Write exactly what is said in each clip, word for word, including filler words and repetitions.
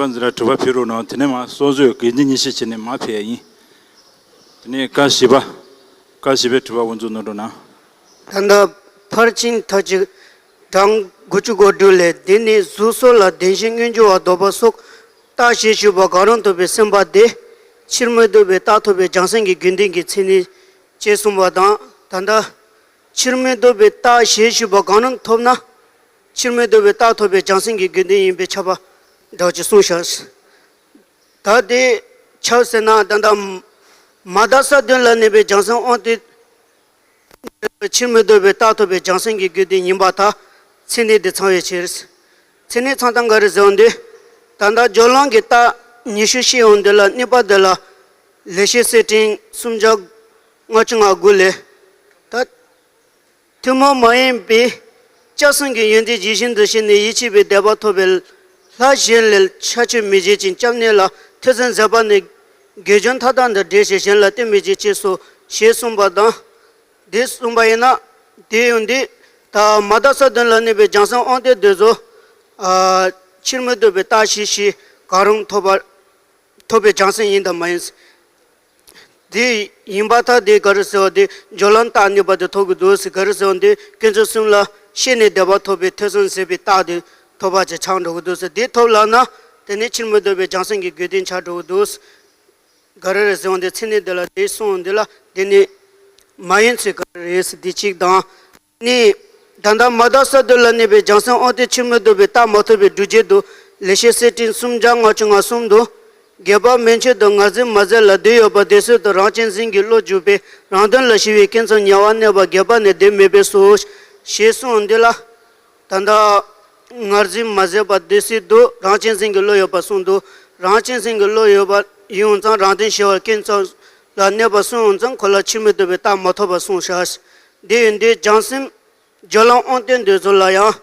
ཚང་ཟེར་ལ་དྲི་བ་ཕུལ་རོགས་གནང་། དེ་ནས་མ་གསུང་བཟོས་དགེ་འདུན་ཉི་ཤུ་བྱས་ནས་མ་ཕེབས་ཡ་ཡིན། དེ་ནས་ཀ་བཞི་པ། ཀ་བཞི་པའི་དྲི་བ་དབུ་འཛུགས་གནང་རོགས་གནང་། ད་ལྟ་ཕར་ཕྱིན་མཐའ་གཅིག་གྲངས་དགུ་བཅུ་གོ་དྲུག་ལས། འདི་ནི་གཟུགས་སོགས་ལ་བདེན་ཞེན་མངོན་གྱུར་བ་ལྡོག་པ་སོགས་རྟགས་ཞེས་ཞུས་པ་གང་རུང་ཐོབ་པའི་སེམས་པ་དེ། ཕྱིར་མི་ལྡོག་པའི་རྟགས་ཐོབ་པའི་བྱང་སེམས་ཀྱི་དགེ་འདུན་གྱི་མཚན་ཉིད་ཅེས་གསུངས་པ་དང་། ད་ལྟ་ཕྱིར་མི་ལྡོག་པའི་རྟགས་ཞེས་ཞུས་པ་གང་རུང་ཐོབ་ན། ཕྱིར་མི་ལྡོག་པའི་རྟགས་ཐོབ་པའི་བྱང་སེམས་ཀྱི་དགེ་འདུན་ཡིན་པས་ཁྱབ་པ་འདྲ་ཅིག་གསུངས་བཞག། ད་དེ་ཁྱབ་ཟེར་ན། ད་ལྟ་མ་དག་ས་བདུན་ལ་གནས་པའི་བྱང་སེམས་དབང་རྟུལ། ཕྱིར་མི་ལྡོག་པའི་རྟགས་ཐོབ་པའི་བྱང་སེམས་ཀྱི་དགེ་འདུན་ཡིན་པར་ཐལ། མཚན་ཉིད་དེ་ཚང་བའི་ཕྱིར། མཚན་ཉིད་ཚང་སྟངས་ག་རེ་ཟེར་བ་འདི། ད་ལྟ་སྦྱོར་ལམ་གྱི་རྟགས་ཉི་ཤུ་བཤད་ཡོང་དུས་ལ། གཉིས་པ་འདི་ལ་ལེགས་བཤད་གསེར་ཕྲེང་སུམ་བརྒྱ་ལྔ་བཅུ་ང་དགུ་ལས། ད་ཐུན་མོང་མ་ཡིན་པའི་སྐྱབས་སེམས་ཀྱི་ཡོན་ཏན་ཇི་བཞིན་དུ་ཤེས་ནས་ཡིད་ཆེས་པའི་དད་པ་ཐོབ་པའི་ལྷ་གཞན་ལས་ཆ་ཆོད་མི་བྱེད་ཅིང་། སྐྱབས་གནས་ལ་ཐོས་བསམ་མཛད་པ་ནི་དགེ་སྦྱོར་མཐའ་དག་དང་འབྲེལ་ཞིང་། གཞན་ལ་བསྟན་མི་བྱེད་ཅེས་སོ་ཞེས་གསུངས་པ་དང་། འདི་གསུངས་པ་ཡིན་ན། དེ་ཡང་འདི་ད་མ་དག་ས་བདུན་ལ་གནས་པའི་བྱང་སེམས་དབང་རྟུལ་འདི་ཚོ། ཨ། ཕྱིར་མི་ལྡོག་པའི་རྟགས་ཞེས་བྱ་བ་གང་རུང་ཐོབ་པ། ཐོབ་པའི་བྱང་སེམས་ཡིན་དང་མ་ཡིན། དེ་ཡིན་པར་ཐལ། དེ་ག་རེ་ཟེར་བ་དེ་སྦྱོར་ལམ་རྟགས་གཉིས་པ་དེ་ཐོབ་ཀྱི་འདུག་ཟེར། ག་རེ་ཟེར་བ་དེ་དཀོན་མཆོག་གསུམ་ལ་ཤེས་ནས་དད་པ་ཐོབ་པའི་ཐོས་བསམ་ཟད་པའི་རྟགས་དེ་ཐོབ་པ་ཅིག་ཆགས་འགྲོ་གི་འདུག་ཟེར། དེ་ཐོབ་ལབ་ན། དེ་ནི་ཕྱིར་མི་ལྡོག་པའི་བྱང་སེམས་ཀྱི་དགེ་འདུན་ཆགས་འགྲོ་གི་འདུག། ག་རེ་རེད་ཟེར་བ་འདི་མཚན་ཉིད་འདི་ལ་དེ་གསུངས་འདི་ལ་དེ་ནི་མ་ཡིན་ཚུལ་ག་རེ་རེད་ཟེར། འདི་གཅིག་དང་། ནི། ད་ལྟ་མ་དག་ས་བདུན་ལ་གནས་པའི་བྱང་སེམས་དབང་རྟུལ་ཕྱིར་མི་ལྡོག་པའི་རྟགས་མ་ཐོབ་པའི་སྒྲུབ་བྱེད་དུ། ལེགས་བཤད་གསེར་ཕྲེང་སུམ་བརྒྱ་ལྔ་བཅུ་ང་གསུམ་དུ། རྒྱས་པར་མན་ཆད་དུ་ངར་འཛིན་མ་ཟད་ལ་དེ་ཡོད་པ་དེ་སྲིད་དུ། རང་གཅེས་འཛིན་གྱི་བློ་འཇུག་པས་རང་དོན་ལ་ཞི་བའི་སྐྱེ་མཚམས་ཉེ་བར་གནས་པ་རྒྱས་པར་ནི་དེ་མེད་པས་སོ། ཞེས་གསུངས་འདི་ལ། ད་ལྟ་ངར་འཛིན་མ་ཟད་པ་དེ་སྲིད་དུ། རང་གཅེས་འཛིན་གྱི་བློ་ཡོད་པ་གསུངས་འདུག། རང་གཅེས་འཛིན་གྱི་བློ་ཡོད་པ་ཡིན་ཙང་རང་དོན་ཞི་བའི་སྐྱེ་མཚམས་ལ་གནས་པ་གསུངས་ཙང་ཁོ་ལ་ཕྱིར་མི་ལྡོག་པའི་རྟགས་མ་ཐོབ་པ་གསུངས་བཞག། འདི་ཡིན་དུས་བྱང་སེམས་སྦྱོར་ལམ་དབང་རྟུལ་འདི་ཚོ་ལ་ཡང་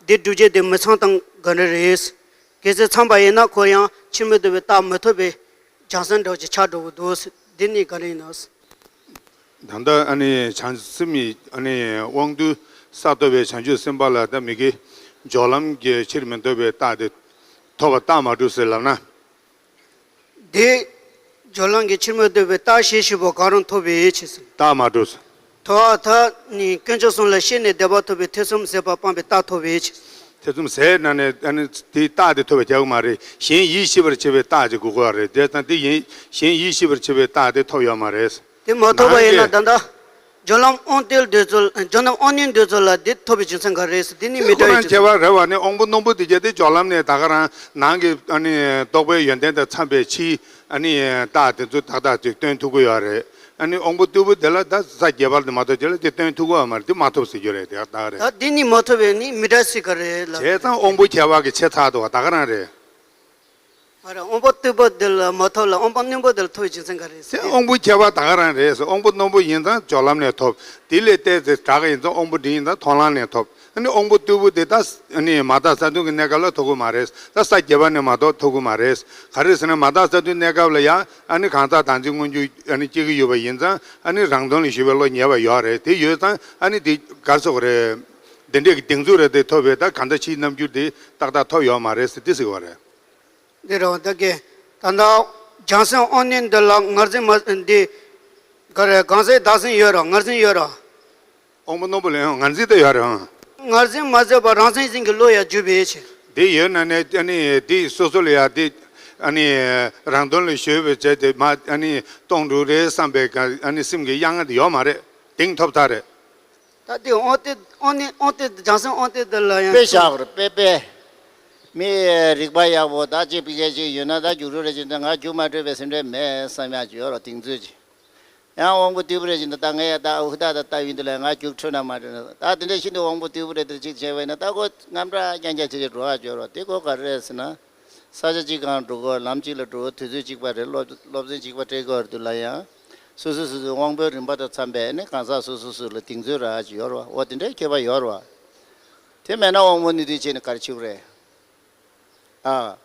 འདི་སྒྲུབ་བྱེད་དེ་མི་ཚང་སྟངས་ག་འདྲ་རེད། གལ་སྲིད་ཚང་པ་ཡིན་ན་ཁོ་ཡང་ཕྱིར་མི་ལྡོག་པའི་རྟགས་མི་ཐོབ་པའི་བྱང་སེམས་འདྲ་བོ་ཅིག་ཆགས་འགྲོ་གི་འདུག། འདི་ནི་ག་རེ་ཡིན་ནམ། ད་ལྟ་ཨ་ནི་བྱང་སེམས་ཀྱི་ཨ་ནི་དབང་རྟུལ་ས་ཐོབ་པའི་བྱང་ཆུབ་སེམས་དཔའ་ལ་ད་མི་དགེ་སྦྱོར་ལམ་གྱི་ཕྱིར་མི་ལྡོག་པའི་རྟགས་དེ་ཐོབ་པ་རྟགས་མ་གྲུབ་ཟེར་ལབ་ན། དེ་སྦྱོར་ལམ་གྱི་ཕྱིར་མི་ལྡོག་པའི་རྟགས་ཞེས་ཞུས་པ་གང་རུང་ཐོབ་པའི་ཕྱིར་ཟེར། རྟགས་མ་གྲུབ་ཟེར། ཐོབ་པར་ཐལ། ནི་དཀོན་མཆོག་གསུམ་ལ་ཤེས་ནས་དད་པ་ཐོབ་པའི་ཐོས་བསམ་ཟད་པ་སྤངས་པའི་རྟགས་ཐོབ་པའི་ཕྱིར། ཐོས་བསམ་ཟད་ན་ནི་ཨ་ནི་དེའི་རྟགས་དེ་ཐོབ་པ་རྒྱག་གི་མ་རེད། གཞན་ཡིད་ཆེས་པར་བྱེད་པའི་རྟགས་ཅིག་དགོས་ཀྱི་རེད། དེ་ཙང་དེ་ཡིན་གཞན་ཡིད་ཆེས་པར་བྱེད་པའི་རྟགས་དེ་ཐོབ་ཡོད་མ་རེད། དེ་མ་ཐོབ་པ་ཡིན་ན་ནང་གི་ད་ལྟ་སྦྱོར་ལམ་དབང་རྟུལ་འདོད་ཚུལ། སྦྱོར་ལམ་དབང་རྣོན་འདོད་ཚུལ་ལ་དེ་ཐོབ་པའི་རྒྱུ་མཚན་ག་རེ་རེད་ཟེར། དེ་ནི་མི་འདྲ་བའི་རྒྱུ་མཚན། ཁོ་རང་ཁྱད་པར་རེད་བ། ནི་དབང་པོ་རྣོན་པོ་དེ་གྱད་དེ་སྦྱོར་ལམ་ནས་ད་ག་རང་ནང་གི་ཨ་ནི་རྟོག་པའི་ཡོན་ཏན་དང་འཚམ་པའི་ཕྱིའི་ཨ་ནི་རྟགས་དེ་ཚོ་ཏག་ཏག་ཅིག་སྟོན་ཐུབ་ཀྱི་ཡོད་རེད། ཨ་ནི་དབང་པོ་རྟུལ་པོ་དེ་ལ་ད་ས་བརྒྱད་པ་དེ་མ་གཏོགས་དེ་ལ་དེ་སྟོན་ཐུབ་ཀྱི་ཡོད་མ་རེད། དེ་མ་ཐོབ་ཟེར་རྒྱུ་རེད། དེ་ད་ག་རེད། ད་དེ་ནི་མ་ཐོབ་པའི་ནི་མི་འདྲ་ཟེར་ག་རེ་ལབ། བྱས་ཙང་དབང་པོ་ཁྱད་པར་གྱི་ཆེ་ཚ་དོ་ད་ག་རང་རེད། ཨ་རེ། དབང་པོ་རྟུལ་པོ་འདི་ལ་མ་ཐོབ་ལ་དབང་པོ་རྣོན་པོ་འདི་ལ་ཐོབ་པའི་རྒྱུ་མཚན་ག་རེ་རེད་ཟེར། དེ་དབང་པོ་ཁྱད་པར་ད་ག་རང་རེད་ཟེར། དབང་པོ་རྣོན་པོ་ཡིན་ཙང་སྦྱོར་ལམ་ནས་ཐོབ། དེ་ལས་བལྟས་ཚེ་དྲག་ཡིན་ཙང་དབང་པོ་འབྲིང་ཡིན་ཙང་མཐོང་ལམ་ནས་ཐོབ། ཨ་ནི་དབང་པོ་རྟུལ་པོ་དེ་ད་ཨ་ནི་མ་དག་ས་བདུན་གྱི་གནས་སྐབས་ལ་ཐོབ་ཀྱི་མ་རེད། ད་ས་བརྒྱད་པ་ནས་མ་གཏོགས་ཐོབ་ཀྱི་མ་རེད། ག་རེ་ཟེར་ན་མ་དག་ས་བདུན་གནས་སྐབས་ལ་ཡང་ཨ་ནི་གང་ཟག་བདག་འཛིན་མངོན་གྱུར་ཨ་ནི་སྐྱེ་གི་ཡོད་པ་ཡིན་ཙང་ཨ་ནི་རང་དོན་ལ་ཞུགས་པའི་བློ་ཉེ་བ་ཡོད་རེད། དེ་ཡོད་ཙང་ཨ་ནི་དེ་ག་རེ་ཟེར་དགོས་རེད། འདི་འདྲས་ཀྱི་གདེང་ཚོད་རེ་དེ་ཐོབ་པས་ད་གང་ཟག་ཕྱིའི་རྣམ་འགྱུར་དེ་ཏག་ཏག་ཐོབ་ཡོད་མ་རེད་ཟེར་དེ་ཟེར་བ་རེད། འདི་རེད་བ། ད་གིན་ད་ལྟ་བྱང་སེམས་དབང་རྣོན་འདི་ལ་ངར་འཛིན་མ་འདི་ག་རེ་གང་ཟག་བདག་འཛིན་ཡོད་ར་ངར་འཛིན་ཡོད་ར། དབང་པོ་རྣོན་པོ་ལ་ཡང་ངར་འཛིན་དེ་ཡོད་རེད་ཨང་། ངར་འཛིན་མ་ཟད་པར་རང་གཅེས་འཛིན་གྱི་བློ་ཡང་འཇུག་པའི་ཕྱིར། དེ་ཡོད་ན་ནི་ཨ་ནི་དེ་སོ་སོ་ལ་ཡང་དེ་ཨ་ནི་རང་དོན་ལ་གཞོལ་བའི་བྱས་ཏེ་མ་ཨ་ནི་གཏོང་འགྲོ་རེད་བསམ་པའི་ཨ་ནི་སེམས་ཀྱི་གཡང་ང་དེ་ཡོད་མ་རེད། གདེང་ཐོབ་ཚར་རེད། ད་དེ་དབང་རྟུལ་དབང་རྣོན་དབང་རྟུལ་བྱང་སེམས་དབང་རྟུལ་འདི་ལ་ཡང་དཔེ་བཞག་རེད། དཔེ་དཔེ། མི་རིག་པ་ཡག་པོ་ད་ཅིག་ཕ་གི་ཅིག་ཡོད་ན་ད་རྒྱུགས་རོགས་རེ་ཅིག་འདི་ང་རྒྱུགས་མ་སྤྲོད་པའི་སེམས་ཁྲལ་མེད་བསམ་ཡག་ཅིག་ཡོད་རོགས་གདེང་ཚོད་ཅིག། ཡང་དབང་པོ་རྟུལ་པོ་རེ་ཅིག་འདི་ད་ངས་ཡ་ད་འུ་ད་ད་ལྟ་ཡིན་འདི་ལ་ང་རྒྱུགས་འཕྲོད་ན་མ་འཕྲོད་ན་ད་དེ་འདྲ་ཤིན་ཏུ་དབང་པོ་རྟུལ་པོ་རེ་འདིར་ཅིག་བྱས་པ་ཡིན་ན་ད་ཁོ་རྔམ་དྲག་རྐྱང་རྐྱང་བྱེད་ཀྱི་འགྲོ་བ་འབྱོར་རོགས་དེ་ཁོ་ག་རེ་རེད་ཟེར་ན། ས་ཆ་གཅིག་གང་འགྲོ་དགོས། ལམ་གཅིག་ལ་འགྲོ་དགོས། དུས་ཚོད་གཅིག་པ་རེད། སློབ་སློབ་ཚན་གཅིག་པ་སྤྲད་དགོས་རེད་འདུག་ལ་ཡང་། སོ་སོ་སོ་སོའི་དབང་པོའི་རིམ་པ་དང་འཚམ་པའི་ནི་གང་ཟག་སོ་སོ་སོ་ལ་གདེང་ཚོད་རག་ཅིག་ཡོད་རེད་བ། འོ་དེ་འདྲའི་ཁྱད་པར་ཡོད་རེད་བ། དེ་མེད་ན་དབང་པོ་རྣོན་རྟུལ་བྱས་ནས་ག་རེ་བྱེད་དགོས་རེད། ཨ།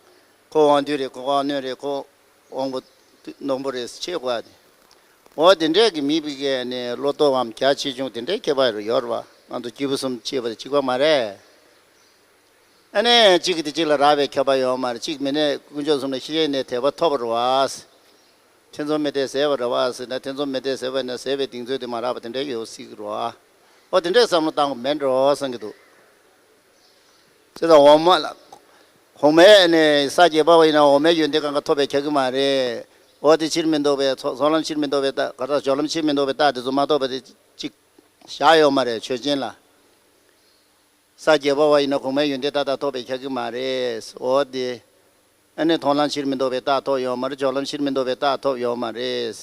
ཁོ་དབང་རྟུལ་རེད། ཁོ་དབང་རྣོན་རེད། ཁོ་དབང་པོ་རྣོན་པོ་རེད་ཅེས་གོ་ཡ་དེ། འོ་དེ་འདྲའི་གི་མི་བི་གའི་ནི་བློ་སྟོབས་འམ་རྒྱ་ཆེ་ཆུང་དེ་འདྲའི་ཁྱད་པར་ཡོད་རེད་བ། ང་ཚོ་སྐྱེས་བུ་གསུམ་ཅེས་པ་དེ་གཅིག་པ་མ་རེད། ཨ་ནི་གཅིག་གིས་དེ་གཅིག་ལ་རག་པའི་ཁྱབ་པ་ཡོད་མ་རེད། གཅིག་མིན་ནས་དཀོན་མཆོག་གསུམ་ལ་ཤེས་ནས་དད་པ་ཐོབ་པ་རེད་བ། ཐེ་ཚོམ་མེད་དེ་ཟད་པ་རེད་བ་ཟེར་ན། ཐེ་ཚོམ་མེད་དེ་ཟད་པ་ནས་ཟད་པའི་གདེང་ཚོད་དེ་མ་རག་པ་དེ་འདྲ་ཡོད་སྲིད་ཀྱི་རེད་བ། ཨོ་དེ་འདྲའི་བསམ་བློ་བཏང་དགོས་མེད་འགྲོ་བསམ་གྱི་འདུག་བྱས་ཙང་འོག་མ་ལ། གོང་མའི་ནས་ས་བརྒྱད་པ་བ་ཡིན་ན་འོག་མའི་ཡོན་ཏན་གང་ག་ཐོབ་པའི་ཁྱབ་ཀྱི་མ་རེད། འོ་དེ་ཕྱིར་མི་ལྡོག་པའི་ཚོགས་ཚོགས་ལམ་ཕྱིར་མི་ལྡོག་པའི་རྟགས། ག་རེ་ཟེར། སྦྱོར་ལམ་ཕྱིར་མི་ལྡོག་པའི་རྟགས་དེ་ཚོ་མ་ཐོབ་པ་དེ་གཅིག་བཞག་ཡོད་མ་རེད། ཆོས་ཅན་ལ། ས་བརྒྱད་པ་བ་ཡིན་ན་གོང་མའི་ཡོན་ཏན་རྟགས་ཐོབ་པའི་ཁྱབ་ཀྱི་མ་རེད། འོ་དེ། ཨ་ནི་མཐོང་ལམ་ཕྱིར་མི་ལྡོག་པའི་རྟགས་ཐོབ་ཡོད་མ་རེད། སྦྱོར་ལམ་ཕྱིར་མི་ལྡོག་པའི་རྟགས་ཐོབ་ཡོད་མ་རེད།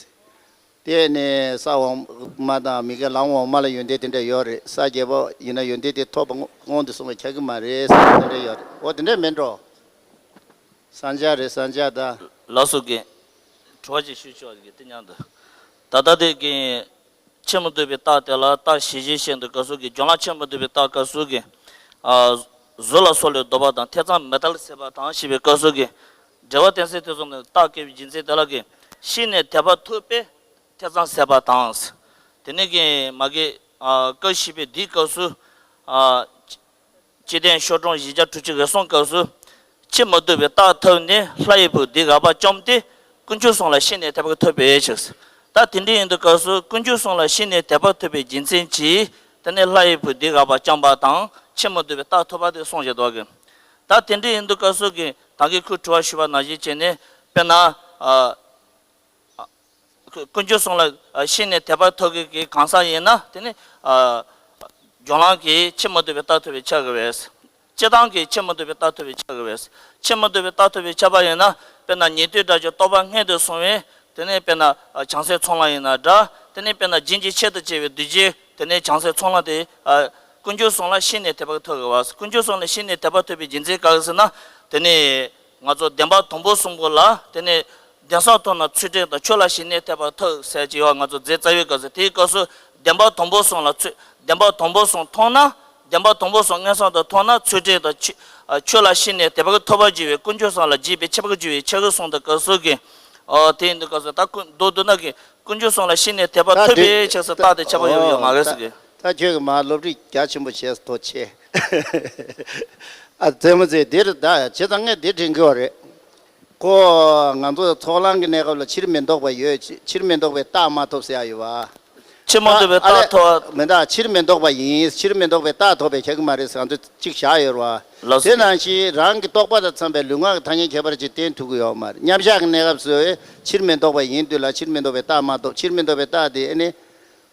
དེ་ནས་ས་འོག་མ་དང་མི་དགེ་ལམ་འོག་མ་ལ་ཡོན་ཏན་དེ་འདྲ་ཡོད་རེད། ས་བརྒྱད་པ་ཡིན་ན་ཡོན་ཏན་དེ་ཐོབ་པ་སྔོན་དུ་སོང་བའི་ཁྱབ་ཀྱི་མ་རེད་ཟེར་དེ་འདྲ་ཡོད་རེད། འོ་དེ་འདྲ་མིན་འགྲོ། ས་མཇལ་རེད། ས་མཇལ་ད། ལགས་སོ་རྒན། དྲི་བ་ཅིག་ཞུ་ཆོག་གི་དེ་མཉམ་དུ། ད་ལྟ་དེ་རྒན། ཕྱིར་མི་ལྡོག་པའི་རྟགས་དེ་ལ་རྟགས་ཞི་བྱེད་བཤད་འདུག་སྐབས་སུ་གི་སྦྱོར་ལམ་ཕྱིར་མི་ལྡོག་པའི་རྟགས་སྐབས་སུ་གི། ཨ། གཟུགས་ལ་སོགས་ལས་ལྡོག་པ་དང་། ཐེ་ཚོམ་མེད་པར་ཟད་པ་དང་ཞེས་པའི་སྐབས་སུ་གི། འགྲེལ་པ་གཏན་ཚིགས་དེ་ཚོ་ནི་རྟགས་བཀོད་པའི་རྒྱུ་མཚན་དེ་ལ་གི། ཤེས་ནས་དད་པ་ཐོབ་པས་ཐེ་ཚོམ་ཟད་པ་དང་། དེ་ནས་གི་མ་གི། ཨ། སྐབས་ཞི་བའི་དེའི་སྐབས་སུ། ཨ། སྐྱེ་ལྡན་ཤོག་གྲངས་བཞི་བརྒྱ་དྲུག་ཅུ་རེ་གསུམ་སྐབས་སུ། ཕྱིར་མི་ལྡོག་པའི་རྟགས་ཐོབ་ནས་ལྷ་ཡི་བུ་དེ་དགག་པ་བཅོམ་སྟེ། དཀོན་མཆོག་གསུམ་ལ་ཤེས་ནས་དད་པ་ཐོབ་པའི་ཕྱིར། ད་དེ་འདྲ་ཡིན་དུས་སྐབས་སུ་དཀོན་མཆོག་གསུམ་ལ་ཤེས་ནས་དད་པ་ཐོབ་པའི་རྒྱུ་མཚན་གྱིས། དེ་ནས་ལྷ་ཡི་བུ་དེ་དགག་པ་བཅོམ་པ་དང་ཕྱིར་མི་ལྡོག་པའི་རྟགས་ཐོབ་པ་དེ་གསུངས་བཞག་འདུག་གི། ད་དེ་འདྲ་ཡིན་དུས་སྐབས་སུ་གི་ད་གིན་ཁོས་དྲི་བ་ཞུས་པ་ནང་བཞིན་བྱས་ནས། དཔེར་ན། ཨ། དཀོན་མཆོག་གསུམ་ལ་ཤེས་ནས་དད་པ་ཐོབ་མཁན་གྱི་གང་ཟག་ཡིན་ན། དེ་ནི། ཨ། སྦྱོར་ལམ་གྱིས་ཕྱིར་མི་ལྡོག་པའི་རྟགས་ཐོབ་པའི་ཕྱིར་གྱི་བས། སྤྱིར་བཏང་གི་ཕྱིར་མི་ལྡོག་པའི་རྟགས་ཐོབ་པའི་ཕྱིར་གྱི་བས། ཕྱིར་མི་ལྡོག་པའི་རྟགས་ཐོབ་པའི་ཁྱབ་པ་ཡིན་ན། དཔེར་ན་ཉན་ཐོས་དགྲ་བཅོམ་རྟོག་པ་སྔོན་དུ་སོང་བས། དེ་ནས་དཔེར་ན་བྱང་སེམས་ཚོགས་ལམ་ཡིན་ན་འདྲ། དེ་ནས་དཔེར་ན་རྒྱུན་གྱི་ཆེད་དུ་བྱས་པའི་གདུལ་བྱའི། དེ་ནས་བྱང་སེམས་ཚོགས་ལམ་དེ། ཨ། དཀོན་མཆོག་གསུམ་ལ་ཤེས་ནས་དད་པ་ཐོབ་དགོས་པ། དཀོན་མཆོག་གསུམ་ལ་ཤེས་ནས་དད་པ་ཐོབ་པའི་རྒྱུ་མཚན་ག་རེ་ཟེར་ན། དེ་ནས་ང་ཚོ་བདེན་པ་དང་པོ་གསུམ་པོ་ལ། དེ་ནས་དེང་སང་མཐོང་ན་ཚུལ་ཁྲིམས་དང་། ཆོས་ལ་ཞེན་ནས་དད་པ་ཐོབ་ཟེར་གྱི་ཡོད། ང་ཚོ་རྫས་རྩ་བའི་སྐབས་སུ། དེའི་སྐབས་སུ་བདེན་པ་དང་པོ་གསུམ་ལ་ཚུལ། བདེན་པ་དང་པོ་གསུམ་མཐོང་ན། བདེན་པ་དང་པོ་གསུམ་མངོན་སུམ་དུ་མཐོང་ན། ཚུལ་ཁྲིམས་དང་། ཆོས། ཨ། ཆོས་ལ་ཞེན་ནས་དད་པ་ཐོབ་པར་འགྱུར་བས། དཀོན་མཆོག་གསུམ་ལ་རྗེས་པའི་ཁྱབ་པར་འགྱུར་བའི་ཕྱིར་གསུངས་འདུག་སྐབས་སུ་གི། ཨ། དེ་ཡིན་དུས་སྐབས་སུ་ད་ཀུན་མདོར་བསྡུ་ན་གི། དཀོན་མཆོག་གསུམ་ལ་ཤེས་ནས་དད་པ་ད་ཐོབ་དེ་པའི་ཕྱིར་ཟེར་ད་རྟགས་དེ་ཁྱབ་པ་ཡོད་ཡོད་མ་རེད་ཟེར་གི། ད་ཁྱོད་ཀྱིས་མར་སློབ་ཁྲིད་རྒྱ་ཆེན་པོ་བྱས་སོང་། ཐུགས་རྗེ་ཆེ། ཨ། རྩེད་མོ་རྩེ་འདིར་ད་བྱས་ཙང་ངས་འདི་དྲན་གྱི་ཡོད་རེད། ཁོ་ང་ཚོ་ཚོགས་ལམ་གྱི་གནས་སྐབས་ལ་ཕྱིར་མི་ལྡོག་པ་ཡོད། ཕྱིར་མི་ལྡོག་པའི་རྟགས་མ་ཐོབ་ཟེར་ཡ་ཡོད་པ། ཕྱིར་མི་ལྡོག་པའི་ཨ་རྟགས་ཐོབ། མི་འདུག་ཕྱིར་མི་ལྡོག་པ་ཡིན། ཕྱིར་མི་ལྡོག་པའི་རྟགས་ཐོབ་པའི་ཁྱབ་ཀྱི་མ་རེད་ཟེར་ང་ཚོས་གཅིག་བཞག་ཡོད་རེད་པ། ལགས་སོ། དེ་ནང་བཞིན་རང་གི་རྟོག་པ་དང་འཚམས་པའི་ལུས་ངག་གི་ཐ་སྙད་ཁྱད་པར་ཅན་བསྟན་ཐུབ་ཀྱི་ཡོད་མ་རེད། མཉམ་བཞག་གི་གནས་སྐབས་སུ་ཕྱིར་མི་ལྡོག་པ་ཡིན་དུས་ལ་ཕྱིར་མི་ལྡོག་པའི་རྟགས་མ་ཐོབ། ཕྱིར་མི་ལྡོག་པའི་རྟགས་དེ་ཨ་ནི།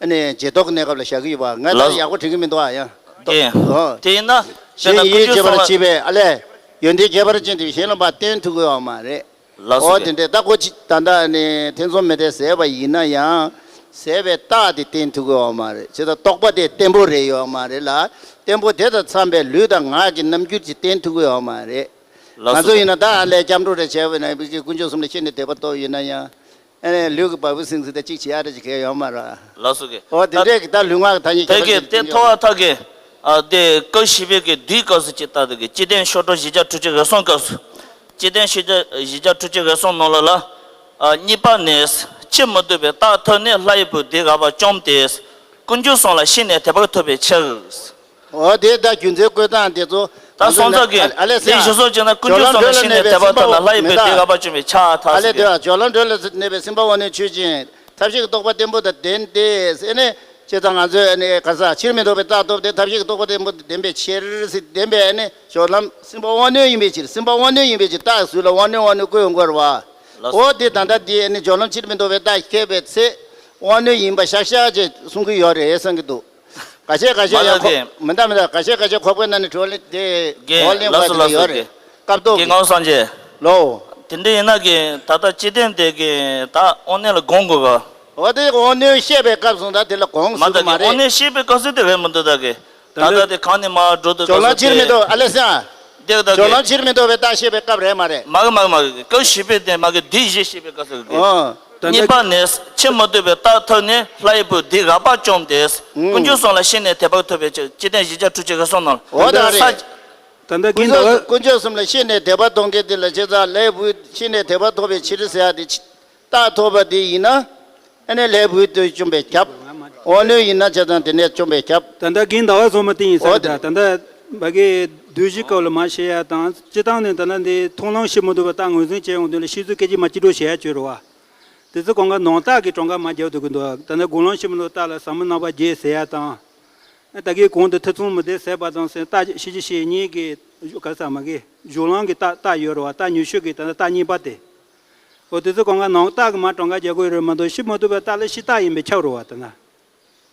ཨ་ནི་རྗེས་ཐོབ་ཀྱི་གནས་སྐབས་ལ་བཞག་གི་ཡོད་པ། ང་ད་ལགས། ཡག་པོ་དྲན་གྱི་མི་འདུག་ཨ། ཡང་། ཨེ། ཨོ། དེ་ཡིན་ན། དཔེར་ན་དཀོན་མཆོག་གསུམ་ལ། ཞེན་ཡུལ་ཁྱད་པར་ཅན་དུ། ཨ་ལས། ཡོན་ཏན་ཁྱད་པར་ཅན་དུ་ཞེན་ལ་མ་བསྟན་ཐུབ་ཀྱི་ཡོད་མ་རེད། ལགས་སོ། ཨོ་དེ་འདྲས་ད་ཁོ་ཅི་ད་ལྟ་ནི་ཐེ་ཚོམ་མེད་དེ་ཟད་པ་ཡིན་ན་ཡང་། ཟད་པའི་རྟགས་དེ་བསྟན་ཐུབ་ཀྱི་ཡོད་མ་རེད། བྱས་ཙང་རྟོག་པ་དེ་བརྟན་པོ་རེད་ཡོད་མ་རེད་ལ། བརྟན་པོ་དེ་དང་འཚམས་པའི་ལུས་དང་ངག་གི་རྣམ་འགྱུར་གྱིས་བསྟན་ཐུབ་ཀྱི་ཡོད་མ་རེད། ལགས་སོ། ང་ཚོ་ཡིན་ན་ད་ཨ་ལས་སྐྱབས་འགྲོ་རེ་བྱས་པ་ན་དཀོན་མཆོག་གསུམ་ལ་ཤེས་ནས་དད་པ་ཐོབ་ཡོད་ན་ཡང་། ཨ་ནི་ལུས་ཀྱི་བ་སྤུ་སིང་སིང་དང་གཅིག་བྱེད་ཡ་རེ་ཅིག་གལ་ཡོད་མ་རེད། ལགས་སོ་གི། ཨོ་དེ་འདྲས་ཀྱི་ད་ལུས་ངག་གི་ཐ་སྙད་ཁྱད་པར་ཅན་དེ་ཐོག་ཐག་གི། ཨ་དེ་སྐབས་བཞི་པའི་གི་དུས་སྐབས་སུ་ཅིག་ལྟ་དུས་ཀྱི་སྐྱེ་ལྡན་ཤོག་གྲངས་བཞི་བརྒྱ་དྲུག་ཅུ་རེ་གསུམ་སྐབས་སུ། སྐྱེ་ལྡན་ཤོག་གྲངས་བཞི་བརྒྱ་དྲུག་ཅུ་རེ་གསུམ་ནང་ལོགས་ལ། ཨ་གཉིས་པ་ནས། ཕྱིར་མི་ལྡོག་པའི་རྟགས་ཐོབ་ནས་ལྷ་ཡི་བུ་དེ་དགག་པ་བཅོམ་སྟེ། དཀོན་མཆོག་གསུམ་ལ་ཤེས་ནས་དད་པ་ཐོབ་པའི་ཕྱིར། འོ་དེ་ད་རྒྱུ་མཚན་བཀོད་སྟངས་དེ་ཚོ། ད་སོང་ཙང་གི་ཨ་ལས་དེ་ཞུ་སོགས་བྱས་ན་དཀོན་མཆོག་གསུམ་ལ་ཤེས་ནས་དད་པ་ཐོབ་ན་ལྷ་ཡི་བུ་དེ་དགག་པ་བཅོམ་པའི་ཕྱིར་ཐལ་ཟེར་ཏེ། སྦྱོར་ལམ་གྲོལ་ལ་གནས་པའི་སེམས་དཔའ་དབང་རྣོན་ཆོས་ཅན། ཐབས་ཤེས་ཀྱི་རྟོག་པ་བརྟན་པོ་དང་ལྡན་ཏེ་ཟེར་ནས། བྱས་ཙང་ང་ཚོས་ནི་ག་ས་ཕྱིར་མི་ལྡོག་པའི་རྟགས་ཐོབ་སྟེ་ཐབས་ཤེས་ཀྱི་རྟོག་པ་བརྟན་པོ་དང་ལྡན་པའི་ཕྱིར་ཟེར་ལྡན་པའི་ནི་སྦྱོར་ལམ་སེམས་དཔའ་དབང་རྣོན་ཡིན་པའི་ཕྱིར། སེམས་དཔའ་དབང་རྣོན་ཡིན་པའི་ཕྱིར། རྟགས་གཟུགས་ལ་དབང་རྣོན་དབང་རྣོན་བཀོད་ཡོང་གི་རེད་པ། ལགས་སོ། འོ་དེ་ད་ལྟ་དེ་ནི་སྦྱོར་ལམ་ཕྱིར་མི་ལྡོག་པའི་རྟགས་ཁེགས་པའི་ཚེ། དབང་རྣོན་ཡིན་པ་ཤག་ཤག་ཅེས་གསུང་གི་ཡོད་རེད་བསམ་གྱི་འདུག་ག་ཤེད་ག་ཤེད་མ་ཡང་ལགས་ཀྱི། མི་འདའ་མི་འདའ། ག་ཤེད་ག་ཤེད་ཁོག་པའི་ནང་ནས་བྲོ་ལེ་དེ་གོ་གླེང་བ་དེ་ལ་ཡོད་རེད། སྐབས་ཐོག་གི། ངག་སངས་རྒྱས། ལོ། དེ་འདྲ་ཡིན་ན་གི་ད་ལྟ་སྤྱི་དོན་དེ་གི་ད་དབང་རྣོན་ལ་དགོངས་དགོས་ག། འོ་དེ་དབང་རྣོན་བཤད་པའི་སྐབས་སུ་ད་དེ་ལ་དགོངས་མ་ཟེར་གི་མ་རེད། དབང་རྣོན་བཤད་པའི་སྐབས་སུ་དེ་རེད་མི་འདུག་ད་གི། ད་ལྟ་དེ་གང་ནས་མར་འགྲོ་འདུག་སྦྱོར་ལམ་ཕྱིར་མི་ལྡོག་ཨ་ལས་སང་། དེ་གི་ད་གི། སྦྱོར་ལམ་ཕྱིར་མི་ལྡོག་པའི་རྟགས་བཤད་པའི་སྐབས་རེད་མ་རེད། མ་གི་མ་གི་མ་གི། སྐབས་བཞི་པའི་དེ་མ་གི་དུས་བཞི་བཤད་པའི་སྐབས་སུ་གི། ཨོ། གཉིས་པ་ནས། ཕྱིར་མི་ལྡོག་པའི་རྟགས་ཐོབ་ནས་ལྷ་ཡི་བུ་དེ་དགག་པ་བཅོམ་སྟེ། དཀོན་མཆོག་གསུམ་ལ་ཤེས་ནས་དད་པ་ཐོབ་པའི་ཕྱིར། སྐྱེ་ལྡན་བཞི་བརྒྱ་དྲུག་ཅུ་རེ་གསུམ་ནང་། འོ་ད་རེད། དཀོན་མཆོག་དཀོན་མཆོག་གསུམ་ལ་ཤེས་ནས་དད་པ་གཏོང་མཁན་དེ་ལ་བྱས་ཙང་ལྷའི་བུ་ཤེས་ནས་དད་པ་ཐོབ་པའི་ཕྱིར་ཟེར་ཡ་དེ་རྟགས་ཐོབ་པ་དེ་ཡིན་ན། ཨ་ནི་ལྷའི་བུ་དེ་བཅོམ་པས་ཁྱབ། དབང་རྣོན་ཡིན་ན་བྱས་ཙང་དེ་ནས་བཅོམ་པས་ཁྱབ། ད་ལྟ་རྒན་ཟླ་བ་སོང་མ་དེ་ཡིན་ས་འོ་རེད་ད། ད་ལྟ་མ་གི། སྡོད་གཞིའི་སྐབས་ལ་མར་བཤད་ཡ་དང་། སྤྱིར་བཏང་ནས་ད་ལྟ་འདི་མཐོང་ལམ་ཤེས་མ་ཐུབ་པའི་རྟགས་ངོས་འཛིན་བྱས་ཡོང་དུས་ལ་ཤེས་ཚོད་སྐད་ཅིག་མ་གཅིག་སྒྲིལ་བྱེད་ཡ་བྱོས་རེད་བ། དེ་ཚོ་གང་ག་ནང་རྟགས་ཀྱི་གྲངས་ཀ་མར་རྒྱབ་ཐུབ་ཀྱི་འདུག་ད་ནི་དགུང་ལམ་ཤེས་མ་ཐུབ་རྟགས་ལ་ཟབ་མོ་རྣམ་པ་བརྒྱད་ཟེར་ཡ་དང་། ད་གིན་གོང་དུ་ཐེ་ཚོམ་མི་བདེ་ཟེར་བ་དང་ཟེར། རྟགས་ཤེས་བྱེད་ཤེས་གཉིས་ཀྱི་ག་ས་མ་གི་གཞུང་ལམ་གྱི་རྟགས་རྟགས་ཡོད་རེད་བ། རྟགས་ཉི་ཤུ་གི་ད་ནི་རྟགས་གཉིས་པ་དེ། འོ་དེ་ཚོ་གང་ག་ནང་རྟགས་ཀྱི་མར་གྲངས་ཀ་རྒྱག་དགོས་རེད་མ་གཏོགས་ཤེས་མ་ཐུབ་པའི་རྟགས་ལ་ཤེས་རྟགས་ཡིན་པས་ཁྱབ་རེད་བ། ད་ན།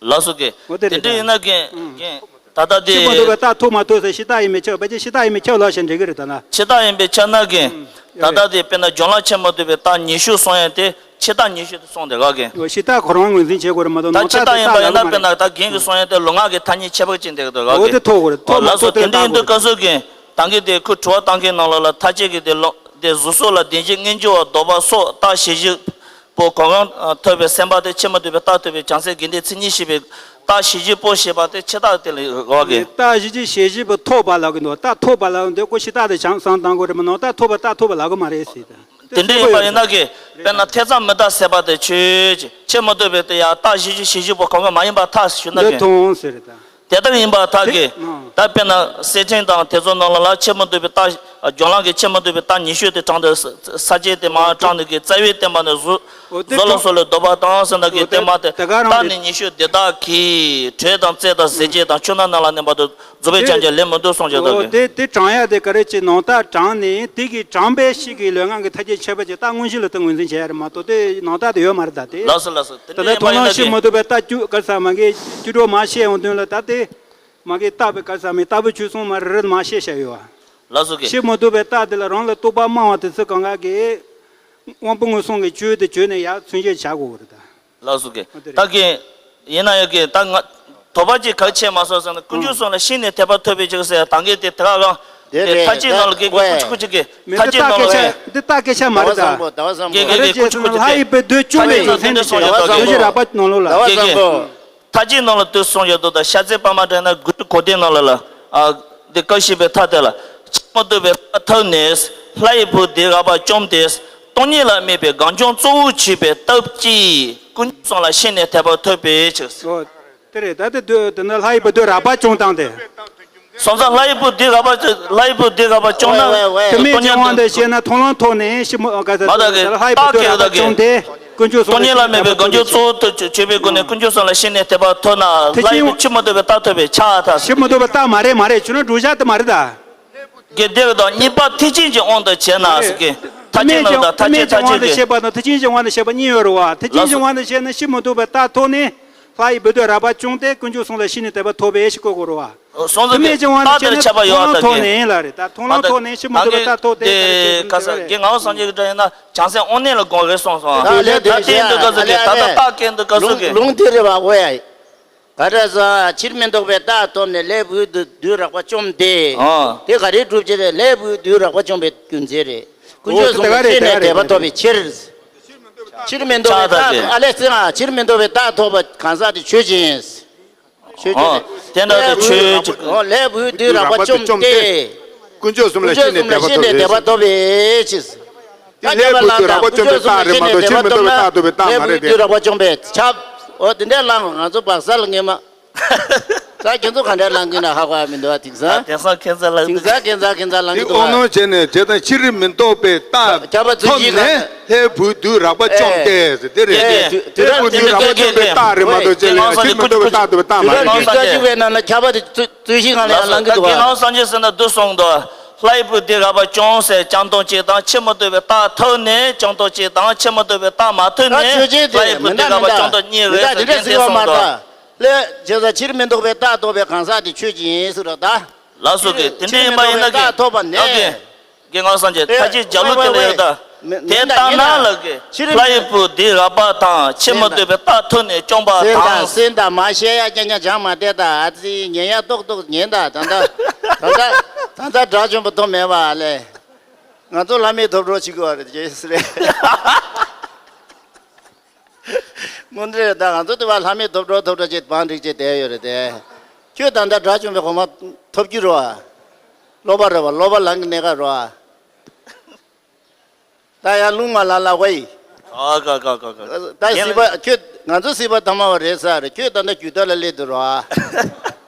ལགས་སོ་གི། འོ་དེ་དེ་རེད་འདྲ་ད། ཡིན་ན་གི་ཨང་། གི། ད་ལྟ་དེ། ཤེས་མ་ཐུབ་པའི་རྟགས་ཐོབ་མ་ཐུབ་ཟེར་ཤེས་རྟགས་ཡིན་པས་ཁྱབ། ཕལ་ཆེར་ཤེས་རྟགས་ཡིན་པས་ཁྱབ་ལབ་བྱས་འགྲིག་གི་རེད་ད་ན། ཤེས་རྟགས་ཡིན་པས་ཁྱབ་ན་གི། ཨང་། ད་ལྟ་དེ་དཔེར་ན་སྦྱོར་ལམ་ཤེས་མ་ཐུབ་པའི་རྟགས་ཉི་ཤུ་གསུང་ཡ་དེ་ཤེས་རྟགས་ཉི་ཤུ་དེ་གསུང་དེ་ག་གི། འོ་ཤེས་རྟགས་ཁོ་རང་ངོས་འཛིན་བྱེད་དགོས་རེད་མ་གཏོགས་ད་ནང་ཤེས་རྟགས་རྟགས་དེ་རྟགས་ཡིན་པ་ཡིན་ན་ལབ་དཔེར་ན་ད་གིན་གི་གསུང་ཡ་དེ་ལུས་ངག་གི་ཐ་སྙད་ཁྱད་པར་ཅན་དེ་ག་དེ་ག་འོ་གི། དེ་ཐོབ་དགོས་རེད། ཐོབ་མ་ལགས་སོ་ཐོབ་དེ་དེ་ལྟ་དུས་དགོས་སྐབས་རེད། སུ་གི། ད་གིན་དེ་ཁོས་དྲི་བ་བཏང་མཁན་ནང་ལོགས་ལ་མཐའ་དཔྱད་ཀྱི་དེ་ལོ་དེ་གཟུགས་སོགས་ལ་བདེན་བཞི་ངེས་འགྱུར་བ་ལྡོག་པ་སོགས་རྟགས་ཞི་བྱེད་པོ་གང་གང་ཐོབ་པའི་སེམས་པ་དེ་ཤེས་མ་ཐུབ་པའི་རྟགས་ཐོབ་པའི་བྱང་སེམས་དགེ་འདུན་མཚན་ཉིད་ཤེས་པའི་རྟགས་ཞི་བྱེད་པོ་ཞེས་པ་དེ་ཕྱི་རྟགས་དེ་ལ་རེད་གི། རྟགས་ཞི་བྱེད་ཞི་བྱེད་པོ་ཐོབ་པ་ལབ་ཀྱི་འདུག་རྟགས་ཐོབ་པ་ལབ་འདི་ཀོ་ཤེས་རྟགས་དེ་བྱང་སང་བཏང་དགོས་རེད་མ་གཏོགས་རྟགས་ཐོབ་པ་རྟགས་ཐོབ་པ་ལབ་གི་མ་རེད་ཟེར་ད། དེ་འདྲ་ཡིན་པ་ཡིན་ན་གི། དཔེར་ན་ཐེ་ཚོམ་མི་རྟག་ཟད་པ་དེ་ཆོས་ཅན། ཤེས་མ་ཐུབ་པའི་དེ་ཡང་རྟགས་ཞི་བྱེད་ཞི་བྱེད་པོ་གང་ག་མ་ཡིན་པར་ཐལ་ཞུ་ན་འདི་གི། མཐོང་ཟེར་ད། དེ་ལྟར་ཡིན་པར་ཐལ་གི། ཨང་། ད་དཔེར་ན་གསེར་ཕྲེང་དང་དེ་ཚོ་ནང་ལ་ལ་ཤེས་མ་ཐུབ་པའི་རྟགས། སྦྱོར་ལམ་གྱི་ཤེས་མ་ཐུབ་པའི་རྟགས་ཉི་ཤུ་དེ་དྲངས་ཏེ་ས་ས་བཅད་དེ་མར་དྲངས་ནས་གི་རྩ་བའི་བསྟན་པ་ནི་གཟུགས། འོ་དེ་གཟུགས་ལ་སོགས་ལ་ལྡོག་པ་དང་ཟེར་ན་གི། འོ་དེ་བསྟན་པ་དེ་དེ་ག་རང་རྟགས་རེད། ནི་ཉི་ཤུ་འདི་དག་གིས། དྲོད་དང་རྩེ་དང་ཟས་བཅས་དང་ཆོས་རྣམས་རྣམ་ལ་གནས་པ་དང་། རྫོགས་པའི་ཕྱག་རྒྱ་ལས་མི་འདོར་གསུངས་ཀྱང་འདུག་གི། འོ་དེ་དེ་དྲངས་ཡ་དེ་ག་རེ་ཅིག་ནང་རྟགས་དྲངས་ནས་དེ་གི་དྲངས་པའི་ཤེས་ཀྱི་ལུས་ངག་གི་ཐ་སྙད་ཁྱད་པར་གྱི་རྟགས་དངོས་གཞི་ལ་ད་ངོས་འཛིན་བྱེད་ཡ་རེད་མ་གཏོགས་དེ་ནང་རྟགས་དེ་ཡོད་མ་རེད་ད་དེ། ལགས་སོ་ལགས་སོ། དེ་ད་འདྲ་ལྟ་ཡིན་པ་མཐོང་ཡིན་ན་ལམ་ཤེས་གི། མ་ཐུབ་པའི་རྟགས་བཅུ་ག་ས་མ་གི་བཅུ་དྲུག་མར་བཤད་ཡོང་དོན་ལ་ད་དེ་མ་གི་རྟགས་པའི་ག་ས་མི་རྟགས་པའི་ཆོས་གསུམ་མར་རེ་རེ་མར་བཤད་བཞག་ཡོད་བ། ལགས་སོ་གི། ཤེས་མ་ཐུབ་པའི་རྟགས་དེ་ལ་རང་ལ་རྟོག་པ་སྨྲ་བ་དེ་ཚོ་གང་ག་གི་དབང་པོ་མངོན་སུམ་གྱི་ཆོས་དེ་བརྗོད་ནས་ཡར་མཚོན་བྱེད་བྱ་དགོས་རེད་ད། ལགས་སོ་གི། ཨ་དེ་རེད། ད་གིན། ཡིན་ན་ཡང་གི་ད་ང་དོགས་པ་ཅིག་ག་རེ་ཆགས་མ་སོང་ཟེར་ན། དཀོན་མཆོག་གསུམ་ལ་ཤེས་ནས་དད་པ་ཐོབ་པའི་ཕྱིར་ཟེར་ཡ་ད་གིན་དེ་དེ་ག་གང་དེ་དེ་རེད། མཐའ་དཔྱད་ནང་ལ་གི་ཀོ་ཆུ་ཀོ་ཆུ་གི། མཐའ་དཔྱད་ནང་ལ་གི། འདི་རྟགས་སྐད་ཆ་མ་རེད་ད། ཟླ་བ་བཟང་པོ། ཟླ་བ་བཟང་པོ། གི་གི་གི་ཀོ་ཆུ་ཀོ་ཆུ་ལྷ་ཡི་བུ་འདོད་བཅོམ་མེད་ཀྱང་ཟེར་ནས་བཤད་ཡོད་ད་གི། རྡོ་རྗེ་རགས་པ་ནང་ལོགས་ལ། ཟླ་བ་གི་བཟང་གི། པོ། མཐའ་དཔྱད་ནང་ལ་དེ་གསུངས་ཡོད་དོ། ད་ཤ་ཚའི་པར་མ་དྲངས་ན་དགུ་བཅུ་གོ་བདུན་ནང་ལ་ལ། ཨ། འདི་སྐབས་ཤེས་པའི་མཐའ་དེ་ལ། ཤེས་མ་ཐུབ་པའི་རྟགས་ཐོབ་ནས། ལྷ་ཡི་བུ་འདི་རགས་པ་བཅོམ་སྟེ། སྟོང་ཉིད་ལ་དམིགས་པའི་གང་བྱུང་གཙོ་བོར་བྱས་པའི་སྟོབས་ཀྱིས་དཀོན་མཆོག་གསུམ་ལ་ཤེས་ནས་དད་པ་ཐོབ་པའི་ཕྱིར། ཨོ། དེ་རེད། ད་དེ་དུས་དེ་ནི་ལྷ་ཡི་བུ་འདོད་རགས་པ་བཅོམ་བཏང་སྟེ། སོང་ཙང་ལྷ་ཡི་བུ་འདི་རགས་པ། ལྷ་ཡི་བུ་འདི་རགས་པ་བཅོམ་ན། ཝེ་ཝེ་ཝེ། དེ་མིན་གྱི་དབང་དུ་བྱས་ན་མཐོང་ལམ་ཐོག་ནས་ཤི་མོ་ག་ས་མ་ད་གི་ལྷ་ཡི་བུ་འདོད་རགས་པ་བཅོམ་སྟེ། དཀོན་མཆོག་གསུམ་ལ་ཤེས་ནས་དད་པ་ཐོབ་པའི་ཕྱིར། སྟོང་ཉིད་ལ་དམིགས་པའི་གང་བྱུང་གཙོ་བོར་བྱས་པའི་སྒོ་ནས་དཀོན་མཆོག་གསུམ་ལ་ཤེས་ནས་དད་པ་ཐོབ་ན། ལྷ་ཡི་བུ་ཤེས་མ་ཐུབ་པའི་རྟགས་ཐོབ་པའི་ཕྱིར་ད། ཤེས་མ་ཐུབ་པའི་རྟགས་མ་རེད། མ་རེད། ཁྱོད་རང་སྒྲུབ་བྱ་དེ་མ་རེད་ད། དགེ་སྡིག་དང་གཉིས་པ་ཐེག་ཆེན་གྱི་དབང་དུ་བྱས་ན་ཟེར་གི། མཐའ་དཔྱད་ནང་ལ་ད་མཐའ་དཔྱད་མཐའ་དཔྱད་ཀྱི། དམན་གྱི་དབང་དུ་བྱས་པ་དང་ཐེག་ཆེན་གྱི་དབང་དུ་བྱས་པ་གཉིས་ཡོད་རེད་བ། ཐེག་ཆེན་གྱི་དབང་དུ་བྱས་ན་ཤེས་མ་ཐུབ་པའི་རྟགས་ཐོབ་ནས། ལྷ་ཡི་བུ་འདོད་རགས་པ་བཅོམ་སྟེ་དཀོན་མཆོག་གསུམ་ལ་ཤེས་ནས་དད་པ་ཐོབ་པའི་ཕྱིར་བཀོད་དགོས་རེད་བ། སོང་ཙང་དེ་མིན་གྱི་དབང་དུ་བྱས་ན་མཐོང་ལམ་ཐོག་ནས་ཤེས་མ་ཐུབ་པའི་རྟགས་ཐོབ་ནས། ད་དེ་ཁྱད་པར་ཡོད་ད་གི། མཐོང་ལམ་ཐོག་ནས་ལ་རེད་ད། མཐོང་ལམ་ཐོག་ནས་ཤེས་མ་ཐུབ་པའི་རྟགས་ཐོབ་སྟེ། ད་གི་ག་ས་དགེ་ངག་དབང་སངས་རྒྱས་ཀྱི་སྒྲ་ཡིན་ན་བྱང་སེམས་དབང་རྣོན་ལ་དགོངས་རེད་གསུངས་སོང་། ད་ལས་དེ་ད་དེ་འདི་ག་ས་གི་ད་ལྟ་རྟགས་སྐད་འདི་ག་ས་གི། ལུང་དེ་རེད་བ། འོ་ཡ། ག་རེ་ཟེར། ཕྱིར་མི་ལྡོག་པའི་རྟགས་ཐོབ་ནས་ལྷའི་བུ་འདོད་རགས་པ་བཅོམ་སྟེ། ཨ། དེ་ག་རེ་སྒྲུབ་བྱེད་རེད། ལྷའི་བུ་འདོད་རགས་པ་བཅོམ་པའི་རྒྱུ་མཚན་རེད། དཀོན་མཆོག་གསུམ་ལ་ཤེས་ནས་དད་པ་ཐོབ་པའི་ཕྱིར། ཕྱིར་མི་ལྡོག་པའི་རྟགས། ཨ་ལས་ཟེར་ང་། ཕྱིར་མི་ལྡོག་པའི་རྟགས་ཐོབ་པ་གང་ཟག་དེ་ཆོས་ཅན། ཆོས་ཅན། ཨ། དེ་འདྲ་དེ་ཆོས་ཅན། ལྷའི་བུ་འདོད་རགས་པ་བཅོམ་སྟེ། དཀོན་མཆོག་གསུམ་ལ་ཤེས་ནས་དད་པ་ཐོབ་པའི་ཕྱིར། དེ་ལྷའི་བུ་འདོད་རགས་པ་བཅོམ་པའི་རྟགས་རེད་མ་གཏོགས་ཕྱིར་མི་ལྡོག་པའི་རྟགས་ཐོབ་པའི་རྟགས་མ་རེད་དེ། ལྷའི་བུ་འདོད་རགས་པ་བཅོམ་པའི་ཁྱབ། འོ་དེ་འདྲའི་ལམ་ང་ཚོ་བག་ས་ལ་ངེས་མ། ད་ཁྱེད་ཚོ་ག་འདྲའི་ལམ་གྱི་ན་ཧ་གོ་ཡ་མི་འདུག་ཨ། དེང་སང་དེང་སང་ཁྱེད་ཚོ་ལམ་དེང་སང་ཁྱེད་ཚོ་ཁྱེད་ཚོ་ལམ་གྱི་འདུག་ཨ། དབང་ལུང་བྱས་ནས་བྱས་དང་ཕྱིར་མི་ལྡོག་པའི་རྟགས་ཁྱབ་པ་ཐོབ་ཚུལ་ནས་ལྷའི་བུ་འདོད་རགས་པ་བཅོམ་སྟེ་ཟེར་དེ་རེད། ལྷའི་བུ་འདོད་རགས་པ་བཅོམ་པའི་རྟགས་རེད་མ་གཏོགས་ཕྱིར་ཕྱིར་མི་ལྡོག་པའི་རྟགས་ཐོབ་པའི་རྟགས་མ་རེད་དེ། ཁྱབ་པ་དེ་ཚུལ་ཤིང་ང་ལ་ཡང་ལམ་གྱི་འདུག་ཨ། ད་དགེ་ངག་དབང་སངས་རྒྱས་ཟེར་ན་འདི་གསུངས་འདུག་ལྷའི་བུ་འདོད་རགས་པ་བཅོམ་ཟེར་བྱང་ཐོག་གཅིག་དང་ཕྱིར་མི་ལྡོག་པའི་རྟགས་ཐོབ་ནས་བྱང་ཐོག་གཅིག་དང་ཕྱིར་མི་ལྡོག་པའི་རྟགས་མ་ཐོབ་ནས་ལྷའི་བུ་འདོད་རགས་པ་བཅོམ་ཐོག་གཉིས་རེད་ཟེར་དེ་འདྲ་གསུངས་འདུག་ལྷའི་བྱས་ཙང་ཕྱིར་མི་ལྡོག་པའི་རྟགས་ཐོབ་པའི་གང་ཟག་དེ་ཆོས་ཅན་ཟེར་རོ་ད། ལགས་སོ་གི། དེ་འདྲ་ཡིན་པ་ཡིན་ན་གི། རྟགས་ཐོབ་པ་ནས། ཨོ་གི། དགེ་ངག་སངས་རྒྱས་ཨེ་ཐ་ཅི་ཇ་ལུ་དེ་ལ་ཡོད་ད། དེ་ལྟ་ན་ལ་གི། ལྷའི་བུ་འདོད་རགས་པ་དང་ཕྱིར་མི་ལྡོག་པའི་རྟགས་ཐོབ་ནས་བཅོམ་པ་དང་། སེམས་དང་མ་ཤེས་ཡ་རྐྱང་རྐྱང་སྦྱང་མ་བསྡད་ད། ཨ་ཙི་ཉན་ཡ་ཏོག་ཏོག་ཉན་ད། ད་ད་ད་ད་ད་ད་དགྲ་བཅོམ་པ་ཐོབ་མེད་པ་ལས། ང་ཚོ་ལྷ་མིའི་ཐོབ་གྲོལ་བྱེད་དགོས་པ་རེད་ཅེས་ཟེར་རེད། དངོས་འབྲེལ་ད་ང་ཚོ་དེ་བ་ལྷ་མིའི་ཐོབ་གྲོལ་ཐོབ་གྲོལ་བྱེད་དབང་སྒྲིག་བྱེད་བསྡད་ཡོད་རེད་དེ། ཁྱོད་ད་ལྟ་དགྲ་བཅོམ་པའི་གོ་འཕང་ཐོབ་རྒྱུ་རེད་བ། ལོག་པ་རེད་བ། ལོག་པ་ལམ་གྱི་གནས་སྐབས་རེད་བ། ད་ཡང་ལུང་མ་ལ་ལ་བ་ཡི། ཨ་ཀ་ཀ་ཀ་ཀ། ད་སྲིད་པ་ཁྱོད་ང་ཚོ་སྲིད་པ་ཐ་མ་བ་རེད་ས་རེད། ཁྱོད་ད་ལྟ་རྒྱུད་དར་ལ་སླེབས་འདུག་རེད་བ།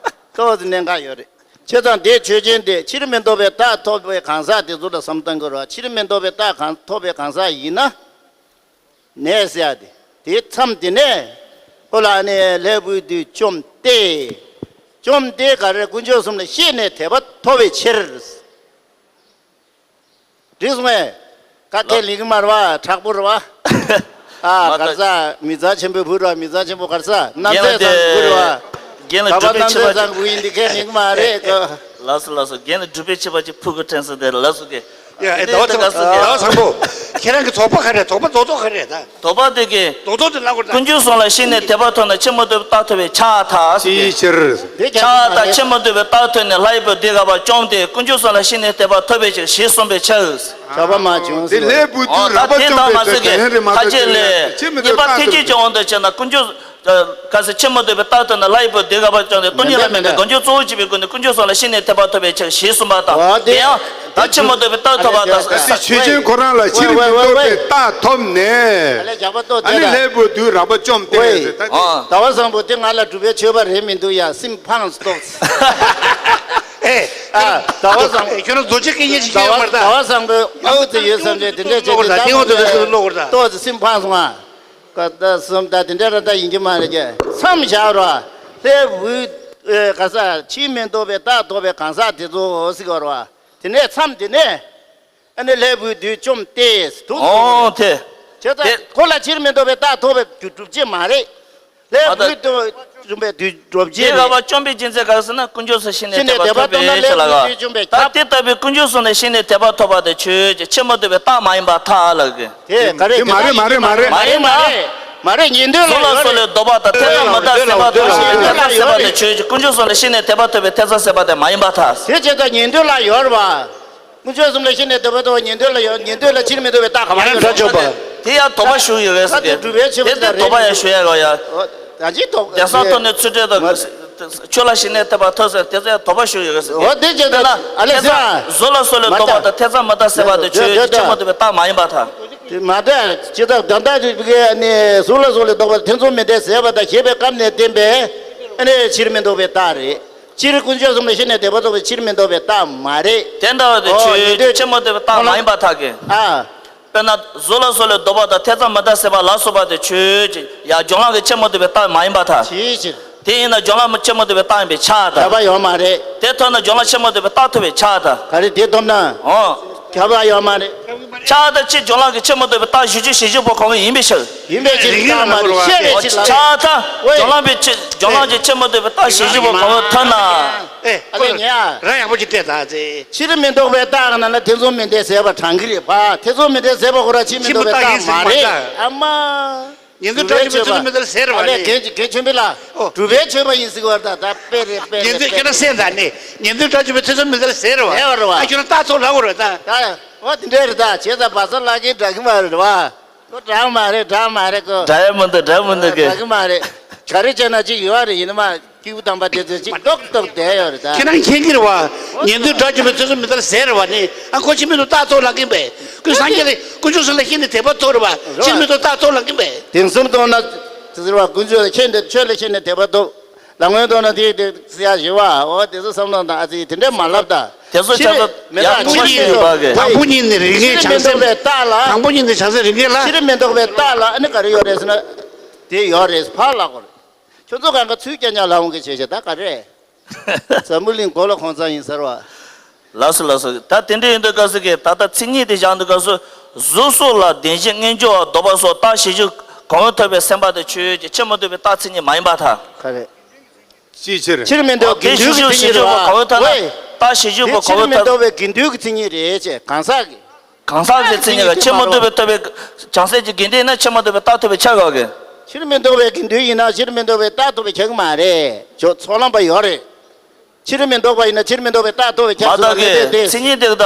ཏོག་ཙམ་གནད་འགག་ཡོད་རེད། བྱས་ཙང་དེ་ཆོས་ཅན་དེ་ཕྱིར་མི་ལྡོག་པའི་རྟགས་ཐོབ་པའི་གང་ཟག་དེ་ཚོ་ལ་བསམ་བཏང་དགོས་རེད་བ། ཕྱིར་མི་ལྡོག་པའི་རྟགས་གང་ཐོབ་པའི་གང་ཟག་ཡིན་ན། ནས་ཟེར་ཡ་དེ། དེའི་མཚམས་དེ་ནས། ཨོ་ལ་ནི་ལྷའི་བུའི་དུས་བཅོམ་སྟེ། བཅོམ་སྟེ་ག་རེ། དཀོན་མཆོག་གསུམ་ལ་ཤེས་ནས་དད་པ་ཐོབ་པའི་ཕྱིར། འགྲིག་སོང་ངས། ཀ་ཁས་ལེན་གི་མ་རེད་བ། དྲག་པོ་རེད་བ། ཨ། མ་ག་རེ་ཟ། མི་ཚང་ཆེན་པོའི་བུ་རེད་བ། མི་ཚང་ཆེན་པོ་ག་རེ་ཟ། རྣམ་རྒན་ལ་ཚད་ཚང་གི་བུ་རེད་བ། རྒན་ལ་ག་པ་སྒྲུབ་པའི་རྣམ་ཚད་ཚང་གི་བུ་ཡིན། འདི་ཁས་ལེན་གི་མ་རེད་ཀོ། ལགས་སོ་ལགས་སོ། རྒན་ལ་སྒྲུབ་པའི་ཆོས་པ་ཅིག་ཕུལ་དགོས་དྲན་སོང་། དེ་ལགས་སོ་གི། ཡ། ཨེ། ཟླ་བ་ཚང་པོ། ཟླ་བ་ཚང་པོ། ཁྱེད་རང་གི་དོགས་པ་ག་རེ། དོགས་པ་རྡོག་རྡོག་ག་རེ་ད། དོགས་པ་དེ་གི། རྡོག་རྡོག་དེ་ལབ་དགོས་ད། དཀོན་མཆོག་གསུམ་ལ་ཤེས་ནས་དད་པ་ཐོབ་ན་ཕྱིར་མི་ལྡོག་པའི་རྟགས་ཐོབ་པས་ཁྱབ་པར་ཐལ། ཅིའི་ཕྱིར། དེ་ཁྱབ་པར་ཐལ། ཕྱིར་མི་ལྡོག་པའི་རྟགས་ཐོབ་ནས་ལྷའི་བུ་འདི་དགའ་བ་བཅོམ་སྟེ་དཀོན་མཆོག་གསུམ་ལ་ཤེས་ནས་དད་པ་ཐོབ་པའི་ཕྱིར་ཞེས་གསུངས་པའི་ཕྱིར། ཁྱབ་པ་མ་བྱུང་། དེ་ལྷའི་བུ་དུས་རགས་པ་བཅོམ་པའི་དོན་ཡང་རིག་མ་ཁ་ཅིག་ལས། ངེས་པ་ཐེག་ཆེན་གྱི་དབང་དུ་བྱས་ན་དཀོན་མཆོག་གལ་སྲིད་ཕྱིར་མི་ལྡོག་པའི་རྟགས་ཐོབ་ན་ལྷའི་བུ་འདི་དགའ་བ་བཅོམ་སྟེ། སྟོང་ཉིད་ལ་དམིགས་པའི་སྒོམ་རྒྱུ་གཙོ་བོར་བྱས་པའི་སྒོ་ནས་དཀོན་མཆོག་གསུམ་ལ་ཤེས་ནས་དད་པ་ཐོབ་པའི་ཕྱིར་ཞེས་གསུངས་པ་དང་། འོ་དེ། དེ་ཡང་ད་ཕྱིར་མི་ལྡོག་པའི་རྟགས་ཐོབ་པ་དང་། གལ་སྲིད་ཆོས་ཅན་ཁོ་རང་ལ་ཕྱིར་མི་ལྡོག་པའི་རྟགས་ཐོབ་ནས། ཨ་ལས་རྒྱག་པ་ཏོ་དེ་ཨ་ནི་ལ། ལྷའི་བུ་དུས་རགས་པ་བཅོམ་སྟེ། ཝེ། ད་དེ། ཨ། ཟླ་བ་བཟང་པོ་དེ་ང་ལ་སྒྲུབ་པའི་ཆོས་པ་རེད་མི་འདུག་ཡ། སེམས་ཕངས་སོ། ཨེ། ཨ། ཟླ་བ་བཟང་པོ། ཁྱོད་རང་རྡོ་རྗེ་སྐད་ཡིག་ཅིག་ཡོད་མ་རེད་ད། ཟླ་བ་བཟང་པོ་ཨའུ་ཙི་ཡོད་བསམ་གྱི་དེ་འདྲས་བྱས་ཏེ། ད་ཏོག་ཙམ་སེམས་ཕངས་སོང་ཨ། ཀ་ད་གསུམ་ད་དེ་འདྲ་ར་ད་ཡིན་གྱི་མ་རེད་ཀྱི། མཚམས་བཞག་རོགས། ལྷའི་བུ། ཨེ། ག་ས། ཕྱིར་མི་ལྡོག་པའི་རྟགས་ཐོབ་པའི་གང་ཟག་དེ་ཚོ་ཟེར་གྱི་རེད་བ། དེ་ནས་མཚམས་དེ་ནས། ཨ་ནི་ལྷའི་བུའི་དུས་བཅོམ་སྟེ་འདུག། ཨོ་དེ། བྱས་ཙང་དེ། ཁོ་ལ་ཕྱིར་མི་ལྡོག་པའི་རྟགས་ཐོབ་པའི་རྒྱུ་སྒྲུབ་བྱེད་མ་རེད། ལྷའི་བུའི་དུས་བཅོམ་པའི་དུས་སྒྲུབ་བྱེད་རེད། དེ་རགས་པ་བཅོམ་པའི་རྒྱུ་མཚན་ག་རེ་ཟེར་ན་དཀོན་མཆོག་གསུམ་ལ་ཤེས་ནས་དད་པ་ཐོབ་པའི་ཕྱིར་ལ་ག། ད་དེ་ལྟ་བུའི་དཀོན་མཆོག་གསུམ་ལ་ཤེས་ནས་དད་པ་ཐོབ་པ་དེ་ཆོས་ཅན། ཕྱིར་མི་ལྡོག་པའི་རྟགས་མ་ཡིན་པར་ཐལ་ལབ་གི། དེ་ག་རེ། དེ་མ་རེད་མ་རེད་མ་རེད། མ་ཡིན་ན། མ་རེད་མ་རེད། ཉན་ཐོས་ལ་ཡོད་རེད། གཟོ་ལ་སོགས་ལས་ལྡོག་པ་དང་ཐེ་ཚོམ་མི་རྟག་སེལ་བ་དང་ཤེས་ནས་ཐེ་ཚོམ་སེལ་བ་དེ་ཆོས་ཅན། དཀོན་མཆོག་གསུམ་ལ་ཤེས་ནས་དད་པ་ཐོབ་པའི་ཐེ་ཚོམ་སེལ་བ་དེ་མ་ཡིན་པར་ཐལ། དེ་བྱས་ཙང་ཉན་ཐོས་ལ་ཡོད་རེད་བ། དཀོན་མཆོག་གསུམ་ལ་ཤེས་ནས་དད་པ་ཐོབ་པ་ཉན་ཐོས་ལ་ཡོད། ཉན་ཐོས་ལ་ཕྱིར་མི་ལྡོག་པའི་རྟགས་ག་པར་ཡོད་རེད། དེ་ཡང་དོགས་པ་ཞུ་ཡོད་རེད་ཟེར་གི། དེ་དེ་དོགས་པ་ཡང་ཞུ་ཡ་ཡོད་ཡ། ད་ཅི་དོགས། དེང་སང་ཐོག་ནས་ཚུལ་ཁྲིམས་དང་ཆོས་ལ་ཤེས་ནས་དད་པ་ཐོབ་ཟེར་དེ་ཚོ་ཡང་དོགས་པ་ཞུ་ཡོད་རེད་ཟེར་གི། འོ་དེ་བྱས་ཙང་ཨ་ལེ་ཟེར། གཟོ་ལ་སོགས་ལས་ལྡོག་པ་དང་ཐེ་ཚོམ་མི་རྟག་སེལ་བ་དེ་ཆོས་ཅན། ཕྱིར་མི་ལྡོག་པའི་རྟགས་མ་ཡིན་པར་ཐལ། དེ་མ་རེད། ཇི་ལྟར་ད་ལྟ་དེ་གའི་ནི་གཟོ་ལ་སོགས་ལས་ལྡོག་པ་ཐེ་ཚོམ་མི་རྟག་སེལ་བ་དང་ཞེས་པའི་སྐབས་ནས་བསྟན་པའི་ཨ་ནི་ཕྱིར་མི་ལྡོག་པའི་རྟགས་རེད། སྤྱིར་དཀོན་མཆོག་གསུམ་ལ་ཤེས་ནས་དད་པ་ཐོབ་པའི་ཕྱིར་མི་ལྡོག་པའི་རྟགས་མ་རེད། དེ་འདྲ་བ་དེ་ཨོ་ཆོས་ཉན་ཐོས་ཕྱིར་མི་ལྡོག་པའི་རྟགས་མ་ཡིན་པར་ཐལ་གི། ཨ། དཔེར་ན་གཟོ་ལ་སོགས་ལས་ལྡོག་པ་དང་ཐེ་ཚོམ་མི་རྟག་སེལ་བ་ལ་སོགས་པ་དེ་ཆོས་ཅན། ཡང་སྦྱོར་ལམ་གྱི་ཕྱིར་མི་ལྡོག་པའི་རྟགས་མ་ཡིན་པར་ཐལ། ཇི་ཕྱིར། དེ་ཡིན་ན་སྦྱོར་ལམ་ཕྱིར་མི་ལྡོག་པའི་རྟགས་ཡིན་པས་ཁྱབ་པར་ཐལ། ཁྱབ་པ་ཡོད་མ་རེད། དེ་ཐོབ་ན་སྦྱོར་ལམ་ཕྱིར་མི་ལྡོག་པའི་རྟགས་ཐོབ་པས་ཁྱབ་པར་ཐལ། ག་རེ་དེ་ཐོབ་ན། ཨོ། ཁྱབ་པ་ཡོད་མ་རེད། ཁྱབ་པར་ཐལ། སྤྱིར་སྦྱོར་ལམ་གྱི་ཕྱིར་མི་ལྡོག་པའི་རྟགས་གཞི་རྒྱུ་གཞིར་གྱུར་པ་གང་ཡིན་པའི་ཕྱིར། ཡིན་པའི་ཕྱིར་རྟགས་མ་རེད། ཤེས་རེད་ཕྱིར་ལ། ཁྱབ་པར་ཐལ། ཝེ། སྦྱོར་ལམ་པའི་ཕྱིར་སྦྱོར་ལམ་གྱི་ཕྱིར་མི་ལྡོག་པའི་རྟགས་གཞིར་གྱུར་པ་གང་ཐོབ་ན། ཨེ། ཨ་ལེ་ཉེ་ཨ། ར་ཡག་པོ་ཅིག་སྤྲད་ད་ཚེ། ཕྱིར་མི་ལྡོག་པའི་རྟགས་ནང་ལ་ཐེ་ཚོམ་མི་རྟག་སེལ་བ་དྲང་གི་རེད་པ། ཐེ་ཚོམ་མི་རྟག་སེལ་བ་ཁོ་རང་ཕྱིར་མི་ལྡོག་པའི་རྟགས་མ་རེད། ཨ་མ། ཉན་ཐོས་དགྲ་བཅོམ་པའི་ཐེ་ཚོམ་མི་རྟག་སེལ་རེད་བ། ཨ་ལས་རྒན་རྒན་ཆོས་འཕེལ་ལགས། ཨོ། སྒྲུབ་པའི་ཆོས་པ་ཡིན་ཟེར་བ་ད་ད་དཔེ་རེད་དཔེ་རེད། ཉན་ཐོས་ཁྱེད་རང་སེམས་དང་ནི་ཉན་ཐོས་དགྲ་བཅོམ་པའི་ཐེ་ཚོམ་མི་རྟག་སེལ་རེད་བ། ཨེ་བ་རེད་བ། ཨ་ཁྱོད་རང་རྟགས་ཐོབ་ལབ་དགོས་རེད་ད། ད་ཨོ་དེ་འདྲ་རེད་ད། བྱས་ཙང་བ་ས་ལག་གིན་འདྲ་གི་མ་རེད་བ། ཁོ་འདྲ་མ་རེད་འདྲ་མ་རེད་ཁོ། འདྲ་ཡ་མི་འདུག་འདྲ་མི་འདུག་གི། འདྲ་གི་མ་རེད། ག་རེ་བྱས་ན་ཅིག་ཡོད་རེད། ཡིན་ན་མ། སྐྱེས་བུ་དམ་པ་དེ་ཚོས་ཅིག་ཏོག་ཏོག་བསྡད་ཡོད་རེད་ད། ཁྱེད་རང་མཁྱེན་གྱི་རེད་བ། ཉན་ཐོས་དགྲ་བཅོམ་པའི་ཐེ་ཚོམ་མི་རྟག་ཟེར་རེད་བ་ནི། ཨ་ཁོ་ཕྱིར་མི་ལྡོག་རྟགས་ཐོབ་ལབ་ཀྱིན་པས། ཁོས་སངས་རྒྱས་ལ་དཀོན་མཆོག་གསུམ་ལ་ཤེས་ནས་དད་པ་ཐོབ་རེད་བ། ཕྱིར་མི་ལྡོག་རྟགས་ཐོབ་ལབ་ཀྱིན་པས། དེང་སང་མཐོང་ན། ཟེར་བ་དཀོན་མཆོག་ལ་ཤེས་ནས་ཆོས་ལ་ཤེས་ནས་དད་པ་ཐོབ། ལམ་ངན་མཐོང་ན་དེ་དེ་ཟེར་ཡ་ཞེས་བ། འོ་དེ་ཚོ་བསམ་བློ་བཏང་ཨ་ཙི་དེ་འདྲས་མ་ལབ་ད། དེ་ཚོ་ཕྱིར་ཆགས་ས་མི་ཡང་རྟག་དང་པོ་ཉིད་ནས་ཡོད་པ་གི། དང་པོ་ཉིད་ནས་རིགས་ངེས་བྱང་སེམས། དང་པོ་ཉིད་ནས་བྱང་སེམས་རིགས་ངེས་ལ། ཕྱིར་མི་ལྡོག་པའི་རྟགས་ལ་ཨ་ནི་ག་རེ་ཡོད་རེད་ཟེར་ན། དེ་ཡོད་རེད་ཕར་ལབ་དགོས་རེད། ཁྱོད་ཚོ་གང་ག་ཚུལ་རྐྱང་རྐྱང་ལབ་འོང་གི་བྱས་བྱས་ད་ག་རེ། འཛམ་བུ་གླིང་མགོ་ལ་གོང་ཚང་ཡིན་ཟེར་བ། ལགས་སོ་ལགས་སོ། ད་དེ་འདྲ་ཡིན་དུས་སྐབས་སུ་གི་ད་ལྟ་མཚན་ཉིད་དེ་བཞག་དུས་སྐབས་སུ་གཟུགས་སོགས་ལ་བདེན་བཞི་རྣལ་འབྱོར་བ་ལྡོག་པ་སོགས་རྟགས་གཞི་རྒྱུ་གང་ཐོབ་པའི་སེམས་པ་དེ་ཆོས་ཅན། ཕྱིར་མི་ལྡོག་པའི་རྟགས་མཚན་ཉིད་མ་ཡིན་པར་ཐལ། ག་རེ། ཅིའི་ཕྱིར། ཕྱིར་མི་ལྡོག་དགེ་འདུན་གྱི་མཚན་ཉིད་རེད་བ། གང་ཐོབ་ན། ཝེ། རྟགས་གཞི་རྒྱུ་གང་ཐོབ། ཕྱིར་མི་ལྡོག་པའི་དགེ་འདུན་གྱི་མཚན་ཉིད་རེད་ཅེས་གང་ཟག་གི། གང་ཟག་གི་མཚན་ཉིད་ལ་ཕྱིར་མི་ལྡོག་པའི་ཐོབ་པའི་བྱང་སེམས་ཀྱི་དགེ་འདུན་ཡིན་ན་ཕྱིར་མི་ལྡོག་པའི་རྟགས་ཐོབ་པའི་ཆ་ག་གི། ཕྱིར་མི་ལྡོག་པའི་དགེ་འདུན་ཡིན་ན་ཕྱིར་མི་ལྡོག་པའི་རྟགས་ཐོབ་པའི་ཆ་གི་མ་རེད། ཇོ་ཚོགས་ལམ་པ་ཡོད་རེད། ཕྱིར་མི་ལྡོག་པ་ཡིན་ན་ཕྱིར་མི་ལྡོག་པའི་རྟགས་ཐོབ་པའི་ཆ་མ་ཚུགས་པ་དག་གི་མེད་དེ། མཚན་ཉིད་དེ་དག་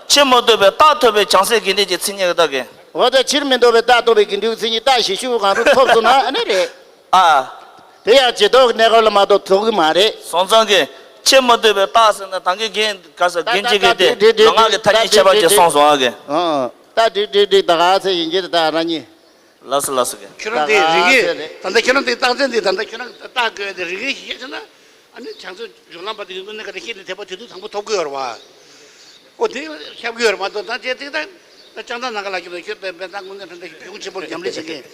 ཕྱིར་མི་ལྡོག་པའི་རྟགས་ཐོབ་པའི་བྱང་སེམས་དགེ་འདུན་གྱི་མཚན་ཉིད་དག་གི། འོ་ད་ཕྱིར་མི་ལྡོག་པའི་རྟགས་ཐོབ་པའི་དགེ་འདུན་གྱི་མཚན་ཉིད་རྟགས་གཞི་ཤུགས་གང་རུང་ཐོབ་སོང་ན་ཨ་ནི་རེད། ཨ། དེ་ཡང་རྗེས་ཐོབ་ཀྱི་གནས་སྐབས་ལ་མ་གཏོགས་ཐོབ་ཀྱི་མ་རེད། སོང་ཙང་གི་ཕྱིར་མི་ལྡོག་པའི་རྟགས་ཟེར་ན་ད་གིན་རྒན་ག་ས་རྒན་གཅིག་གིས་དེ་ལུས་ངག་གི་ཐ་སྙད་ཁྱད་པར་ཅན་གསུངས་སོང་ཨ་གི། ཨང་། ད་འགྲིག་འགྲིག་འགྲིག་ད་ག་ཚད་ཡིན་གྱི་ད་རང་ཉིད། ལགས་སོ་ལགས་སོ་གི། ཁྱོད་རང་དེ་རིགས་ངེས་ད་ག་ཚད་རེད། ད་ལྟ་ཁྱོད་རང་དེ་རྟགས་མཚན་དེ་ད་ལྟ་ཁྱོད་རང་གི་རྟགས་དགོས་དེ་རིགས་ངེས་ཤིག་ཤེས་ན། ཨ་ནི་བྱང་སེམས་སྦྱོར་ལམ་པ་དེ་ཡིན་དུས་ནི་ག་རེ་ཤེས་ནས་དད་པ་དེ་དུས་དང་པོ་ཐོབ་ཀྱི་ཡོད་རེད་བ། ཨོ་དེ་ཁྱབ་ཀྱི་ཡོད་རེད་མ་གཏོགས་ད་ཅེ་ཏིག་ད་ལྕང་ཐང་ནང་ག་ལ་ཁྱོད་ལ་ཁྱོད་པའི་དཔེ་ད་དངོས་གནས་དྲང་གནས་ཀྱི་ཕྲུ་གུ་ཆེན་པོར་རྒྱབ་ལས་བྱེད་མཁན།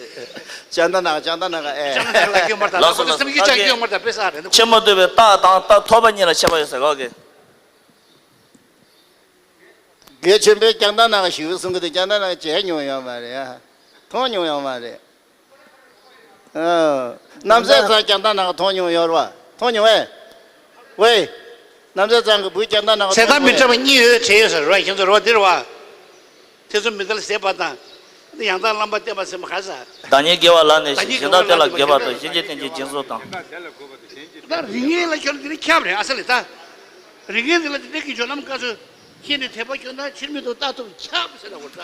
ལྕང་ཐང་ནང་ལྕང་ཐང་ནང་ཨེ། ལྕང་ཐང་ནང་ལ་སྐྱོན་མར་ད་ལགས་སོ་ལགས་སོ་སེམས་ཀྱི་ལགས་ཅག་སྐྱོན་མར་ད་དཔེ་ས་རེད་འདུག་ཕྱིར་མི་ལྡོག་པའི་རྟགས་དང་རྟགས་ཐོབ་པ་གཉིས་ལ་ཁྱད་པར་ཡོད་ཟེར་གོ་གི། དགེ་ཆེན་པོས་ལྕང་ཐང་ནང་ཞུ་གསུང་གི་འདུག་ལྕང་ཐང་ནང་བྱས་མྱོང་ཡོད་མ་རེད་ཨ། མཐོང་མྱོང་ཡོད་མ་རེད། ཨ། རྣམ་སྲས་ཚང་ལྕང་ཐང་ནང་མཐོང་མྱོང་ཡོད་རེད་བ། མཐོང་མྱོང་ཨེ། ཝེ། རྣམ་སྲས་ཚང་གི་བུ་ལྕང་ཐང་ནང་ཚེ་དང་མི་འཕྲད་པ་གཉིས་ཡོད་བྱས་ཡོད་ཟེར་རེད་བ། ཁྱེད་ཚོ་རེད་བ་འདི་རེད་བ། ཐེ་ཚོམ་མི་འདི་ལ་ཟད་པ་དང་། འདི་ཡང་དག་བླ་མ་བསྟེན་པ་ཟེར་མ་ག་ས། བདག་ཉིད་དགེ་བ་ལ་གནས་ཤིང་། གཞན་དག་དེ་ལ་འགོད་པ་དང་། གཞན་གྱི་རྟེན་ཅིང་སྦྱིན་སོགས་དང་། ད་རིགས་ངན་ལ་ཁྱོད་འདི་ནི་ཁྱབ་རེད་ཨ་ས་ལེ་ད། རིགས་ངན་འདི་ལ་འདི་འདྲ་གི་སྦྱོར་ལམ་བཀའ་ཚོད། ཤེས་ནས་དད་པ་སྐྱོན་དང་ཕྱིར་མི་ལྡོག་རྟགས་ཐོབ་ཁྱབ་ཟེར་ན་འོ་ད།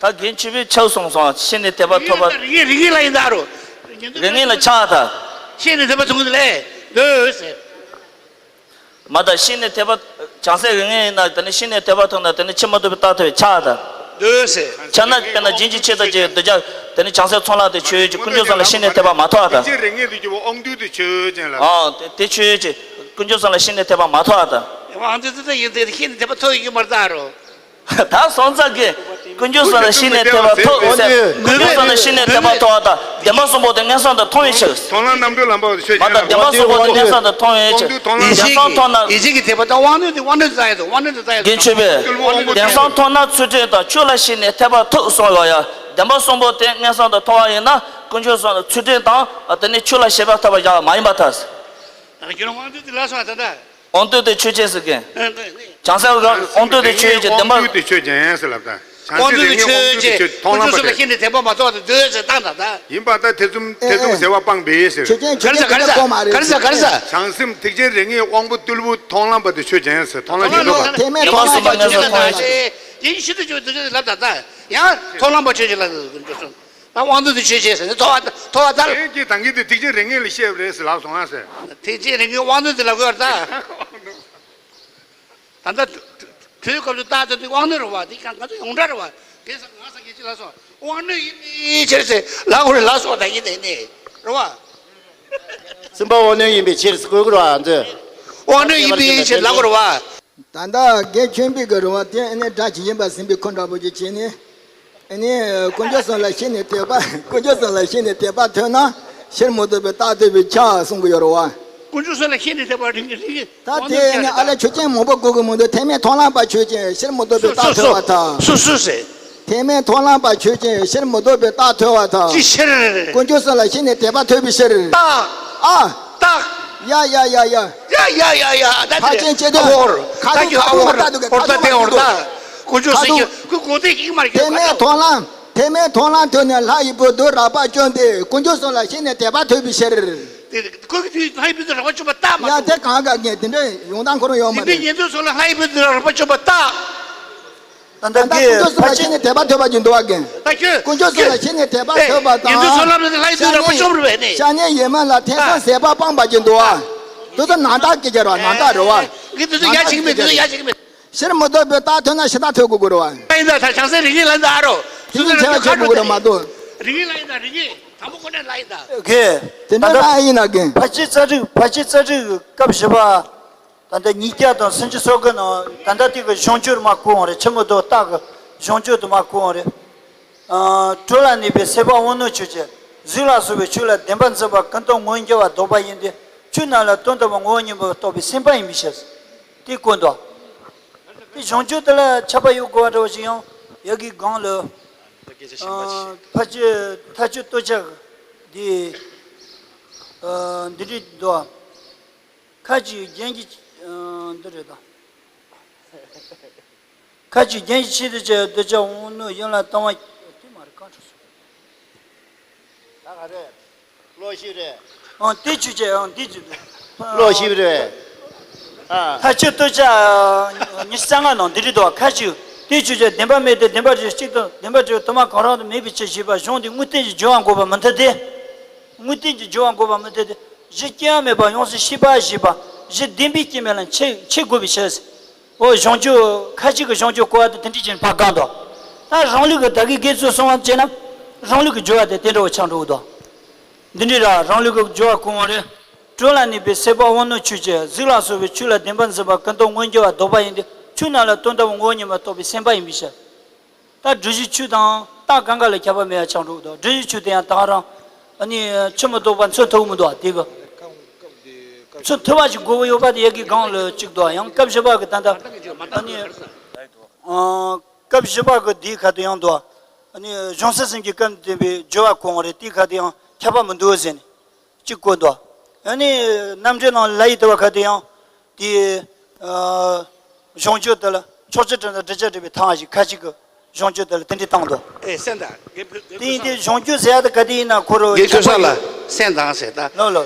ད་རྒན་ཆོས་འཕེལ་ཆགས་སོང་སོང་ཤེས་ནས་དད་པ་ཐོབ་པ། རིགས་ངན་རིགས་ངན་ལ་ཡིན་ད་རོ། རིགས་ངན་ལ་ཆགས་ད། ཤེས་ནས་དད་པ་ཐོབ་གི་ལས་འདོད་ཟེར། མ་ད་ཤེས་ནས་དད་པ། བྱང་སེམས་རིགས་ངན་ཡིན་ན་དེ་ནི་ཤེས་ནས་དད་པ་ཐོབ་ན་དེ་ནི་ཕྱིར་མི་ལྡོག་པའི་རྟགས་ཐོབ་པའི་ཆགས་ད། འདོད་ཟེར། ཆགས་ན་དཔེར་ན་སྦྱིན་གྱི་ཆེད་དུ་ཅིག་འདོད་ཀྱང་དེ་ནི་བྱང་སེམས་ཚོགས་ལམ་དེ་ཆོས་ཡོད་ཀྱི་ཀུན་འབྱུང་གསུམ་ལ་ཤེས་ནས་དད་པ་མ་ཐོབ་ད། ཤེས་རིགས་ངན་དུ་གྱུར་པ་དབང་རྟུལ་དེ་ཆོས་ཅན་ལ། ཨང་དེ་དེ་ཆོས་ཡོད་ཀྱི་ཀུན་འབྱུང་གསུམ་ལ་ཤེས་ནས་དད་པ་མ་ཐོབ་ད། དབང་རྟུལ་དེ་ཡིན་དེ་ཤེས་ནས་དད་པ་ཐོབ་ཡོད་ཀྱི་མ་རེད་ད་རོ། ད་སོང་ཙང་གི། ཀུན་འབྱུང་གསུམ་ལ་ཤེས་ནས་དད་པ་ཐོབ་ཟེར། ཀུན་འབྱུང་གསུམ་ལ་ཤེས་ནས་དད་པ་ཐོབ་པ་དང་བདེན་པ་གསུམ་པོ་དེ་མངོན་སུམ་དུ་མཐོང་བའི་ཕྱིར། མཐོང་ལམ་རྣམ་གྲོལ་ལམ་པ་ཆོས་ཅན། མ་ད་བདེན་པ་གསུམ་པོ་དེ་མངོན་སུམ་དུ་མཐོང་བའི་ཕྱིར། དབང་རྟུལ་མཐོང་ན། ཡིད་ཆེས་ཀྱི་ཐེག་པ་དང་དབང་རྣོན་དེ་དབང་རྣོན་དུ་བཏང་ཡོད་དོ། དབང་རྣོན་དུ་བཏང་ཡོད་དོ། རྒན་ཆོས་འཕེལ། བདེན་གསུམ་མཐོང་ན་ཚུལ་ཁྲིམས་དང་ཆོས་ལ་ཤེས་ནས་དད་པ་ཐོབ་གསུངས་ཡོད་ཡ། བདེན་པ་གསུམ་པོ་དེ་མངོན་སུམ་དུ་མཐོང་བ་ཡིན་ན་ཀུན་འབྱུང་གསུམ་ལ་ཚུལ་ཁྲིམས་དང་དེ་ནས་ཆོས་ལ་ཤེས་པ་ཐོབ་པ་བཞག་མ་ཡིན་པར་ཐལ། ད་ཁྱོད་རང་དབང་རྣོན་དེ་ལ་སོང་ད་ད། དབང་རྟུལ་དེ་ཆོས་ཅན་ཟེར་མཁན། ཨ་ནི། བྱང་སེམས་ཀྱི་དབང་རྟུལ་དེ་ཆོས་ཅན་བདེན་པ། དབང་རྟུལ་དེ་ཆོས་ཅན་ཟེར་ལབ་ད། བྱང་སེམས་རིགས་ངན་དབང་རྟུལ་དེ་ཆོས་ཀུན་འབྱུང་གསུམ་ལ་ཤེས་ནས་དད་པ་མ་ཐོབ་པ་དང་འདོད་ཟེར་བཏང་ད་ད། ཡིན་པ་ད་ཐེ་ཚོམ་ཐེ་ཚོམ་ཟེར་བ་སྤངས་པས་ཟེར། ཆོས་ཅན་ཆོས་ཅན་ག་རེ་ཟེར་ག་རེ་ཟེར་ག་རེ་ཟེར། བྱང་སེམས་ཐེག་ཆེན་རིགས་ངན་དབང་པོ་རྟུལ་པོ་མཐོང་ལམ་པ་དེ་ཆོས་ཅན་ཟེར། མཐོང་ལམ་ཡིན་ནོ་བ། དེ་མེད་མཐོང་ལམ་པ་ཆོས་ཅན་ལ་ད་ཟེར། དེ་ཤི་དུ་ཆོས་དེ་ལབ་ད་ད། ཡང་མཐོང་ལམ་པ་ཆོས་ཅན་ལ་ཀུན་འབྱུང་གསུམ། ད་དབང་རྟུལ་དེ་ཆོས་ཅན་ཟེར་ནས་ཐོབ་པ་ཐོབ་པ་ད། དེ་གི་ད་གིན་དེ་ཐེག་ཆེན་རིགས་ངན་ལ་བཤད་པ་རེད་ཟེར་ལབ་སོང་ང་ཟེར། ཐེག་ཆེན་རིགས་ངན་དབང་རྟུལ་དེ་ལ་གོ་བར་ད། ད་ལྟ་དུས་སྐབས་སུ་ལྟ་དུས་དབང་རྣོན་རེད་བ། དེ་ཀྱང་ང་ཚོ་ཡོངས་གྲགས་རེད་བ། དེ་ས་ང་ས་སྐད་ཅིག་ལ་སོང་དབང་རྣོན་ཡིན་པའི་ཕྱིར་ཟེར་ལབ་དགོས་རེད་ལབ་སོང་ད་ཡིན་ནས་ནས་རེད་བ། སེམས་པ་དབང་རྣོན་ཡིན་པའི་ཕྱིར་ཟེར་དགོས་ཀྱི་རེད་བ་ང་ཚོས། དབང་རྣོན་ཡིན་པའི་ཕྱིར་ལབ་དགོས་རེད་བ། ད་ལྟ་རྒན་ཆོས་འཕེལ་གྱི་རེད་བ། དེ་ཨ་ནི་སྒྲ་ཇི་བཞིན་པ་ཟིན་པའི་ཁོ་འདྲ་པོ་ཅིག་བྱས་ནས། ཨ་ནི་ཀུན་འབྱུང་གསུམ་ལ་ཤེས་ནས་དད་པ། ཀུན་འབྱུང་གསུམ་ལ་ཤེས་ནས་དད་པ་ཐོབ་ན་ཕྱིར་མི་ལྡོག་པའི་རྟགས་ཐོབ་པའི་ཕྱིར་གསུང་གི་ཡོད་རེད་བ། ཀུན་འབྱུང་གསུམ་ལ་ཤེས་ནས་དད་པ་རིགས་རིགས་ད་དེ་ནི་ཨ་ལས་ཆོས་ཅན་མང་པོ་གོ་གི་མི་འདུག་དེ་མིན་མཐོང་ལམ་པ་ཆོས་ཅན་ཕྱིར་མི་ལྡོག་པའི་རྟགས་ཐོབ་པར་ཐལ། སུ་སུ་སུ་ཟེར། དེ་མིན་མཐོང་ལམ་པ་ཆོས་ཅན་ཕྱིར་མི་ལྡོག་པའི་རྟགས་ཐོབ་པར་ཐལ། ཅི་ཕྱིར། ཀུན་འབྱུང་གསུམ་ལ་ཤེས་ནས་དད་པ་ཐོབ་པའི་ཕྱིར། རྟགས། ཨ། རྟགས། ཡ་ཡ་ཡ་ཡ། ཡ་ཡ་ཡ་ཡ། ད་ཕར་ཕྱིན་ཆད་དུ་ཨ་བོར། ཁ་ཐུག་ཁ་ཐུག་ཁ་ཐུག་ཁ་ཐུག་ཁ་ཐུག་ཁ་ཐུག་ཁ་ཐུག་ཁ་ཐུག་ཁ་ཐུག་དེ་མེད་མཐོང་ལམ། དེ་མེད་མཐོང་ལམ་ཐོབ་ནས་ལྷ་ཡི་བུ་དུད་འགྲོ་རགས་པ་བཅོམ་སྟེ་ཀུན་འབྱུང་གསུམ་ལ་ཤེས་ནས་དད་པ་ཐོབ་པའི་ཕྱིར། དེ་ཁོ་གི་དུས་ལྷ་ཡི་བུ་དུད་འགྲོ་རགས་པ་བཅོམ་པ་རྟགས་མ་ཡ་གཏོགས། དེ་གང་ག་ངས་དེ་འདྲའི་ཡོང་སྟངས་ཁོ་རང་ཡོང་མ་འདི་འདྲའི་རེད། ཉན་ཐོས་ཚོ་ལ་ལྷ་ཡི་བུ་དུད་འགྲོ་རགས་པ་བཅོམ་པ་རྟགས། ད་ལྟ་ད་ལྟ་ཀུན་འབྱུང་གསུམ་ལ་ཤེས་ནས་དད་པ་ཐོབ་པ་ཅིག་འདུག་བ་རྒན། ད་ཁྱོད་ཀུན་འབྱུང་གསུམ་ལ་ཤེས་ནས་དད་པ་ཐོབ་པ་དང་། ཉན་ཐོས་ཚོ་ལ་ལྷ་ཡི་བུ་དུད་འགྲོ་རགས་པ་བཅོམ་རེད་པས་ནི། ཤ་ཉེ་ཡིད་མ་ལ་ཐེ་ཚོམ་ཟད་པ་སྤངས་པ་ཅིག་འདུག་བ། དེ་ཚོ་ནང་རྟགས་སྐད་ཆ་རེད་བ། ནང་རྟགས་རེད་བ། ངས་དེ་ཚོ་ཡ་བྱེད་ཀྱི་མེད། དེ་ཚོ་ཡ་བྱེད་ཀྱི་མེད། ཕྱིར་མི་ལྡོག་པའི་རྟགས་ཐོན་ན་ཕྱི་རྟགས་ཐོན་དགོས་ཀྱི་རེད་བ། ཡིན་ད་ད་བྱང་སེམས་རིགས་ངན་ལ་འདི་ཨ་རོ། དེ་ཚོ་ཚེ་བ་ཆད་དགོས་ཀྱི་རེད་མ་གཏོགས། རིགས་ངན་ལ་ཡིན་ད་རིགས་ངན་དང་པོ་ཁོ་ནས་ལ་ཡིན་ད། གེ། དེ་འདྲ་ད་ལྟ་ན་ཡིན་ན་གེ། ཕལ་ཆེར་རྩ་རིག་ཕལ་ཆེར་རྩ་རིག་སྐབས་བཞི་པ། ད་ལྟ་ཉིས་བརྒྱ་དང་སུམ་ཅུ་སོ་དགུ་ནང་ད་ལྟ་དེ་གི་གཞུང་ཆོས་མ་གོ་འོང་རེད། ཕྱིར་མི་ལྡོག་རྟགས་གི་གཞུང་ཆོས་དུ་མ་གོ་འོང་རེད། ཨ། སྤྲོ་ལ་གནས་པའི་སྲེད་པ་དབང་རྣོན་ཆོས་ཅན། གཟུགས་ལ་སོགས་པའི་ཆོས་ལ་བདེན་པར་འཛིན་པ་ཀུན་རྟོག་ངོ་བོ་ཉིད་པ་ལྡོག་པ་ཡིན་ཏེ། ཆོས་རྣམས་ལ་དོན་དམ་པར་ངོ་བོ་ཉིད་པར་རྟོགས་པའི་སེམས་དཔའ་ཡིན་པའི་ཕྱིར། དེ་ཀུན་རྟོག་དེ་གཞུང་ཆོས་དེ་ལ་ཁྱབ་པ་ཡོད་དགོས་པ་འདྲ་བ་ཞིག་ཡང་ཡ་གི་སྒང་ལ། ཨ། ཕལ་ཆེར་མཐའ་དཔྱོད་ལྟོ་ཆས་འདི། ཨ། འདི་འདྲའི་འདུག་ཁ་ཅིག་རྒྱན་གྱི། ཨ། འདི་རེད་ད། ཁ་ཅིག་རྒྱན་གྱི་ཆེད་དུ་བྱས་འདོད་ཆགས་དབང་རྣོན་ཡིད་ལ་བཏང་བ། དེ་མ་རེད་གང་བྱུང་སོང་། ད་ག་རེད། བློ་ཞིག་རེད། ཨང་། དེ་ཆོས་ཅན། ཨང་། དེ་ཆོས་ཅན། བློ་ཞིག་རེད། ཨ། མཐའ་དཔྱོད་ལྟོ་ཆས་ཉི་ཤུ་རྩ་ལྔ་ནང་འདི་རེད་འདུག་ཁ་ཅིག་དེ་ཆོས་ཅན། བདེན་པ་མེད་དེ་བདེན་པར་གྲོལ་གཅིག་ཏུ་བདེན་པར་གྲོལ་དུ་མ་གང་རུང་དུ་མེད་པའི་ཕྱིར་ཞེས་པ་གཞུང་འདི་དངོས་བསྟན་གྱི་སྦྱོར་བ་འགོད་པར་མི་འཐད་དེ། དངོས་བསྟན་གྱི་སྦྱོར་བ་འགོད་པར་མི་འཐད་དེ། གཞི་སྐྱེ་བ་མེད་པ་ཡོངས་སུ་ཤེས་པ་ཞེས་པ་གཞི་བདེན་པའི་སྐྱེ་མེད་ལ་འཆད་འཆད་དགོས་པའི་ཕྱིར། ཨོ། གཞུང་ཆོས་ཁ་ཅིག་གི་གཞུང་ཆོས་གོ་བ་དེ་དེ་འདྲ་ཅན་ཕར་བཀག་འདུག་ད་རང་ལུགས་ཀྱི་ད་གིན་དགེ་ཚུལ་གསུང་བ་བྱས་ན་རང་ལུགས་ཀྱི་སྦྱོར་བ་དེ་དེ་འདྲ་བོ་ཆགས་འགྲོ་གི་འདུག་འདི་འདྲའི་ར་རང་ལུགས་ཀྱི་སྦྱོར་བ་གོ་བ་རེད། དྲོད་ལ་གནས་པའི་སྲེད་པ་དབང་རྣོན་ཆོས་ཅན། གཟུགས་ལ་སོགས་པའི་ཆོས་ལ་བདེན་པར་འཛིན་པ་ཀུན་རྟོག་མངོན་གྱུར་བ་ལྡོག་པ་ཡིན་ཏེ། ཆོས་རྣམས་ལ་དོན་དམ་པར་ངོ་བོ་ཉིད་མ་རྟོགས་པའི་སེམས་པ་ཡིན་པའི་ཕྱིར། ད་སྒྲུབ་བྱའི་ཆོས་དང་རྟགས་གང་ག་ལ་ཁྱབ་པ་མེད་པ་ཆགས་འགྲོ་གི་འདུག་སྒྲུབ་བྱའི་ཆོས་དེ་ཡང་ད་ག་རང་ཨ་ནི་ཆོས་མི་རྟོགས་པ་མཚོན་ཐུབ་ཀྱི་མི་འདུག་བ། དེ་གི་མཚོན་ཐུབ་པ་ཞིག་དགོས་ཀྱི་ཡོད་པ་དེ་ཡ་གི་སྒང་ལ་གཅིག་འདུག་ཡང་སྐབས་བཞི་པ་གི་ད་ལྟ་ཨ་ནི་ཨ་སྐབས་བཞི་པ་གི་དེའི་ཁ་དུ་ཡང་འདུག་ཨ་ནི་གཞུང་སེམས་ཀྱི་སྐབས་འདི་པའི་སྦྱོར་བ་གོང་རེད། དེའི་ཁ་དུ་ཡང་ཁྱབ་པ་མི་འདུག་ཟེར་ནས། གཅིག་བཀོད་འདུག་ཨ་ནི་རྣམ་འགྲེལ་ནང་ལ་ཡི་དེ་བ་ཁ་དེ་ཡང་དེ་ཨ་གཞུང་ཆོས་དེ་ལ་ཕྱོགས་ཆོས་དྲི་ཟ་དྲི་བྱ་དྲི་བའི་ཐང་ཞིག་ཁ་ཅིག་གི་གཞུང་ཆོས་དེ་ལ་དེ་འདྲའི་བཏང་འདུག་ཨེ་སེམས་དང་དགེ་ཕུ་དགེ་དེ་ཡིན་ཏེ་གཞུང་ཆོས་ཟེར་ཡ་དེ་ག་དེ་ཡིན་ན་ཁོ་རོ་དགེ་ཁྱོད་ས་ལ་སེམས་དང་ཟེར་ད། ལོ་ལོ།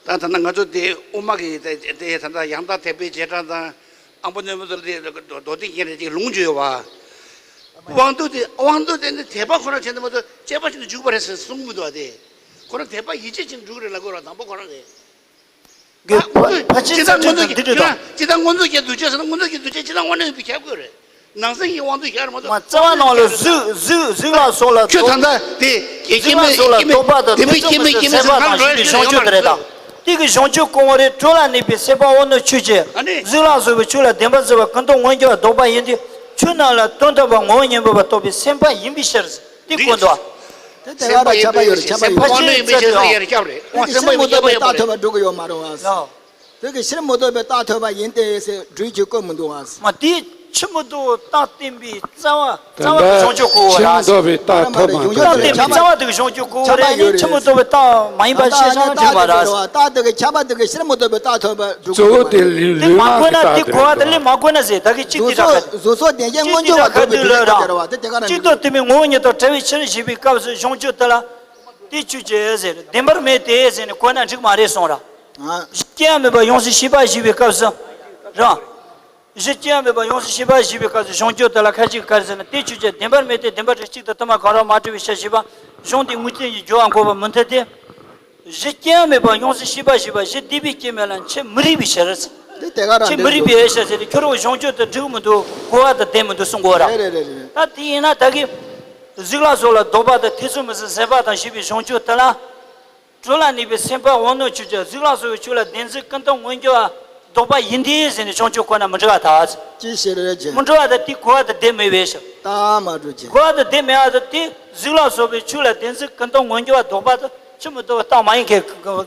ད་ད་ན་ང་ཚོ་དེ་དབུ་མ་གི་དེ་དེ་ད་ད་ཡང་དག་དད་པའི་རྗེས་འབྲང་དང་ཨ་མ་ནོན་མོ་དེ་མདོ་སྡེ་རྒྱན་རེ་ཅིག་ལུང་བརྗོད་ཡོད་བ། དབང་དུ་དེ་དབང་དུ་དེ་ནི་དད་པ་ཁོ་ན་བྱས་ནས་མ་གཏོགས་དཔྱད་པ་ཞིག་ཏུ་འཇུག་པ་རེད་ཟེར་གསུང་གི་མི་འདུག་བ་དེ། ཁོ་རང་དད་པ་ཡིད་ཆེས་ཅན་འགྲུག་རེད་ལབ་དགོས་ར་དང་པོ་ཁོ་རང་རེད། གི་ཕ་ཕ་ཕྱི་ཅི་ལྟར་མངོན་རྟོགས་ཀྱི་འདི་འདྲ་དང་། ཅི་ལྟར་མངོན་རྟོགས་ཀྱི་འདུ་བྱེད་ཟེར་ན་མངོན་རྟོགས་ཀྱི་འདུ་བྱེད་ཅི་ལྟར་དངོས་གནས་ཡོད་པའི་ཁྱབ་དགོས་རེད། ནང་སེམས་ཀྱི་དབང་དུ་ཤར་མ་གཏོགས། མ་རྩ་བ་ནང་ལ་གཟུགས་གཟུགས་གཟུགས་ལ་སོགས་ལ་ཁྱོད་ད་ལྟ་དེ་སྐྱེ་གཟུགས་ལ་སྐྱེ་མེད་སོགས་ལ་སྐྱེ་མེད་རྟོག་པ་དང་དེ་མེད་སྐྱེ་མེད་སྐྱེ་མེད་ཟེར་ཁ་ལ་ཞིག་གི་གཞུང་ཆོས་དེ་རེད་ད། དེ་གི་གཞུང་ཆོས་གོང་བ་རེད། དྲོད་ལ་གནས་པའི་སྲེད་པ་དབང་རྣོན་ཆོས་ཅན། ཨ་ནི། གཟུགས་ལ་སོགས་པའི་ཆོས་ལ་བདེན་པར་འཛིན་པ་ཀུན་རྟོག་མངོན་གྱུར་བ་ལྡོག་པ་ཡིན་ཏེ། ཆོས་རྣམས་ལ་དོན་དམ་པར་ངོ་བོ་ཉིད་མ་རྟོགས་པའི་སེམས་པ་ཡིན་པའི་ཕྱིར། དེ་ཀུན་ཏུ། དེ་དེ་ག་རང་ཁྱབ་པ་ཡོད་རེད། ཁྱབ་པ་ཡོད་རེད། ཕ་ཕྱིར་ཡིན་ཚད་དུའང་། དེ་ཕྱིར་མི་ལྡོག་པའི་རྟགས་ཐོབ་པ་འགྲོ་གི་ཡོད་མ་རེད་བ། ལགས། དེ་གི་ཕྱིར་མི་ལྡོག་པའི་རྟགས་ཐོབ་པ་ཡིན་ཏེ་ཟེར་སྒྲུབ་བྱེད་ཀུན་མི་འདུག་བ། མ་དེ་ཕྱིར་མི་ལྡོག་པའི་རྟགས་བསྟན་པའི་རྩ་བ་རྩ་བ་གི་གཞུང་ཆོས་གོ་བ་ར། ཕྱིར་མི་ལྡོག་པའི་རྟགས་ཐོབ་པ་མི་འདུག་རྟགས་བསྟན་པའི་རྩ་བ་དེ་གི་གཞུང་ཆོས་གོ་བ་ར། ཡིན་ཕྱིར་མི་ལྡོག་པའི་རྟགས་མ་ཡིན་པ་ཤེས་བྱ་ན་འགྲིག་པ་ར། རྟགས་དེ་གི་ཁྱབ་པ་དེ་གི་ཕྱིར་མི་ལྡོག་པའི་རྟགས་ཐོབ་པ། གཙོ་བོ་དེ་ལུས་ལུས་ངག་གི་རྟགས་དེ་རེད། དེ་མ་གོ་ན་དེ་གོ་བ་དེ་ལས་མ་གོ་ན་ཟེར་ད་གི་གཅིག་དེ་ད་ག་གཟུགས་སོགས་བདེན་བཞིའི་མངོན་གྱུར་བ་ལྡོག་པའི་སྒྲུབ་བྱེད་ཀུན་ཏུ་ར། དེ་ག་རང་གཅིག་ཏུ་དེ་མིན་ངོ་བོ་ཉིད་དང་བྲལ་བའི་ཕྱིར་ཞེས་པའི་སྐབས་སུ་གཞུང་ཆོས་དེ་ལ། དེ་ཆོས་ཅན་ཟེར་བདེན་པར་མེད་དེ་ཟེར་ནས་གོ་ན་འགྲིག་མ་རེད་གསུངས་ར། གཞི་སྐྱེ་བ་མེད་པ་ཡོངས་སུ་ཤེས་པ་ཞེས་པའི་སྐབས་སུ་ར། གཞི་སྐྱེ་བ་མེད་པ་ཡོངས་སུ་ཤེས་པ་ཞེས་པའི་སྐབས་སུ་གཞུང་ཆོས་དེ་ལ་ཁ་ཅིག་ག་རེ་ཟེར་ན། དེ་ཆོས་ཅན་བདེན་པར་མེད་དེ། བདེན་པར་གཅིག་ཏུ་དུ་མ་གང་རུང་མ་བྲལ་བའི་ཕྱིར་ཞེས་པ་གཞུང་དེའི་ངོས་བསྟན་གྱི་སྦྱོར་བ་འགོག་པར་མི་འཐད་དེ། གཞི་སྐྱེ་བ་མེད་པ་ཡོངས་སུ་ཤེས་པ་ཞེས་པ་གཞི་བདེན་པའི་སྐྱེ་མེད་ལ་འཆད་མི་རིགས་པའི་ཕྱིར། དེ་དེ་ག་རང་འཆད་མི་རིགས་པའི་ཕྱིར་ཟེར་ཏེ་ཁྱོད་རང་གཞུང་ཆོས་དེ་འགྲིག་མི་འདུག་གོ་བ་དེ་བདེན་མི་འདུག་གསུང་གོ་ར། རེད་རེད་རེད་རེད། ད་དེ་ཡིན་ན་ད་གི་གཟུགས་ལ་སོགས་ལ་ལྡོག་པ་དང་ཐེ་ཚོམ་མི་ཟ་ཟད་པ་དང་ཞེས་པའི་གཞུང་ཆོས་དེ་ལ། དྲོད་ལ་གནས་པའི་སེམས་པ་དབང་རྣོན་ཆོས་ཅན། གཟུགས་ལ་སོགས་པའི་ཆོས་ལ་བདེན་འཛིན་ཀུན་རྟོག་མངོན་གྱུར་བ་ལྡོག་པ་ཡིན་ཏེ་ཟེར་ནས་གཞུང་ཆོས་གོ་ན་མི་འགྲིག་པ་དང་། ཅི་ཕྱིར་ཅེ། མི་འགྲིག་པ་དང་དེ་གོ་བ་དེ་བདེན་མེད་པའི་ཕྱིར། རྟགས་མ་གྲུབ་ཅེ། གོ་བ་དེ་བདེན་མེད་པ་དང་དེ་གཟུགས་ལ་སོགས་པའི་ཆོས་ལ་བདེན་འཛིན་ཀུན་རྟོག་མངོན་གྱུར་བ་ལྡོག་པ་དང་ཕྱིར་མི་ལྡོག་པའི་རྟགས་མ་ཡིན་མཁན་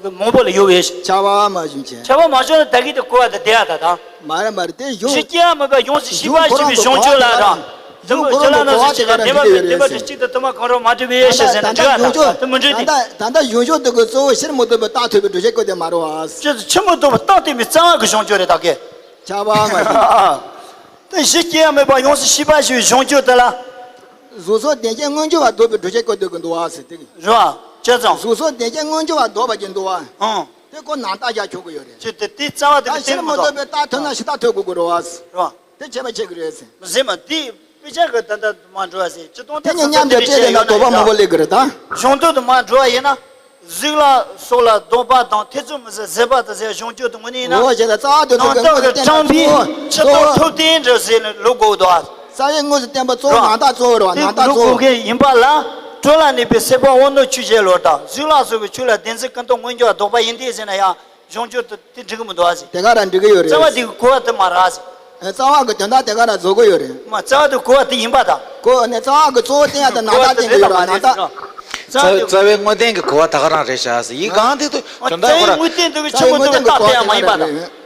མང་པོ་ལ་ཡོད་པའི་ཕྱིར། ཁྱབ་པ་མ་བྱུང་ཅེ། ཁྱབ་པ་མ་བྱུང་ན་ད་གི་དེ་གོ་བ་དེ་བདེན་ཡ་ད་དང་། མ་རེད་མ་རེད། དེ་གཞུང་གཞི་སྐྱེ་བ་མེད་པ་ཡོངས་སུ་ཤེས་པ་ཞེས་པའི་གཞུང་ཆོས་ལ་ར། གཞུང་ཁོ་རང་གི་གོ་བ་ཅི་ལ་ནོར་ཞིག་ཅིག་ལ་བདེན་པ་བདེན་པ་གཅིག་ཏུ་དུ་མ་གང་རུང་མ་བྲལ་བའི་ཡེ་ཤེས་ཟེར་ན་འགྲིག་ཡ་ད་དེ་མི་འགྲིག་དེ། ད་ལྟ་གཞུང་ཆོས་དེ་གི་གཙོ་བོ་ཕྱིར་མི་ལྡོག་པའི་རྟགས་ཐོབ་པའི་སྒྲུབ་བྱེད་ཀུན་དེ་མ་རེད་བ། ཕྱིར་མི་ལྡོག་པའི་རྟགས་བསྟན་པའི་རྩ་བ་གི་གཞུང་ཆོས་རེད་ད་གི། ཁྱབ་པ་མ་བྱུང་། དེ་གཞི་སྐྱེ་བ་མེད་པ་ཡོངས་སུ་ཤེས་པ་ཞེས་པའི་གཞུང་ཆོས་དེ་ལ། གཟུགས་སོགས་བདེན་བཞིའི་མངོན་གྱུར་བ་ལྡོག་པའི་སྒྲུབ་བྱེད་ཀུན་དེ་གི་འདུག་བ་ཟེར་དེ་གི། རེད་བ། བྱས་ཙང་། གཟུགས་སོགས་བདེན་བཞིའི་མངོན་གྱུར་བ་ལྡོག་པ་ཅིག་འདུག་བ། ཨང་། དེ་ཁོ་ནང་རྟགས་རྒྱག་ཆོག་གི་ཡོད་རེད། ཅི་སྟེ་དེ་རྩ་བ་དེ་ད་གི་ཕྱིར་མི་ལྡོག་པའི་རྟགས་ཐོན་ན་གཞི་རྟགས་ཐོན་དགོས་ཀྱི་རེད་བ། རེད་བ། དེ་ཁྱད་པར་ཆེ་གི་རེད་ཟེར། མི་ཟེར་མ་དེ་དཔེ་ཆ་གི་ད་ལྟ་མ་འགྲོ་བ་ཟེར་སྤྱི་སྟོང་དེ་ཉིད་མཉམ་དུ་སྤྲད་དེ་ན་ལྡོག་པ་མང་པོ་སླེབས་གི་རེད་ད། གཞུང་དོན་དུ་མ་འགྲོ་བ་ཡིན་ན། གཟུགས་ལ་སོགས་ལ་ལྡོག་པ་དང་ཐེ་ཚོམ་མི་ཟ་ཟད་པ་དང་ཟེར་གཞུང་དོན་དུ་དངོས་གནས་ཡིན་ན། འོ་བྱས་ཙང་རྩ་བ་དེ་ནང་རྟགས་ཀྱི་དྲངས་པའི་ཕྱིར་ལྡོག་ཐུབ་བསྟན་འདྲ་ཟེར་ནས་ལབ་དགོས་འདུག་ཨ། རྩ་བའི་དངོས་སུ་བསྟན་པ་གཙོ་བོ་ནང་རྟགས་གཙོ་བོ་རེད་བ། ནང་རྟགས་གཙོ་བོ་ཡིན་པ་ལ། དྲོད་ལ་གནས་པའི་སྲེད་པ་དབང་རྣོན་ཆོས་ཅན་ལོ་དང་གཟུགས་ལ་སོགས་པའི་ཆོས་ལ་བདེན་འཛིན་ཀུན་རྟོག་མངོན་གྱུར་བ་ལྡོག་པ་ཡིན་ཏེ་ཟེར་ན་ཡང་གཞུང་ཆོས་དེ་འགྲིག་གི་མི་འདུག་ཨ་ཟེར། དེ་ག་རང་འགྲིག་གི་ཡོད་རེད། རྩ་བ་དེ་གི་གོ་བ་དེ་མ་རེད་ཨ་ཟེར། རྩ་བ་གི་དོན་དག་དེ་ག་རང་རྫོགས་གི་ཡོད་རེད། མ་རྩ་བ་དེ་གོ་བ་དེ་ཡིན་པ་དང་། གོ་ནས་རྩ་བ་གི་གཙོ་བོ་བསྟན་ཡ་དང་ནང་རྟགས་བསྟན་གི་ཡོད་རེད་ནང་རྟགས། རྩ་བའི་དངོས་བསྟན་གྱི་གོ་བ་ད་ག་རང་རེད་བཞག་ཟེར་ཡིན་གང་དེ་དུ་དོན་དག་ཁོ་ར། རྩ་བའི་དངོས་བསྟན་དེ་གི་ཆོས་མི་རྟོགས་པའི་རྟགས་དེ་ཡང་མ་ཡིན་པ་དང་།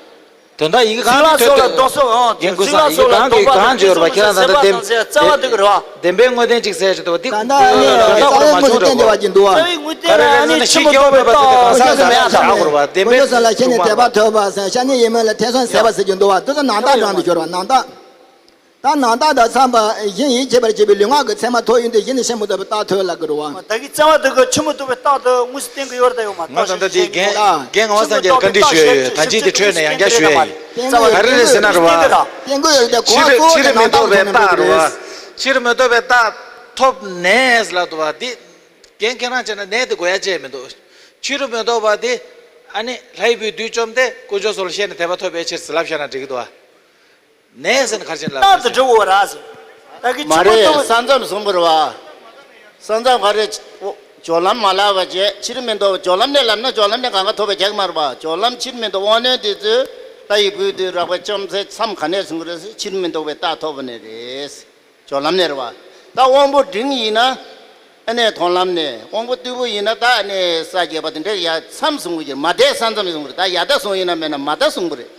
དོན་དག་ཡི་གེ་གང་གཟུགས་ལ་སོགས་ལ་ལྡོག་སོགས་ཨང་། རྒན་ཀུན་བཟང་ཡི་གེ་གང་གི་གང་བརྗོད་པ་ཁྱེད་རང་ད་ལྟ་བདེན་རྩ་བ་དེ་གི་རེད་བ། བདེན་པའི་དངོས་བསྟན་གཅིག་གསལ་བྱེད་དོ་དེ་ད་ལྟ་ནི་ད་ལྟ་ཁོ་ར་མ་བྱུང་རེད་བ། རྩ་བའི་དངོས་བསྟན་ལ་ནི་ཆོས་མི་རྟོགས་པའི་རྟགས་དེ་གང་ཟག་གི་མེད་ཡ་ད་ཧ་གོ་རེད་བ། བདེན་པའི་ཀུན་བཟང་ལ་ཤེས་ནས་དད་པ་ཐོབ་པ་ཟེར་ཤ་ནི་ཡིན་མིན་ལ་ཐེ་ཚོམ་ཟད་པ་ཟེར་གྱི་འདུག་བ། དེ་ཚོ་ནང་རྟགས་དྲངས་ཏེ་སྦྱོར་བ་ནང་རྟགས། ད་ནང་རྟགས་དང་འཚམས་པ་གཞན་ཡིད་ཆེས་པར་བྱེད་པའི་ལུས་ངག་གི་མཚན་མ་ཐོགས་ཡོད་དུས་གཞི་ནས་ཕྱིར་མི་ལྡོག་པའི་རྟགས་ཐོན་ལབ་ཀྱི་རེད་བ། ད་གི་རྩ་བ་དེ་གི་ཆོས་མི་རྟོགས་པའི་རྟགས་དེ་དངོས་སུ་བསྟན་གྱི་ཡོད་རེད་ད་ཡོད་མ་ང་ད་ལྟ་དེ་རྒན་རྒན་ངག་དབང་སངས་རྒྱས་ལ་བཀའ་འདྲི་ཞུ་ཡ་ཡོད། ད་ཅི་དེ་འཕྲོས་ནས་ཡང་བསྐྱར་ཞུ་ཡ་ཡིན། ག་རེ་རེད་ཟེར་ན་རེད་བ། བསྟན་གྱི་ཡོད་རེད་ད་གོ་བ་གཙོ་བོ་དེ་ནང་རྟགས་ཐོན་ན་འགྲིག་གི་རེད། ཕྱིར་མི་ལྡོག་པའི་རྟགས་ཐོབ་ནས་ལབ་འདུག་བ། འདི་རྒན་ཁྱེད་རང་བྱས་ན་ནས་དེ་གོ་ཡ་ཅེས་མི་འདུག་ཕྱི་རུ་མི་ལྡོག་པ་དེ་ཨ་ནི་ལྷའི་བུས་བདུད་བཅོམ་སྟེ་དཀོན་མཆོག་གསུམ་ལ་ཤེས་ནས་དད་པ་ཐོབ་པའི་ཕྱིར་ཟེར་ལབ་བཞག་ན་འགྲིག་གི་འདུག་བ། ནས་ཟེར་ན་ག་རེ་བྱས་ནས་ལབ་རྟགས་དེ་འགྲིག་འོ་ར་ཟེར། ད་གི་མ་ཆུ་མོ་རེད། ལྟ་བུ། ས་མཚམས་བཟུང་དགོས་རེད་བ། ས་མཚམས་ག་རེ། ཨོ། སྦྱོར་ལམ་མ་ལབ་པ་བྱས། ཕྱིར་མི་ལྡོག་སྦྱོར་ལམ་ནས་ལབ་ན། སྦྱོར་ལམ་ནས་གང་ག་ཐོབ་པའི་རྒྱག་མ་རེད་པ། སྦྱོར་ལམ་ཕྱིར་མི་ལྡོག་དབང་རྣོན་དེ་ཚོས་ལྷ་ཡི་བུའི་དུས་རགས་པ་བཅོམ་ཚེ་མཚམས་ག་ནས་བཟུང་གི་རེད་ཟེར། ཕྱིར་མི་ལྡོག་པའི་རྟགས་ཐོབ་པ་ནས་རེད། སྦྱོར་ལམ་ནས་རེད་པ། ད་དབང་པོ་འབྲིང་ཡིན་ན་ཨ་ནི་མཐོང་ལམ་ནས། དབང་པོ་རྟུལ་པོ་ཡིན་ན་ད་ཨ་ནི་ས་བརྒྱད་པ་དེ་འདྲ་ཡ་མཚམས་བཟུང་གི་ཡོད། མ་དེ་ས་མཚམས་བཟུང་གི་རེད། ད་ཡ་ད་བཟུང་ཡིན་ན་མེད་ན་མ་ད་བཟུང་གི་རེད།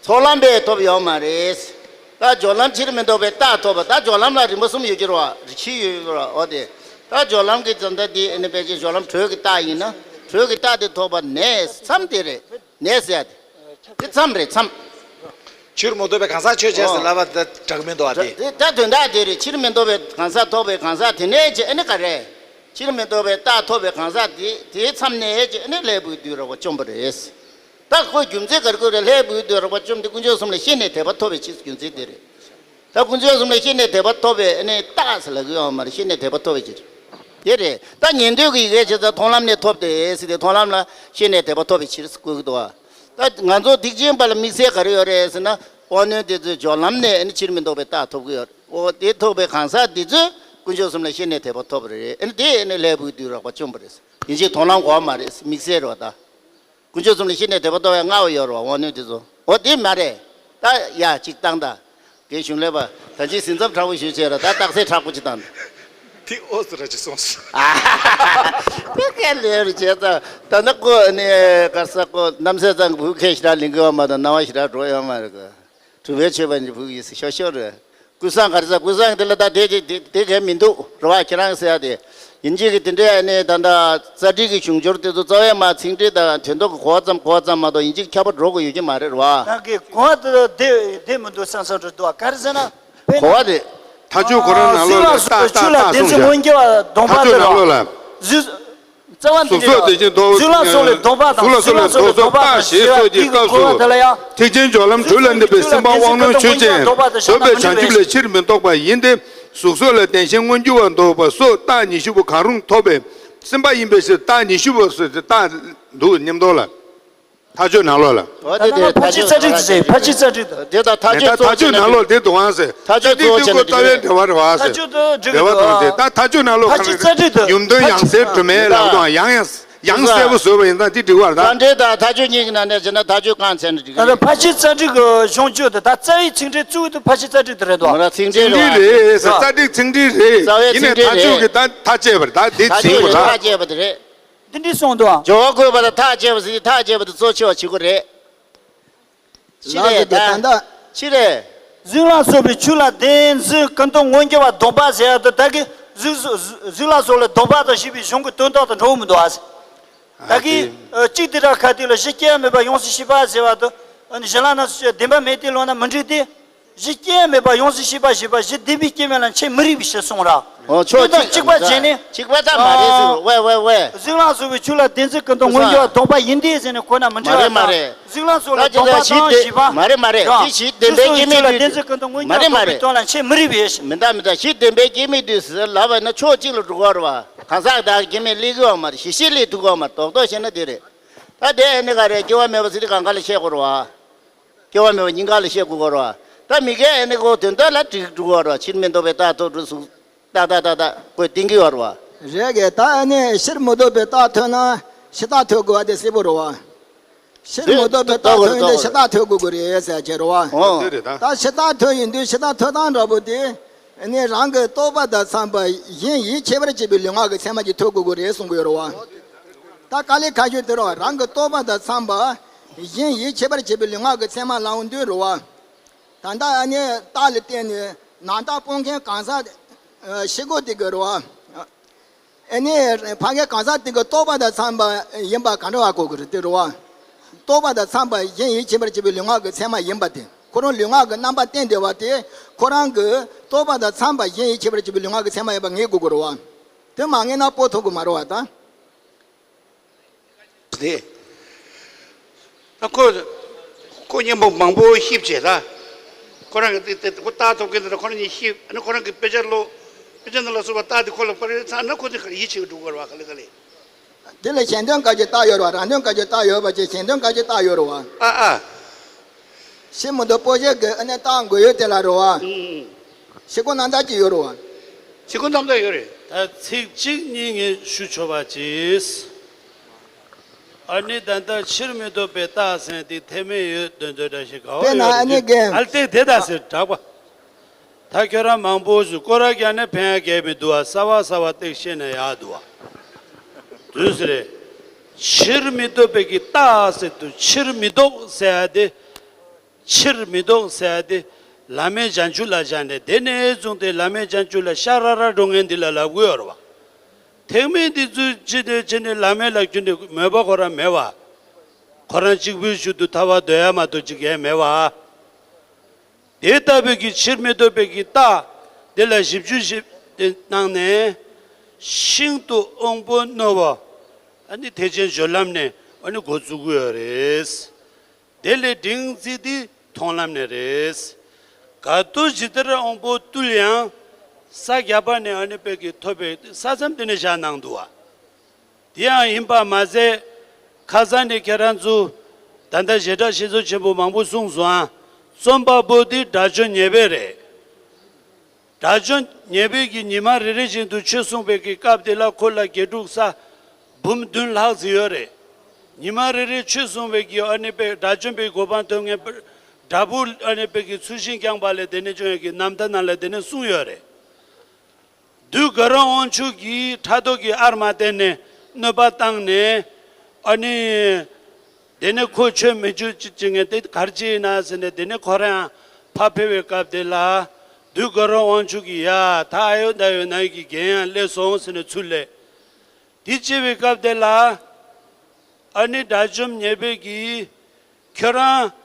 ཚོགས་ལམ་པས་ཐོབ་ཡོད་མ་རེད། ད་སྦྱོར་ལམ་ཕྱིར་མི་ལྡོག་པའི་རྟགས་ཐོབ་པ། ད་སྦྱོར་ལམ་ལ་རིམ་པ་གསུམ་ཡོད་ཀྱི་རེད་པ། རིམ་བཞི་ཡོད་ཀྱི་རེད་པ། འོ་དེ། ད་སྦྱོར་ལམ་གྱི་ཙམ་ད་འདི་ཨ་ནི་ཕལ་ཆེར་སྦྱོར་ལམ་དྲོད་ཀྱི་རྟགས་ཡིན་ན། དྲོད་ཀྱི་རྟགས་དེ་ཐོབ་པ་ནས་མཚམས་དེ་རེད། ནས་ཟེར་ཡ་དེ། དེ་མཚམས་རེད། མཚམས། ཕྱིར་མི་ལྡོག་པའི་གང་ཟག་ཆོས་ཅན་ཟེར་ལབ་པ་དེ་དྲག་མི་འདུག་པ། དེ། དེ་ད་དོན་དག་དེ་རེད། ཕྱིར་མི་ལྡོག་པའི་གང་ཟག་ཐོབ་པའི་གང་ཟག་དེ་ནས་ཅི་ཨ་ནི་ག་རེ། ཕྱིར་མི་ལྡོག་པའི་རྟགས་ཐོབ་པའི་གང་ཟག་དེ། དེའི་མཚམས་ནས་ཅི་ཨ་ནི་ལྷའི་བུའི་དུས་རགས་པ་བཅོམ་པ་རེད། ད་ཁོའི་རྒྱུ་མཚན་ག་རེ་ཁོ་རེ་ལྷའི་བུའི་དུས་རགས་པ་བཅོམ་དེ་དཀོན་མཆོག་གསུམ་ལ་ཤེས་ནས་དད་པ་ཐོབ་པའི་ཕྱིར། རྒྱུ་མཚན་དེ་རེད། ད་དཀོན་མཆོག་གསུམ་ལ་ཤེས་ནས་དད་པ་ཐོབ་པའི་ཨ་ནི་རྟགས་ཟེར་ལབ་གི་ཡོད་མ་རེད། ཤེས་ནས་དད་པ་ཐོབ་པའི་ཕྱིར། དེ་རེད། ད་ཉན་ཐོས་ཀྱི་ཡི་གེ་བྱས་ཙང་མཐོང་ལམ་ནས་ཐོབ་སྟེ་ཟེར་ཏེ། མཐོང་ལམ་ལ་ཤེས་ནས་དད་པ་ཐོབ་པའི་ཕྱིར་ཟེར་བཀོད་ཀྱི་འདུག་པ། ད་ང་ཚོ་ཐེག་ཆེན་པ་ལ་དམིགས་བསལ་ག་རེ་ཡོད་རེད་ཟེར་ན། དབང་རྣོན་དེ་ཚོས་སྦྱོར་ལམ་ནས་ཨ་ནི་ཕྱིར་མི་ལྡོག་པའི་རྟགས་ཐོབ་ཀྱི་ཡོད་རེད། འོ་དེ་ཐོབ་པའི་གང་ཟག་དེ་ཚོས་དཀོན་མཆོག་གསུམ་ལ་ཤེས་ནས་དད་པ་ཐོབ་པ་རེད། ཨ་ནི་དེ་ཨ་ནི་ལྷའི་བུའི་དུས་རགས་པ་བཅོམ་པ་རེད། ཡིན་གཅིག་མཐོང་ལམ་གོ་བ་མ་རེད། དམིགས་བསལ་རེད་པ། ད། དཀོན་མཆོག་གསུམ་ལ་ཤེས་ནས་དད་པ་ཐོབ་པའི་མངའ་འོ་ཡོད་རེད་པ། དབང་རྣོན་དེ་ཚོ། འོ་དེ་མ་རེད། ད་ཡ་གཅིག་བཏང་ད། རྒན་གཞུང་ལས་པ་ད་ཅིག་ཟིན་མཚམས་དྲག་པོ་ཞུས་བྱས་ར། ད་རྟགས་གསལ་དྲག་པོ་ཅིག་བཏང་ད། དེ་ཨོ་ཙི་ར་ཅིག་སོང་སོང་། དེ་ག་ལེར་བྱས་ད། ད་ནི་ཀོ་ནི་ག་ས་ཀོ་རྣམ་སྲས་ཚང་གི་བུ་ཁས་ཞེ་དྲག་ལེན་གི་ཡོད་མ་གཏོགས་སྣང་བ་ཞེ་དྲག་འགྲོ་ཡོད་མ་རེད་ག། གྲུབ་པའི་ཆོས་པ་ནི་བུ་ཡིས་ཤོ་ཤོ་རེད། ཀུན་བཟང་ག་རེ་ཟེར། ཀུན་བཟང་དེ་ལ་ད་དེ་དེ་དེ་དེ་གས་མི་འདུག་རེད་པ། ཁྱེད་རང་ཟེར་ཡ་དེ། ཡིན་གཅིག་གི་དེ་འདྲའི་ཨ་ནི་ད་ལྟ་རྩ་བྲིས་ཀྱི་གཞུང་སྦྱོར་དེ་ཚོ་རྩ་བའི་མ་ཚིག་འགྲེལ་དང་དོན་དག་གི་གོ་བ་ཙམ་གོ་བ་ཙམ་མ་གཏོགས་ཡིན་གཅིག་ཁྱབ་པ་འགྲོ་གི་ཡོད་ཀྱི་མ་རེད་རེད་པ། ད་གི་གོ་བ་དེ་དེ་དེ་མི་འདུག་བསམ་བསམ་འགྲོ་འདུག་པ། ག་རེ་ཟེར་ན། དཔེར་ན། གོ་བ་དེ། མཐའ་དཔྱོད་ཁོ་རང་ནང་ལོགས་ལ་ཨ་ཏག་ཏག་ཏག་གསུངས་བཞག་མཐའ་དཔྱོད་ནང་ལོགས་ལ། གཟུགས། རྩ་བ་འདི་གཟུགས་སོགས་དེ་བཞིན་ལྡོག། གཟུགས་ལ་སོགས་ལ་ལྡོག་པ་དང་། གཟུགས་ལ་སོགས་ལ་ལྡོག་པ་ཞེས་སོགས་ཀྱི་སྐབས་སུ། ཐེག་ཆེན་སྦྱོར་ལམ་དྲུག་ལ་གནས་པའི་སེམས་དཔའ་དབང་རྣོན་ཆོས་ཅན། ཐོབ་པའི་བྱང་ཆུབ་ལས་ཕྱིར་མི་ལྡོག་པ་ཡིན་ཏེ། གཟུགས་སོགས་ལ་བདེན་ཞེན་མངོན་གྱུར་བ་འདོགས་པ་སོགས་རྟགས་ཉི་ཤུ་པོ་གང་རུང་ཐོབ་པའི་སེམས་དཔའ་ཡིན་པའི་ཕྱིར། རྟགས་ཉི་ཤུ་པོ་སོགས་རྟགས་འདུག་སྙམ་དོ་ལ། མཐའ་དཔྱོད་ནང་ལོགས་ལ། འོ་དེ་དེ་ཕར་ཕྱིན་རྩ་བྲིས་དེ་ཟེར། ཕར་ཕྱིན་རྩ་བྲིས་དེ། དེ་དང་མཐའ་དཔྱོད་གཙོ་བོ་བྱས་ནས། མཐའ་དཔྱོད་ནང་ལོགས་དེ་འདུག་ཨང་ཟེར། མཐའ་དཔྱོད་གཙོ་བོ་བྱས་ནས་རྩ་བའི་འགྲེལ་པ་རེད་པ་ཟེར། མཐའ་དཔྱོད་དུ་འགྲིག་འགྲེལ་པ་གི་དང་དེ། འདུག་ད་མཐའ་དཔྱོད་ནང་ལོགས་ག་རེ་རེད། ཡུམ་དོན་ཡང་གསལ་སྒྲོན་མེ་ལབ་དང་། ཡང་ཡང་ཡང་གསལ་པོ་བཟོས་པ་ཡིན་ཙང་དེ་འགྲིག་པ་རེད་ད། རྩ་འགྲེལ་དང་མཐའ་དཔྱོད་གཉིས་ཀྱི་ནང་ནས་བྱས་ན་མཐའ་དཔྱོད་རྐང་ཚད་ནས་འགྲིག་གི་རེད། ད་ཕར་ཕྱིན་རྩ་བྲིས་ཀྱི་གཞུང་བརྗོད་དེ། ད་རྩ་བའི་ཚིག་འགྲེལ་གཙོ་བོ་དེ་ཕར་ཕྱིན་རྩ་བྲིས་དེ་རེད་དོ། ཚིག་འགྲེལ་རེད་པ། ཚིག་འགྲེལ་རེད་ཟེར། རྩ་བྲིས་ཚིག་འགྲེལ་རེད། རྩ་བའི་ཡིན་ནའི་ཚིག་འགྲེལ་མཐའ་དཔྱོད་རེད། ཀྱི་ད་མཐའ་དཔྱད་པ་རེད། ད་དེ་མཐའ་དཔྱོད་ཚིག་རེད། པ་མཐའ་རེད། དཔྱད་པ་དེ་རེད། འདི་འདྲའི་གསུངས་འདུག་སྦྱོར་བ་བཀོད་པ་དང་མཐའ་དཔྱད་པ་ཟེར། མཐའ་དཔྱད་པ་དེ་གཙོ་ཆེ་བ་བྱེད་དགོས་རེད། ཅི་རེད་ད། ལགས་སོ། དེ་ད་ལྟ། ཅི་རེད། གཟུགས་ལ་སོགས་པའི་ཆོས་ལ་བདེན་འཛིན་ཀུན་རྟོག་མངོན་གྱུར་བ་སྡོམ་པ་ཟེར་ཡ་དེ། ད་གི་གཟུགས་གཟུགས་ལ་སོགས་ལ་སྡོམ་པ་དང་ཞེས་པའི་གཞུང་གི་དོན་དག་དང་འགྲོ་གི་མི་འདུག་ཨ། ད་གི་ཨ་ཅིག་དེ་དག་ཁ་ཐུག་ལ་གཞི་སྐྱེ་བ་མེད་པ་ཡོངས་སུ་ཤེས་པ་ཟེར་བ་དེ། ཨ་ནི་གཞན་ལ་ན་སོ་སོའི་བདེན་པ་མེད་དེ་ལོག་ན་མི་འགྲིག་སྟེ། གཞི་སྐྱེ་བ་མེད་པ་ཡོངས་སུ་ཤེས་པ་ཞེས་པ་གཞི་བདེན་པའི་སྐྱེ་མེད་ལ་ཁྱད་མི་རིགས་པའི་ཕྱིར་གསུངས་ར། འོ་ཆོས་དོན་གཅིག་གཅིག་པ་བྱས་ནས། གཅིག་པ་ད་མ་རེད་ཟེར། ཝེ་ཝེ་ཝེ། གཟུགས་ལ་སོགས་པའི་ཆོས་ལ་བདེན་འཛིན་ཀུན་རྟོག་མངོན་གྱུར་བ་སྡོམ་པ་ཡིན་ཏེ་ཟེར་ནས་གོ་ན་མི་འགྲིག་པ་དང་། མ་རེད་མ་རེད། གཟུགས་ལ་སོགས་ལ་སྡོམ་པ་དང་ཞེས་པ། མ་རེད་མ་རེད། དེ་གཞི་བདེན་པའི་སྐྱེ་མེད་དུས། གཟུགས་སོགས་ཆོས་ལ་བདེན་འཛིན་ཀུན་རྟོག་མངོན་གྱུར་བ་སྡོམ་པའི་དོན་ལ་ཁྱད་མི་རིགས་པའི་ཕྱིར། མི་འདྲ་མི་འདྲ། གཞི་བདེན་པའི་སྐྱེ་མེད་དུས་ཟེར་ལབ་པ་ན་ཕྱོགས་གཅིག་ལ་འགྲོ་གི་རེད་པ། གང་ཟག་དག་སྐྱེ་མེད་སླེབས་ཀྱི་ཡོད་མ་རེད། གཞི་ཤེས་སླེབས་ཐུབ་ཀྱི་ཡོད་མ་རེད། རྡོག་རྡོག་བཤད་ན་དེ་རེད། ད་དེ་ཨ་ནི་ག་རེ། སྐྱེ་བ་མེད་པ་ཟེར་དུས་གང་ག་ལ་བཤད་དགོས་རེད་པ། སྐྱེ་བ་མེད་པ་སྙིང་ག་ལ་བཤད་དགོས་ཀྱི་རེད་པ། ད་མི་འགལ་ཨ་ནི་གོ་དོན་དག་ལ་འགྲིག་འགྲོ་གི་རེད་པ། ཕྱིར་མི་ལྡོག་པའི་རྟགས་ཐོབ་འགྲོ་གཟུགས། ཏག་ཏག་ཏག་ཏག་ཁོས་བསྟན་གྱི་ཡོད་རེད་པ། རེད་གི། ད་ཨ་ནི་ཕྱིར་མི་ལྡོག་པའི་རྟགས་ཐོན་ན་ཕྱི་རྟགས་ཐོན་དགོས་པ་དེ་གསལ་པོ་རེད་པ། ཕྱིར་མི་ལྡོག་པའི་རྟགས་ཐོན་ཡོང་དུས་ཕྱི་རྟགས་ཐོན་དགོས་ཀྱི་རེད་ཟེར་གྱི་རེད་པ། འོ། དེ་རེད་ད། ད་ཕྱི་རྟགས་ཐོན་ཡོང་དུས་ཕྱི་རྟགས་ཐོན་སྟངས་འདྲ་པོ་དེ། ཨ་ནི་རང་གི་རྟོག་པ་དང་འཚམས་པ་གཞན་ཡིད་ཆེས་པར་བྱེད་པའི་ལུས་ངག་གི་མཚན་མ་གྱིས་ཐོན་དགོས་ཀྱི་རེད་གསུང་གི་ཡོད་རེད་པ། ད་དཀའ་ལས་ཁག་ཤོས་དེ་རེད་པ། རང་གི་རྟོག་པ་དང་འཚམས་པ་གཞན་ཡིད་ཆེས་པར་བྱེད་པའི་ལུས་ངག་གི་མཚན་མ་ལབ་ཡོང་དུས་རེད་པ། ད་ལྟ་ཨ་ནི་རྟགས་ལ་བརྟེན་ནས་ནང་རྟགས་སྤོང་མཁན་གང་ཟག་ཨ་ཤེས་སྒོ་དེ་གི་རེད་པ། ཨ་ནི་ཕ་གི་གང་ཟག་དེ་གི་རྟོག་པ་དང་འཚམས་པ་ཡིན་པ་ག་འདྲ་བ་གོ་གི་རེད་དེ་རེད་པ། རྟོག་པ་དང་འཚམས་པ་གཞན་ཡིད་ཆེས་པར་བྱེད་པའི་ལུས་ངག་གི་མཚན་མ་ཡིན་པ་དེ། ཁོ་རང་ལུས་ངག་གི་རྣམ་པ་བསྟན་བསྡད་པ་དེ་ཁོ་རང་གི་རྟོག་པ་དང་འཚམས་པ་གཞན་ཡིད་ཆེས་པར་བྱེད་པའི་ལུས་ངག་གི་མཚན་མ་ཡིན་པ་ངེས་དགོས་ཀྱི་རེད་པ། དེ་མ་ངེས་ན་སྤོ་ཐུབ་ཀྱི་མ་རེད་པ་ད། དེ། ད་ཁོ། ཁོ་མཉམ་པོ་མང་པོ་ཤེས་བྱས་ད། ཁོ་རང་གི་དེ་དེ་ཁོ་རྟགས་ཐོབ་མཁན་དེ་ལ་ཁོ་རང་གཉིས་ཤེས། ཨ་ནི་ཁོ་རང་གི་དཔེ་ཆ་ཀློག་དཔེ་ཆ་ནང་ལ་སོགས་པ་རྟགས་དེ་ཁོ་ལ་ཕར་ཚང་ན་ཁོ་དེ་ཡིད་ཆེས་འགྲོ་གི་རེད་པ། ག་ལེ་ག་ལེ། དེ་ལ་གཞན་དོན་ག་གི་རྟགས་ཡོད་རེད་པ། རང་དོན་ག་གི་རྟགས་ཡོད་པ་བྱས་གཞན་དོན་ག་གི་རྟགས་ཡོད་རེད་པ། ཨ་ཨ། ཕྱིར་མི་ལྡོག་སྤོང་བྱེད་ཀྱི་ཨ་ནི་རྟགས་འགོད་ཡུལ་དེ་ལ་རེད་པ། ཨུ། ཤེས་སྒོ་རྣམ་དག་ཅིག་ཡོད་རེད་པ། ཤེས་སྒོ་རྣམ་དག་ཡོད་རེད། ད་ཚིག་གཅིག་གཉིས་ངས་ཞུ་ཆོག་པ་གྱིས། ཨ་ནི་ད་ལྟ་ཕྱིར་མི་ལྡོག་པའི་རྟགས་ཟེར་དེ་ཐེག་དམན་ཡོད་དོན་ཚོད་འདྲ་ཞིག་ག་བ་དཔེར་ན་ཡོད་ཨ་ནི་རེད་རྒན། ཨ་ལྟས་དེ་ད་ཟེར་དྲག་པ། ད་ཁྱོད་རང་མང་པོ་ཞིག་སྐོར་ར་རྒྱག་ནས་ཕན་ཡ་གལ་མི་འདུག་ཨ། གསར་བ་གསར་བ་ཏིག་ཤེས་ན་ཡག་འདུག་ཨ། དུས་སུ་རེད། ཕྱིར་མི་ལྡོག་པའི་གི་རྟགས་ཟེར་དུས་ཕྱིར་མི་ལྡོག་ཟེར་ཡ་དེ། ཕྱིར་མི་ལྡོག་ཟེར་ཡ་དེ། བླ་མེད་བྱང་ཆུབ་ལ་བཞག་ནས་དེ་ནས་བཟུང་སྟེ་བླ་མེད་བྱང་ཆུབ་ལ་ཤ་ར་ར་འགྲོ་མཁན་འདི་ལ་ལབ་དགོས་ཡོད་རེད་བ། ཐེག་དམན་འདི་ཚོས་ཅི་ནས་ཅི་ནས་བླ་མེད་ལ་གྱུར་ནས་མོས་པ་ཁོ་རང་མེད་བ། ཁོ་རང་གཅིག་པུའི་ཞུ་དུ་ཐར་པ་འདོད་ཡ་མ་གཏོགས་ཅིག་ཡས་མེད་བ། དེ་ལྟ་བུའི་གི་ཕྱིར་མི་ལྡོག་པའི་གི་རྟགས་དེ་ལ་ཞིབ་འཇུག་ཞིབ་གནང་ནས། ཤིན་ཏུ་དབང་པོ་རྣོ་བོ། ཨ་ནི་ཐེག་ཆེན་སྦྱོར་ལམ་ནས་ཨ་ནི་འགོ་བཙུགས་ཀྱི་ཡོད་རེད། དེ་ལས་འབྲིང་ཚིག་འདི་མཐོང་ལམ་ནས་རེད། ག་ཏུ་ཇི་ལྟར་དབང་པོ་བཏུལ་ཡང་། ས་བརྒྱ་པ་ནས་ཨ་ནི་དཔེ་གི་ཐོབ་པའི་ས་མཚམས་དེ་ནས་བཞག་གནང་འདུག་བ། དེ་ཡང་ཡིན་པ་མ་ཟད། ཁ་སང་ནས་ཁྱེད་རང་ཚོ་ད་ལྟ་བྱེ་བྲག་ཤེས་ཚོལ་ཆེན་པོ་མང་པོ་གསུངས་སོང་ཨ། རྩོམ་པ་པོ་འདི་དགྲ་བཅོམ་ཉེ་སྦས་རེད། དགྲ་བཅོམ་ཉེ་སྦས་ཀྱིས་ཉི་མ་རེ་རེ་བཞིན་དུ་ཆོས་གསུངས་པའི་གི་སྐབས་དེ་ལ་ཁོ་ལ་དགེ་ཕྲུག་ས་འབུམ་བདུན་ལྷག་ཙམ་ཡོད་རེད། ཉི་མ་རེ་རེ་ཆོས་གསུངས་པའི་གི་ཨ་ནི་པའི་དགྲ་བཅོམ་པའི་གོ་འཕང་ཐོབ་མཁན་དགྲ་བོ་ཨ་ནི་པའི་གི་ཚུལ་ཤིང་རྐྱང་པ་ལས་དེ་ནས་བྱུང་ཡོད་ཀྱི་རྣམ་ཐར་ནང་ལ་དེ་ནས་གསུངས་ཡོད་རེད། བདུད་དགའ་རབ་དབང་ཕྱུག་གིས་ཕྲག་དོག་གི་ཨར་མ་བསྟན་ནས་གནོད་པ་བཏང་ནས། ཨ་ནི། དེ་ནས་ཁོ་ཆོས་མི་བྱུང་ཅི་བྱེད་ངེས་དེ་གར་ཅི་ཡིན་ན་ཟེར་ནས་དེ་ནས་ཁོ་རང་ཕར་ཕེབས་པའི་སྐབས་དེ་ལ། བདུད་དགའ་རབ་དབང་ཕྱུག་གིས་ཡ་ད་ཨ་ཡོ་ད་ཡོ་ན་ཡི་གི་རྒན་ཡང་སླེབས་སོང་ཟེར་ནས་ཚུར་སླེབས། དེ་བྱེད་པའི་སྐབས་དེ་ལ། ཨ་ནི་དགྲ་བཅོམ་ཉེ་སྦས་ཀྱིས། ཁྱོད་རང་།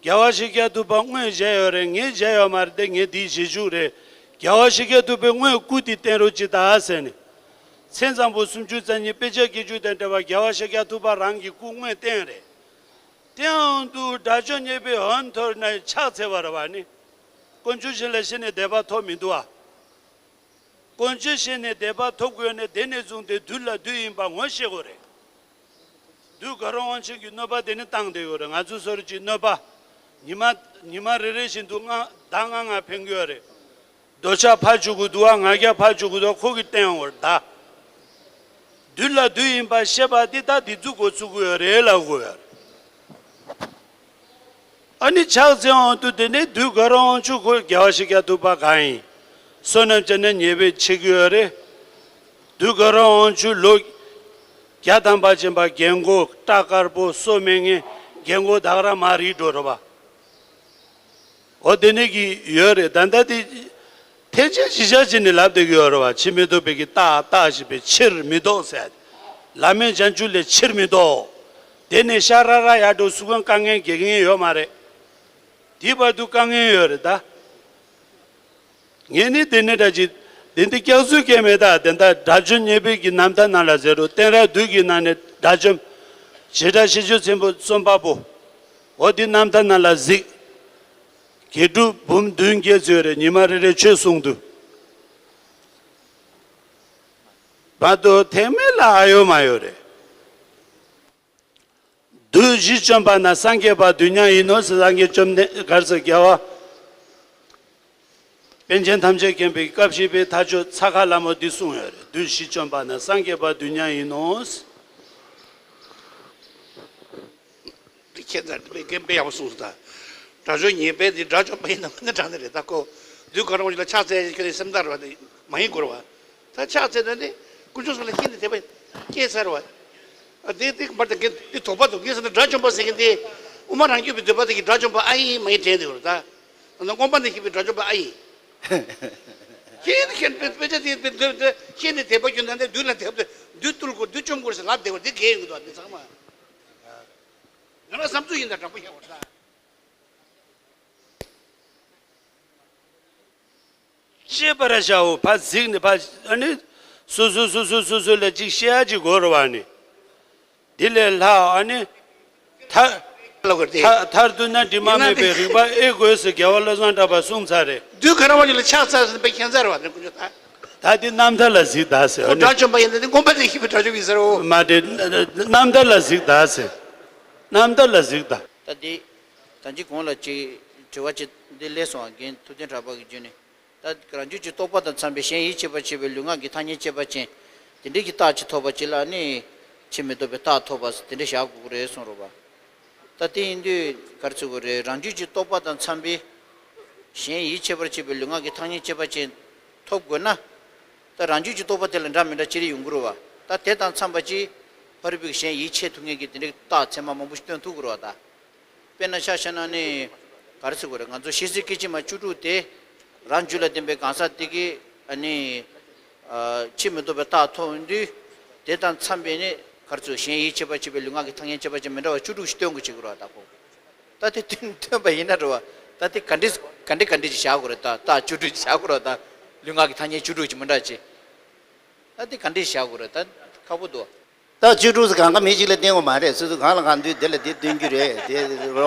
རྒྱལ་བ་ཤཱཀྱ་ཐུབ་པ་དངོས་མཇལ་ཡོད་རེད། ངས་མཇལ་ཡོད་མ་རེད་དེ་ངས་འདིའི་རྗེས་འཇུག་རེད། རྒྱལ་བ་ཤཱཀྱ་ཐུབ་པའི་དངོས་སྐུ་དེ་བསྟན་རོགས་གྱིས་ད་ཟེར་ནས། མཚན་བཟང་པོ་སུམ་ཅུ་རྩ་གཉིས་དཔེ་ཆ་བརྒྱད་ཅུ་དང་འབྲེལ་བ་རྒྱལ་བ་ཤཱཀྱ་ཐུབ་པ་རང་གི་སྐུ་དངོས་བསྟན་རེད། དེའང་དུ་དགྲ་བཅོམ་ཉེ་སྦས་འོན་ཐོར་ན་ཕྱག་འཚལ་བ་རེད་བ་ནི། དཀོན་མཆོག་གཞན་ལ་ཤི་ནས་བདེ་བ་ཐོབ་མི་འདུག་ཨ། དཀོན་མཆོག་གཞན་ནས་བདེ་བ་ཐོབ་དགོས་ནས་དེ་ནས་བཟུང་སྟེ་བདུད་ལ་བདུད་ཡིན་པ་ངོ་ཤེས་དགོས་རེད། བདུད་དགའ་རབ་དབང་ཕྱུག་གིས་གནོད་པ་དེ་ནི་བཏང་བསྡད་ཡོད་རེད། ང་ཚོ་སོ་རུ་ཅིག་གནོད་པ། ཉི་མ་ཉི་མ་རེ་རེ་བཞིན་དུ་ལྔ་ཟླ་ལྔ་ལྔ་འཕེན་གྱི་ཡོད་རེད། རྡོ་ཆག་ཕར་བཅུག་གི་འདུག་བ། ང་རྒྱལ་ཕར་བཅུག་གི་འདུག་ཁོ་གིས་བསྟན་ཡོང་བར་གདའ། བདུད་ལ་བདུད་ཡིན་པ་ཤེས་པ་འདི་ད་འདི་ཚོ་འགོ་ཚུགས་ཀྱི་ཡོད་རེད་ལབ་དགོས་ཡོད་རེད། ཨ་ནི་ཕྱག་འཚལ་འོང་དུས་དེ་ནས་བདུད་དགའ་རབ་དབང་ཕྱུག་ཁོ་རྒྱལ་བ་ཤཱཀྱ་ཐུབ་པ་གང་ཡིན། བསོད་ནམས་ཅན་ནས་ཉེ་སྦས་ཆེ་གི་ཡོད་རེད། བདུད་དགའ་རབ་དབང་ཕྱུག་ལོ་བརྒྱ་ཐམ་པ་ཕྱིན་པ་རྒན་གོག་སྐྲ་དཀར་པོ་སོ་མེད་ངན་རྒན་གོག་ད་ག་རང་མ་རིག་འགྲོ་རེད་པ། འོ་དེ་ནས་ཀྱི་ཡོད་རེད། ད་ལྟ་དེ་ཐེག་ཆེན་བཞི་ཆ་ཅིག་ནས་ལབ་བསྡད་ཀྱི་ཡོད་རེད་བ། ཕྱིར་མི་ལྡོག་པའི་གི་རྟགས་རྟགས་ཞེས་པའི་ཕྱིར་མི་ལྡོག་ཟེར། བླ་མེད་བྱང་ཆུབ་ལས་ཕྱིར་མི་ལྡོག་དེ་ནས་ཤ་ར་ར་ཡར་འགྲོ་སུ་གང་དཀའ་ངལ་འགེལ་མཁན་ཡོད་མ་རེད། དེའི་བར་དུ་དཀའ་ངལ་ཡོད་རེད་ད། ངས་ནི་དེ་ནས་འདྲ་ཅིག་དེ་འདི་སྐྱག་རྫུན་སྐད་མེད་ད། དེ་འདྲ་དགྲ་བཅོམ་ཉེ་སྦས་ཀྱི་རྣམ་ཐར་ནང་ལ་ཟེར་རོ། བསྟན་ར་བདུད་ཀྱི་ནང་ནས་དགྲ་བཅོམ། བྱེ་བྲག་ཤེས་འབྱེད་ཆེན་པོ་རྩོམ་པ་པོ། འོ་དེ་རྣམ་ཐར་ནང་ལ་གཟིགས། དགེ་ཕྲུག་འབུམ་བདུན་བརྒྱད་ཙམ་ཡོད་རེད། ཉི་མ་རེ་རེ་ཆོས་གསུང་དུས། མ་གཏོགས་ཐེག་དམན་ལ་ཨ་ཡོད་མ་ཡོད་རེད། བདུད་བཞི་བཅོམ་པ་ན་སངས་རྒྱས་པ་དུས་མཉམ་ཡིན་ནོ་ཟེར། སངས་རྒྱས་བཅོམ་ལྡན་ག་རེ་ཟེར་རྒྱལ་བ། པཎ་ཆེན་ཐམས་ཅད་མཁྱེན་པའི་སྐབས་བཞི་པའི་མཐའ་མཇུག་ཚ་ཁ་ལ་མོ་འདི་གསུངས་ཡོད་རེད། བདུད་བཞི་བཅོམ་པ་ན་སངས་རྒྱས་པ་དུས་མཉམ་ཡིན་ནོ། འདི་ཁྱེད་ཚོ་དཔེ་རྒན་དཔེ་ཡག་པོ་གསུངས་སོང་ད། དགྲ་བཅོམ་ཉེ་སྦས་འདི་དགྲ་བཅོམ་པ་ཡིན་ནམ་ནི་དྲང་ནི་རེད་ད་ཁོ། བདུད་དགའ་རབ་དབང་ཕྱུག་ལ་ཕྱག་འཚལ་ཁྱོད་ནི་སེམས་ཐག་རེད་བ། འདི་མ་ཡིན་དགོས་རེད་བ། ད་ཕྱག་འཚལ་ན་ནི་དཀོན་མཆོག་གསུམ་ལ་ཤིན་ཏུ་དད་པ་སྐྱེས་ཚར་བ། ཨ་དེ་དེ་མར་ད་འདི་དོགས་པ་འདུག་ངས་ཟེར་ན་དགྲ་བཅོམ་པ་ཟེར་མཁན་དེ་དབུ་མ་རང་རྒྱུད་པའི་འདོད་པ་དེ་གི་དགྲ་བཅོམ་པ་ཨ་ཡིན་མ་ཡིན་དྲན་འདུག་རེད་ད། ད་མངོན་པ་ནས་ཤེས་པའི་དགྲ་བཅོམ་པ་ཨ་ཡིན། ཤེས་ནི་ཤེས་པའི་དཔེ་ཆ་དེ་དཔེ་འདོད་དེ་ཤེས་ནས་དད་པ་སྐྱོན་ན་འདི་བདུད་ལ་དད་པ་བདུད་བཏུལ་དགོས་བདུད་བཅོམ་དགོས་ཟེར་ལབ་བསྡད་པ་འདི་གལ་ཡོང་གི་འདུག་འདི་ཚང་མ། ང་རང་བསམ་ཚུལ་ཡིན་ད་དྲང་པོ་བཤད་པར་ད། ཅེས་པར་བྱའོ། ཕར་གཟིགས་ནས་ཕར་ཨ་ནི། སོ་སོ་སོ་སོ་སོ་སོ་ལ་ཅིག་བཤད་ཡ་ཅིག་དགོས་རེད་བ་ནི། འདི་ལས་ལྷག་ཨ་ནི། ཐར། ལ་གོ་དེ། ཐར་ཐར་ཐུབ་ན་དྲི་མ་ཡིན་ན་མེད་པའི་རིག་པ་ཨེ་དགོས་ཟེར་རྒྱལ་བ་བློ་བཟང་གྲགས་པས་གསུངས་ཚར་རེད། བདུད་དགའ་རབ་དབང་ཕྱུག་ལ་ཕྱག་འཚལ་ཟེར་ནས་དཔེ་མཁྱེན་ཚར་བ་ནི་དཀོན་མཆོག་ད། ད་འདི་རྣམ་ཐར་ལ་གཟིགས་ད་ཟེར་ཨ་ཁོ་ནི། དགྲ་བཅོམ་པ་ཡིན་ན་འདི་མངོན་པ་དེ་ཤེས་པའི་དགྲ་བཅོམ་ཡིན་ཟེར་རོ། མ་རེད། རྣམ་ཐར་ལ་གཟིགས་ད་ཟེར། རྣམ་ཐར་ལ་གཟིགས་ད། ད་འདི། ད་ཅི་གོང་ལ་ཅིག་དྲི་བ་ཅིག་འདི་སླེབས་སོང་བ། རྒན་ཐུབ་བསྟན་གྲགས་པ་གི་བརྒྱུད་ནས། ད་རང་རྒྱུད་ཀྱི་རྟོག་པ་དང་འཚམས་པའི་གཞན་ཡིད་ཆེས་པར་བྱེད་པའི་ལུས་ངག་གི་ཐ་སྙད་བཅད་པ་ཅན་དེ་འདྲའི་གི་རྟགས་ཅིག་ཐོབ་པ་ཅིག་ལ་ནི་ཕྱིར་མི་ལྡོག་པའི་རྟགས་ཐོབ་པ་དེ་འདྲ་བཞག་དགོས་ཀྱི་རེད་གསུངས་རེད་བ། ད་དེ་ཡིན་དུས་ག་རེ་ཟེར་དགོས་རེད། རང་རྒྱུད་ཀྱི་རྟོག་པ་དང་འཚམས་པའི་གཞན་ཡིད་ཆེས་པར་བྱེད་པའི་ལུས་ངག་གི་ཐ་སྙད་བཅད་པ་ཅན་ཐོབ་དགོས་ན། ད་རང་རྒྱུད་ཀྱི་རྟོག་པ་དེ་ལ་འདྲ་མི་འདྲ་ཅི་རིགས་ཡོང་གི་རེད་བ། ད་དེ་དང་འཚམས་པ་ཅིག་ཕ་རོལ་པོའི་གཞན་ཡིད་ཆེས་ཐུབ་མཁན་གྱི་དེ་འདྲའི་རྟགས་ཚད་མ་མང་པོ་ཞིག་སྟོན་ཐུབ་ཀྱི་རེད་བ་ད། དཔེར་ན་ཆ་བཞག་ན་ནི། ག་རེ་ཟེར་དགོས་རེད། ང་ཚོ་ཤེས་བྱའི་སྐད་ཅིག་མ་བཅུ་དྲུག་དེ། རང་རྒྱུད་ལ་ལྡན་པའི་གང་ཟག་དེ་གིས་ཨ་ནི། ཨ། ཕྱིར་མི་ལྡོག་པའི་རྟགས་ཐོབ་དུས། དེ་དང་འཚམས་པའི་ནི། ག་རེ་ཟེར། གཞན་ཡིད་ཆེས་པར་བྱེད་པའི་ལུས་ངག་གི་ཐ་སྙད་བཅད་པ་ཅན་མི་འདྲ་བ་བཅུ་དྲུག་ཞིག་སྟོན་དགོས་བྱེད་ཀྱི་རེད་བ་ད་ཁོ། ད་དེ་སྟོན་སྟོན་པ་ཡིན་ན་རེད་བ། ད་དེ་ག་འདྲས་ག་འདྲས་ག་འདྲས་ཅིག་བཞག་དགོས་རེད་ད། རྟགས་བཅུ་དྲུག་ཅིག་བཞག་དགོས་རེད་ད། ལུས་ངག་གི་ཐ་སྙད་བཅུ་དྲུག་ཅིག་མི་འདྲ་ཅིག་ད་དེ་ག་འདྲས་བཞག་དགོས་རེད་ད། ཁག་པོ་འདུག་ད་བཅུ་དྲུག་ཟེར་གང་ག་མི་གཅིག་ལ་བསྟན་དགོས་མ་རེད། སོ་སོ་གང་ལ་གང་འདུལ་དེ་ལ་དེ་སྟོན་རྒྱུ་རེད་དེ་རེད་བ།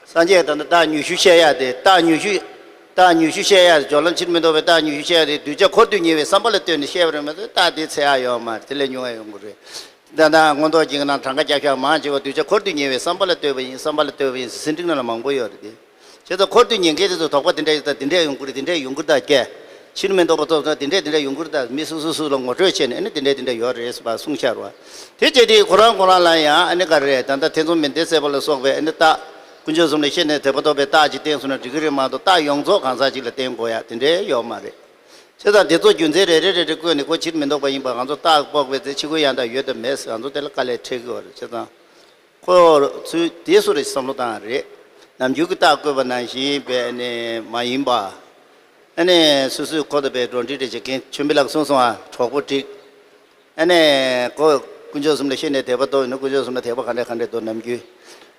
སངས་རྒྱས་ད་ལྟ་རྟགས་ཉི་ཤུ་བཤད་ཡ་དེ། རྟགས་ཉི་ཤུ། རྟགས་ཉི་ཤུ་བཤད་ཡ། སྦྱོར་ལམ་ཕྱིར་མི་ལྡོག་པའི་རྟགས་ཉི་ཤུ་བཤད་ཡ་དེ་གདུལ་བྱ་འཁོར་དུ་ཉེ་བའི་བསམ་པ་ལ་ལྟོས་ནས་བཤད་པ་རེད་མ་གཏོགས་རྟགས་དེ་འཚོལ་ཡ་ཡོད་མ་རེད། དེ་ལས་ཉུང་བ་ཡོང་གི་རེད། ད་ལྟ་མངོན་རྟོགས་ཅན་གྱི་ནང་གྲངས་ཀ་བརྒྱ་ཤོག་མང་ཆེ་བ་གདུལ་བྱ་འཁོར་དུ་ཉེ་བའི་བསམ་པ་ལ་ལྟོས་པ་ཡིན། བསམ་པ་ལ་ལྟོས་པ་ཡིན་ཟེར་ཟིན་བྲིས་ནང་ལ་མང་པོ་ཡོད་རེད་དེ། བྱས་ཙང་འཁོར་དུ་ཉེ་མཁན་དེ་ཚོ་དོགས་པ་དེ་འདྲ་ཡོད་ད། དེ་འདྲས་ཡོང་གི་རེད། དེ་འདྲས་ཡོང་གི་རེད་ད་སྐད། ཕྱིར་མི་ལྡོག་པ་ཐོབ་ཙང་དེ་འདྲས་དེ་འདྲས་ཡོང་གི་རེད་ད། མི་སོ་སོ་སོ་ལ་ངོ་སྤྲོད་བྱས་ནས་ཨ་ནི་དེ་འདྲས་དེ་འདྲས་ཡོད་རེད་ཟེར་བ་གསུངས་ཤར་བ། དེ་བྱས་དུས་ཁོ་རང་ཁོ་རང་ལ་ཡང་ཨ་ནི་ག་རེ་རེད། ད་ལྟ་ཐེ་ཚོམ་མེད་འདོད་སེལ་བ་ལ་སོགས་པའི་ཨ་ནི་རྟགས། དཀོན་མཆོག་གསུམ་ལ་ཤེས་ནས་དད་པ་ཐོབ་པའི་རྟགས་ཅིག་བསྟན་སོང་ན་འགྲིག་གི་རེད་མ་གཏོགས་རྟགས་ཡོངས་རྫོགས་གང་ཟག་ཅིག་ལ་བསྟན་དགོས་ཡ་དེ་འདྲས་ཡོད་མ་རེད། བྱས་ཙང་དེ་ཚོ་རྒྱུ་མཚན་རེ་རེ་རེ་རེ་བཀོད་ནས་ཁོ་ཕྱིར་མི་ལྡོག་པ་ཡིན་པ། ང་ཚོ་རྟགས་དཔོག་པའི་ཚེ་ཕྱི་རྒོལ་ཡང་དག་ཡོད་དམ་མེད་ཟེར་ང་ཚོ་དེ་ལ་དཀའ་ལས་འཕྲད་ཀྱི་ཡོད་རེད། བྱས་ཙང་། ཁོ་ཚོས་དེ་སུ་རེད་བསམ་བློ་བཏང་རེད། ནམ་རྒྱུན་གྱི་རྟགས་བཀོད་པ་ནང་བཞིན་པའི་ནི་མ་ཡིན་པ། ཨ་ནི་སོ་སོའི་ཁོ་དང་པའི་འགྲོ་འགྲིག་རེ་བྱེད་མཁན་ཆོས་འཕེལ་ལགས་གསུངས་སོང་ཨ། གྲོགས་པོ་འགྲིག་ཨ་ནི་ཁོ་དཀོན་མཆོག་གསུམ་ལ་ཤེས་ནས་དད་པ་ཐོབ་ཡོད་ན་དཀོན་མཆོག་གསུམ་ལ་དད་པ་ག་འདྲ་ག་འདྲ་འདུག་ནམ་རྒྱུན།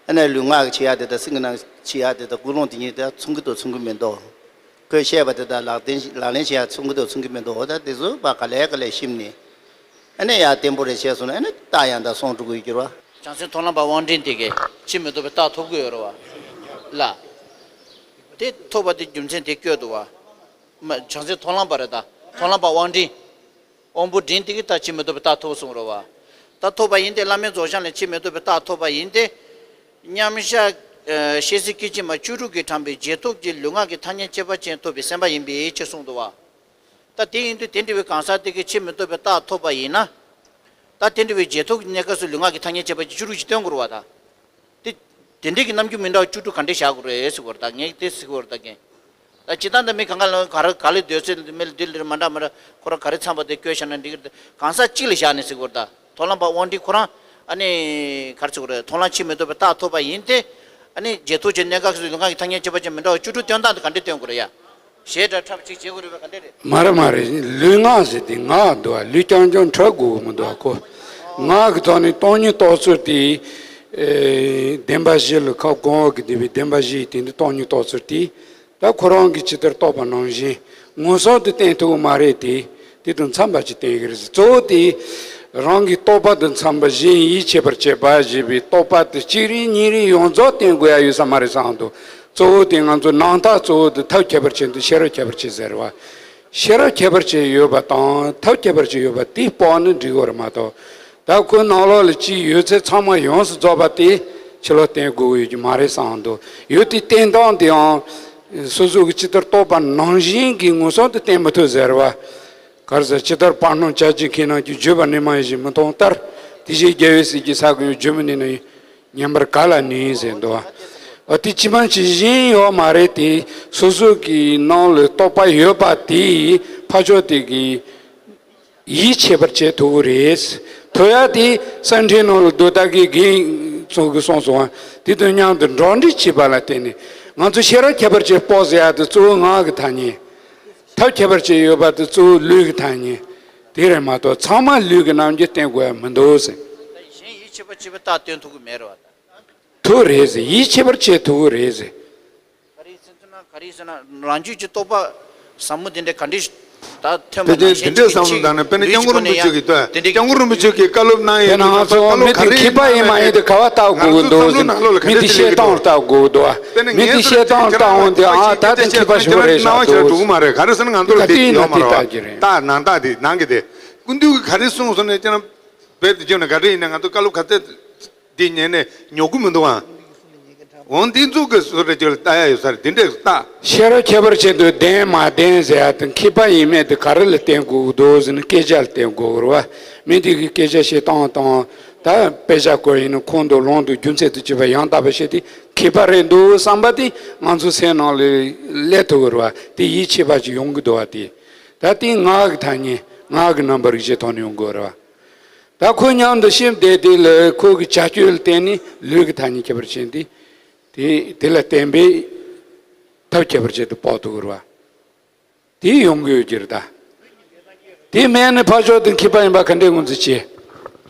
ཨ་ནི་ལུས་ངག་གི་བྱེད་ཡག་དེ་དང་སེམས་ཀྱི་ནང་བྱེད་ཡག་དེ་དང་ཀུན་སློང་དེ་གཉིས་དེ་མཚུངས་ཀྱི་འདུག་མཚུངས་ཀྱི་མི་འདུག་ཁོས་བཤད་པ་དེ་དང་ལག་ལེན་ལག་ལེན་བྱེད་ཡག་མཚུངས་ཀྱི་འདུག་མཚུངས་ཀྱི་མི་འདུག་འོ་ད་དེ་ཚོ་ཕར་ག་ལེ་ག་ལེ་ཞིབ་ནས། ཨ་ནི་ཡར་བརྟན་པོ་རེ་བྱས་སོང་ན་ཨ་ནི་རྟགས་ཡང་དག་སོང་འགྲོ་གི་ཡོད་ཀྱི་རེད་བ། བྱང་སེམས་མཐོང་ལམ་པ་དབང་འབྲིང་དེ་གས་ཕྱིར་མི་ལྡོག་པའི་རྟགས་ཐོབ་ཀྱི་ཡོད་རེད་བ། ལ། དེ་ཐོབ་པ་དེ་རྒྱུ་མཚན་དེ་བཀོད་འདུག་བ། མ་བྱང་སེམས་མཐོང་ལམ་པ་རེད་ད། མཐོང་ལམ་པ་དབང་འབྲིང་། དབང་པོ་འབྲིང་དེ་གས་ད་ཕྱིར་མི་ལྡོག་པའི་རྟགས་ཐོབ་སོང་རེད་བ། ད་ཐོབ་པ་ཡིན་ཏེ་བླ་མའི་རྫོགས་བྱང་ལས་ཕྱིར་མི་ལྡོག་པའི་རྟགས་ཐོབ་པ་ཡིན་ཏེ། མཉམ་གཞག་ཨ། ཤེས་བྱའི་སྐད་ཅིག་མ་བཅུ་དྲུག་གིས་དྲངས་པའི་རྗེས་ཐོབ་ཀྱི་ལུས་ངག་གི་ཐ་སྙད་བཅད་པ་ཅན་ཐོབ་པའི་སེམས་པ་ཡིན་པའི་ཕྱིར་གསུངས་འདུག་བ། ད་དེ་ཡིན་དུས་དེ་འདྲ་བའི་གང་ཟག་དེ་གིས་ཕྱིར་མི་ལྡོག་པའི་རྟགས་ཐོབ་པ་ཡིན་ན། ད་དེ་འདྲ་བའི་རྗེས་ཐོབ་ཀྱི་གནས་སྐབས་སུ་ལུས་ངག་གི་ཐ་སྙད་བཅད་པ་ཅན་བཅུ་དྲུག་ཅིག་སྟོན་དགོས་རེད་བ་ད། དེ། དེ་འདྲའི་གི་རྣམ་འགྱུར་མི་འདྲ་བ་བཅུ་དྲུག་ག་འདྲས་བཞག་དགོས་རེད་ཟེར་གྱི་ཡོད་རེད་ད། ངས་དེ་ཟེར་གྱི་ཡོད་རེད་ད་རྒན། ད་སྤྱིར་བཏང་ད་མི་གང་ག་ལ་ག་རེ་ག་ལེར་སྡོད་ཚེ་མི་ལ་འདི་ལ་མ་འདྲ་མ་འདྲ་ཁོ་རང་ག་རེ་འཚམས་པ་དེ་བཀོད་བཞག་ན་འགྲིག་གི་རེད་ད། གང་ཟག་གཅིག་ལ་བཞག་ནས་ཟེར་གྱི་ཡོད་རེད་ད། མཐོང་ལམ་པ་དབང་འབྲིང་ཁོ་རང་ཨ་ནི་ག་རེ་ཟེར་དགོས་རེད། མཐོང་ལམ་ཕྱིར་མི་ལྡོག་པའི་རྟགས་ཐོབ་པ་ཡིན་ཏེ། ཨ་ནི་རྗེས་ཐོབ་ཀྱི་གནས་སྐབས་སུ་ལུས་ངག་གི་ཐ་སྙད་བཅད་པ་ཅན་མི་འདྲ་བ་བཅུ་དྲུག་སྟོན་སྟངས་དེ་ག་འདྲས་སྟོན་དགོས་རེད་ཡ། ཞེ་དྲག་འཁྲབ་ཅིག་བྱེད་དགོས་རེད་པས་ག་འདྲས་རེད། མ་རེད་མ་རེད། ལུས་ངག་ཟེར་དེ་ངག་འདུག་བ། ལུས་རྐྱང་རྐྱང་འཁྲབ་དགོས་ཀྱི་མི་འདུག་བ་ཁོ། ངག་གི་ཐོག་ནས་སྟོང་ཉིད་རྟོགས་ཚུལ་དེ། ཨེ། བདེན་པ་བཞི་ལ་ཁ་སྐོང་བ་གི་བསྡུས་པའི་བདེན་པ་བཞི་ཡི་སྟེང་དུ་སྟོང་ཉིད་རྟོགས་ཚུལ་དེ། ད་ཁོ་རང་གིས་ཇི་ལྟར་རྟོགས་པ་ནང་བཞིན་མངོན་སུམ་དུ་བསྟན་ཐུབ་ཀྱི་མ་རེད་དེ། དེ་དང་འཚམས་པ་ཅིག་བསྟན་གྱི་རེད་ཟེར། གཙོ་བོ་དེ་རང་གི་རྟོགས་པ་དང་འཚམས་པ་གཞན་ཡིད་ཆེས་པར་བྱེད་པ་ཞེས་པའི་རྟོག་པ་དེ་གཅིག་རེ་གཉིས་རེ་ཡོངས་རྫོགས་བསྟན་དགོས་ཡ་ཡོད་ས་མ་རེད་བསམ་འདུག་གཙོ་བོ་དེ་ང་ཚོ་ནང་རྟགས་གཙོ་བོ་དེ་ཐབས་ཁྱད་པར་ཅན་དང་ཤེས་རབ་ཁྱད་པར་ཅན་ཟེར་བ། ཤེས་རབ་ཁྱད་པར་ཅན་ཡོད་པ་དང་ཐབས་ཁྱད་པར་ཅན་ཡོད་པ་དེ་དཔོག་ན་འགྲིག་གི་རེད་མ་གཏོགས། ད་ཁོའི་ནང་ལོགས་ལ་ཅི་ཡོད་ཚད་ཚང་མ་ཡོངས་སུ་རྫོགས་པ་དེ་ཕྱི་ལོགས་བསྟན་དགོས་ཀྱི་ཡོད་ཀྱི་མ་རེད་བསམ་འདུག་ཡོད་དེ་བསྟན་སྟངས་དེའང་སོ་སོ་གི་ཇི་ལྟར་རྟོགས་པ་ནང་བཞིན་གྱི་མངོན་སུམ་དུ་བསྟན་མི་ཐུབ་ཟེར་བ། ག་རེ་ཟེར། ཇི་ལྟར་བར་སྣང་བྱ་བྱེད་མཁས་རྣམས་ཀྱིས། བརྗོད་པ་ནི་མ་ཡིན་ཞིང་མི་མཐོང་ལྟར། དེ་བཞིན་རྒྱལ་བའི་སྲས་ཀྱིས། ས་གང་ཡང་བརྗོད་མི་ནུས་ན། ཉན་པར་ག་ལ་ནུས་ཟེར་འདུག་བ། འོ་དེ་ཇི་མ་ཇི་བཞིན་ཡོད་མ་རེད་དེ། སོ་སོ་གི་ནང་ལ་རྟོགས་པ་ཡོད་པ་དེ་ཕར་ཕྱོགས་དེ་གིས་ཡིད་ཆེས་པར་བྱེད་ཐུབ་ཀྱི་རེད། ཐུབ་ཡ་དེ་གསང་འཕྲིན་ནང་ལ་རྡོ་ཏ་གི་རྒན་ཚོ་གིས་གསུངས་སོང་བ། དེ་དང་མཉམ་དུ་འགྲོགས་འདྲིས་བྱེད་པ་ལ་བརྟེན་ནས་ང་ཚོ་ཤེས་རབ་ཁྱད་པར་ཅན་དཔོག་ཟེར་ཡ་དེ་གཙོ་བོ་ངག་གི་ཐ་སྙད། ཐབས་ཁྱད་པར་ཅན་ཡོད་པ་དེ་གཙོ་བོ་ལུས་ཀྱི་ཐ་སྙད། དེ་རེད་མ་གཏོགས་ཚང་མ་ལུས་ཀྱི་རྣམ་འགྱུར་བསྟན་དགོས་ཡ་མི་འདུག་ཟེར། གཞན་ཡིད་ཆེས་པ་ཅིག་པའི་རྟགས་སྟོན་ཐུབ་ཀྱི་མེད་རེད་བ་ད། ཐུབ་རེད་ཟེར། ཡིད་ཆེས་པར་བྱེད་ཐུབ་ཀྱི་རེད་ཟེར། ག་རེ་ཡིན་ཟེར་ན་ག་རེ་ཡིན་ཟེར་ན་རང་རྒྱུད་ཀྱི་རྟོག་པ་ཟབ་མོ་དེ་འདྲ་ག་འདྲ་ད་ཐོན་པ་དེ་ནང་བཞིན་དེ་འདྲའི་བསམ་བློ་བཏང་ནས་དཔེར་ན་སྐྱབས་མགོན་རིན་པོ་ཆེ་གིས་ལྟོས། དེ་འདྲའི་སྐྱབས་མགོན་རིན་པོ་ཆེ་གིས་བཀའ་སློབ་གནང་ཡས་དེ་ང་ཚོ་མི་དེ་མཁས་པ་ཡིན་མ་ཡིན་དེ་ག་བ་བལྟ་དགོས་ཀྱི་འདུག་ཟེར། མི་དེ་བཤད་སྟངས་ལ་བལྟ་དགོས་ཀྱི་འདུག་མི་དེ་བཤད་སྟངས་ལ་བལྟ་འོང་དེ་ཨ་ད་དེ་མཁས་པ་ཞིག་རེད་ཤག་འདུག་མ་རེད། ག་རེ་ཟེར་ན་ང་ཚོ་ལ་དེ་ཡོད་མ་རེད་བ། ད་ནང་རྟགས་དེ་ནང་གི་དེ་ཀུན་འདུས་ཀྱིས་ག་རེ་གསུངས་སོང་ནས་ཅི་ན་བས་དེ་བྱུང་ན་ག་རེ་ཡིན་ན་ང་ཚོ་བཀའ་སློབ་ག་ཚད། འདི་ཉན་ནས་ཉོ་གི་མི་འདུག་ཨ། འོ་འདི་ཚོ་གི་སུ་རེ་ཅིག་ལ་ལྟ་ཡ་ཡོད་ས་རེད། འདི་འདྲས་ལྟ། ཤེས་རབ་ཁྱད་པར་ཅན་དུ་ལྡན་མ་ལྡན་ཟེར་ཡ་དེ་མཁས་པ་ཡིན་མེད་དེ་ག་རེ་ལ་བརྟེན་དགོས་འདུག་ཟེར་ན་སྐད་ཆ་ལ་བརྟེན་དགོས་རེད་བ། མི་དེ་གི་སྐད་ཆ་བཤད་སྟངས་དང་ད་དཔེ་ཆ་བཀོད་ཡིན་ན་ཁོང་དུ་ལོང་དུ་རྒྱུ་མཚན་དུ་བྱས་པ་ཡང་དག་པ་བཤད་དེ་མཁས་པ་རེད་འདུག་བསམ་པ་དེ་ང་ཚོ་སེམས་ནང་ལ་སླེབས་ཐུབ་རེད་བ། དེ་ཡིད་ཆེས་པ་ཅིག་ཡོང་གི་འདུག་བ། དེ་ད་དེ་ངག་གི་ཐ་སྙད་ངག་གི་རྣམ་པར་རིག་བྱེད་ཐོག་ནས་ཡོང་དགོས་རེད་བ། ད་ཁོ་མཉམ་དུ་ཤེས་བསྡད་དེ་ལ་ཁོ་གི་བྱ་སྤྱོད་ལ་བརྟེན་ནས་ལུས་ཀྱི་ཐ་སྙད་ཁྱད་པར་ཅན་དེ་དེ་དེ་ལ་བརྟེན་པའི་ཐབས་ཁྱད་པར་ཅན་དུ་དཔོག་ཐུབ་རེད་བ། དེ་ཡོང་གི་ཡོད་ཀྱི་རེད་ད། དེ་མེད་ན་ཕར་ཕྱོགས་དེ་མཁས་པ་ཡིན་པ་ག་འདྲས་ངོས་འཛིན་བྱེད།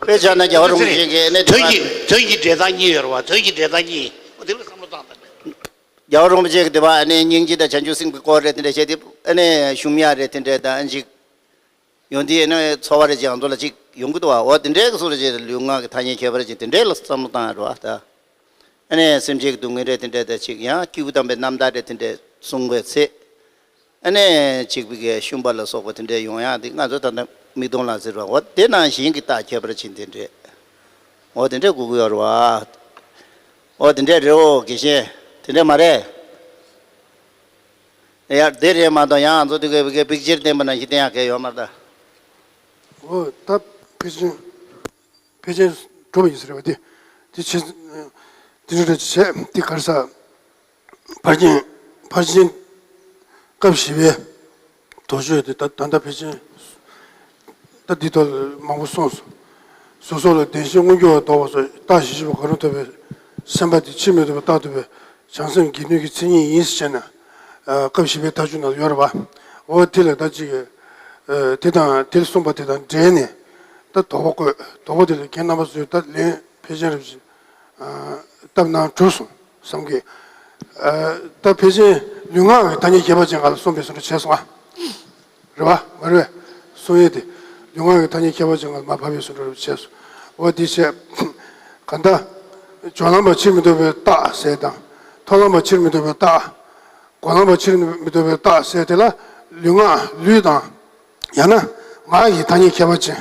དཔེ་བཞག་ན་རྒྱལ་བ་རིན་པོ་ཆེ་གིས་ཨ་ནི་དོན་གྱི་དོན་གྱི་འབྲས་རྟགས་གཉིས་ཡོད་རེད་བ། དོན་གྱི་འབྲས་རྟགས་གཉིས་འོ་དེ་ལ་བསམ་བློ་བཏང་དང་། རྒྱལ་བ་རིན་པོ་ཆེ་གིས་དེ་བ་ཨ་ནི་སྙིང་རྗེ་དང་བྱང་ཆུབ་སེམས་ཀྱི་སྐོར་རེད། དེ་འདྲ་བཤད་དེ་ཨ་ནི་ཤུམ་ཡ་རེད། དེ་འདྲ་དང་ཨ་ཅིག་ཡོང་དུས་ཨ་ནི་འཚོ་བ་རེ་ཅིག་ང་ཚོ་ལ་ཅིག་ཡོང་གི་འདུག་བ། འོ་དེ་འདྲའི་གི་སུ་རེ་ཅིག་ལུས་ངག་གི་ཐ་སྙད་ཁྱད་པར་ཅན་དེ་འདྲའི་ལ་བསམ་བློ་བཏང་ཡ་རེད་བ་ད། ཨ་ནི་སེམས་ཅན་གྱི་སྡུག་བསྔལ་རེ་དེ་འདྲ་དང་ཅིག་ཡང་སྐྱེས་བུ་དམ་པའི་རྣམ་ཐར་རེ་དེ་འདྲ་གསུང་བའི་ཚེ། ཨ་ནི་ཅིག་པི་གའི་ཤུམ་པ་ལ་སོགས་པ་དེ་འདྲ་ཡོང་ཡ་དེ་ང་ཚོ་ད་ལྟ་མིག་མཐོང་ལ་ཟེར་བ་འོ་དེ་ནང་བཞིན་གྱི་རྟགས་ཁྱད་པར་ཅན་དེ་འདྲ། འོ་དེ་འདྲ་དགོས་ཀྱི་ཡོད་རེད་བ། འོ་དེ་འདྲ་རེད། འོ་དགེ་བཤེས་དེ་འདྲ་མ་རེད། ཡ་དེ་རེད་མ་གཏོགས་ཡང་ང་ཚོ་དེ་གའི་པིག་ཅར་བསྟན་པ་ནང་བཞིན་བསྟན་ཡག་གལ་ཡོད་མ་རེད་ད། འོ་ད་ཕལ་ཆེར་ཕལ་ཆེར་འགྲོ་བ་ཡིན་ས་རེད་བ། དེ་དེ་ཆེ་དེ་འདྲ་འདྲ་བྱས་དེ་གར་ས་ཕར་ཕྱིན་ཕར་ཕྱིན་སྐབས་བཞི་པའི་དོགས་གཅོད་དེ་ད་ད་ལྟ་ཕལ་ཆེར། ད་འདི་ཐོག་ལ་མང་པོ་གསུངས་སོང་། གཟུགས་སོགས་ལ་བདེན་ཞེན་མངོན་གྱུར་བ་ལྡོག་པ་སོགས་རྟགས་བཞི་བཅུ་པོ་གང་རུང་ཐོབ་པའི་སེམས་པ་དེ་ཕྱིར་མི་ལྡོག་པའི་རྟགས་ཐོབ་པའི་བྱང་སེམས་དགེ་འདུན་གྱི་མཚན་ཉིད་ཡིན་ཟེར་བྱས་ན། ཨ། སྐབས་བཞི་པའི་མཐའ་འཇུག་ནང་ཡོད་རེད་པ། འོ་དེ་ལ་ད་ཅིག་ཨ། དེ་དང་དེ་ལ་གསུངས་པ་དེ་དང་འབྲེལ་ནས་ད་དོགས་པ་བཀོད། དོགས་པ་དེ་ལ་རྒན་རྣམ་པ་ཚོས་ད་ལན་ཕལ་ཆེར་རབ་ཅིག་ཨ། བཏབ་གནང་གྲུབ་སོང་བསམ་གི། ཨ། ད་ཕལ་ཆེར་ལུས་ངག་གི་ཐ་སྙད་ཁྱད་པར་ཅན་སྒང་ལ་གསུངས་པའི་བཟོ་འདྲ་བྱས་སོང་ཨ། རེད་བ། མ་རེད་བས། གསུང་ཡས་དེ་ལུས་ངག་གི་ཐ་སྙད་ཁྱད་པར་ཅན་སྒང་ལ་མར་བབས་པའི་བཟོ་འདྲ་བྱས་སོང་། འོ་དེ་བྱས། གང་ལྟར། སྦྱོར་ལམ་པ་ཕྱིར་མི་ལྡོག་པའི་རྟགས་ཟེར་དང་། མཐོང་ལམ་པ་ཕྱིར་མི་ལྡོག་པའི་རྟགས། སྒོམ་ལམ་པ་ཕྱིར་མི་ལྡོག་པའི་རྟགས་ཟེར་དེ་ལ་ལུས་ངག་ལུས་དང་། ཡང་ན་ངག་གི་ཐ་སྙད་ཁྱད་པར་ཅན།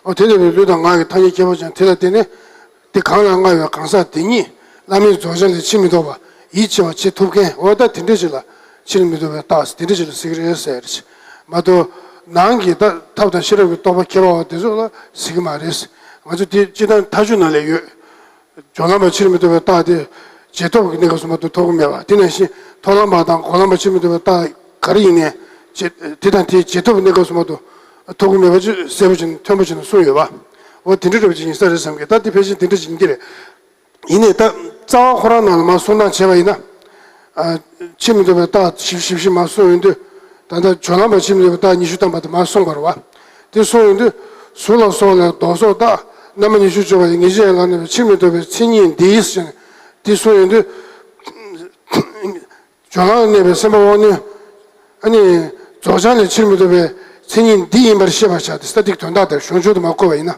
འོ་དེ་ལས་པའི་ལུས་དང་ངག་གི་ཐ་སྙད་ཁྱད་པར་ཅན་དེ་ལ་བརྟེན་ནས། དེ་གང་ལ་མངའ་བའི་གང་ཟག་དེ་ཉིད་བླ་མེད་རྫོགས་བྱང་ལས་ཕྱིར་མི་ལྡོག་པ་ཡིད་ཆེས་པ་བྱེད་ཐུབ་མཁན། འོ་ད་དེ་འདྲ་ཞིག་ལ་ཕྱིར་མི་ལྡོག་པའི་རྟགས་དེ་འདྲ་ཞིག་ལ་ཟེར་གྱི་རེད་ཟེར་གྱི་མ་གཏོགས། ནང་གི་ད་ཐབས་དང་ཤེས་རབ་ཀྱི་རྟོགས་པ་ཁྱད་པར་བ་དེ་ཚོ་ལ་ཟེར་གྱི་མ་རེད། ང་ཚོ་དེ་སྤྱིར་བཏང་མཐའ་དཔྱོད་ནང་ལ་ཡོད། སྦྱོར་ལམ་པ་ཕྱིར་མི་ལྡོག་པའི་རྟགས་དེ་རྗེས་ཐོབ་ཀྱི་གནས་སྐབས་སུ་མ་གཏོགས་ཐོབ་ཀྱི་མེད་པ། དེ་ནང་བཞིན་མཐོང་ལམ་པ་དང་སྒོམ་ལམ་པ་ཕྱིར་མི་ལྡོག་པའི་རྟགས་ག་རེ་ཡིན་ནའི་རྗེས་དེ་དང་དེའི་རྗེས་ཐོབ་ཀྱི་གནས་སྐབས་སུ་མ་གཏོགས་ཐོབ་ཀྱི་མེད་པ་ཅིག་གསལ་པོ་ཅིག་མཐོན་པོ་ཅིག་གསུངས་ཡོད་པ། འོ་དེ་འདྲ་འདྲ་པོ་ཅིག་ཡིན་ས་རེད་བསམ་གི། ད་དེ་ཕལ་ཆེར་དེ་འདྲ་ཅིག་ཡིན་གྱི་རེད། ཡིན་ནའི་ད་རྩ་བ་ཁོ་རང་ནང་ལ་མར་གསུང་སྟངས་བྱས་པ་ཡིན་ན། ཨ། ཕྱིར་མི་ལྡོག་པའི་རྟགས་བཞི་བཞི་བཞི་མར་གསུངས་ཡོང་དུས། ད་ལྟ་སྦྱོར་ལམ་པ་ཕྱིར་མི་ལྡོག་པའི་རྟགས་ཉི་ཤུ་ཐམ་པ་དེ་མར་གསུངས་པ་རེད་བ། དེ་གསུངས་ཡོང་དུས། གཟུགས་ལ་སོགས་ལ་ལྡོག་སོགས་རྟགས་རྣམ་པ་ཉི་ཤུ་སྦྱོར་བ་ཡི་ངེས་ཤེས་ལ་གནས་པའི་ཕྱིར་མི་ལྡོག་པའི་མཚན་ཉིད་འདི་ཟེར་ནས་དེ་གསུངས་ཡོང་དུས། སྦྱོར་ལམ་ལ་གནས་པའི་སེམས་པ་དབང་རྣོན། ཨ་ནི། རྫོགས་བྱང་ལས་ཕྱིར་མི་ལྡོག་པའི་མཚན་ཉིད་འདི་ཡིན་པར་ཤེས་པར་བྱ་སྟེ། ས་ཏིག་དོན་དག་དེར་གཞུང་ཆུང་དུ་མ་བཀོད་པ་ཡིན་ན།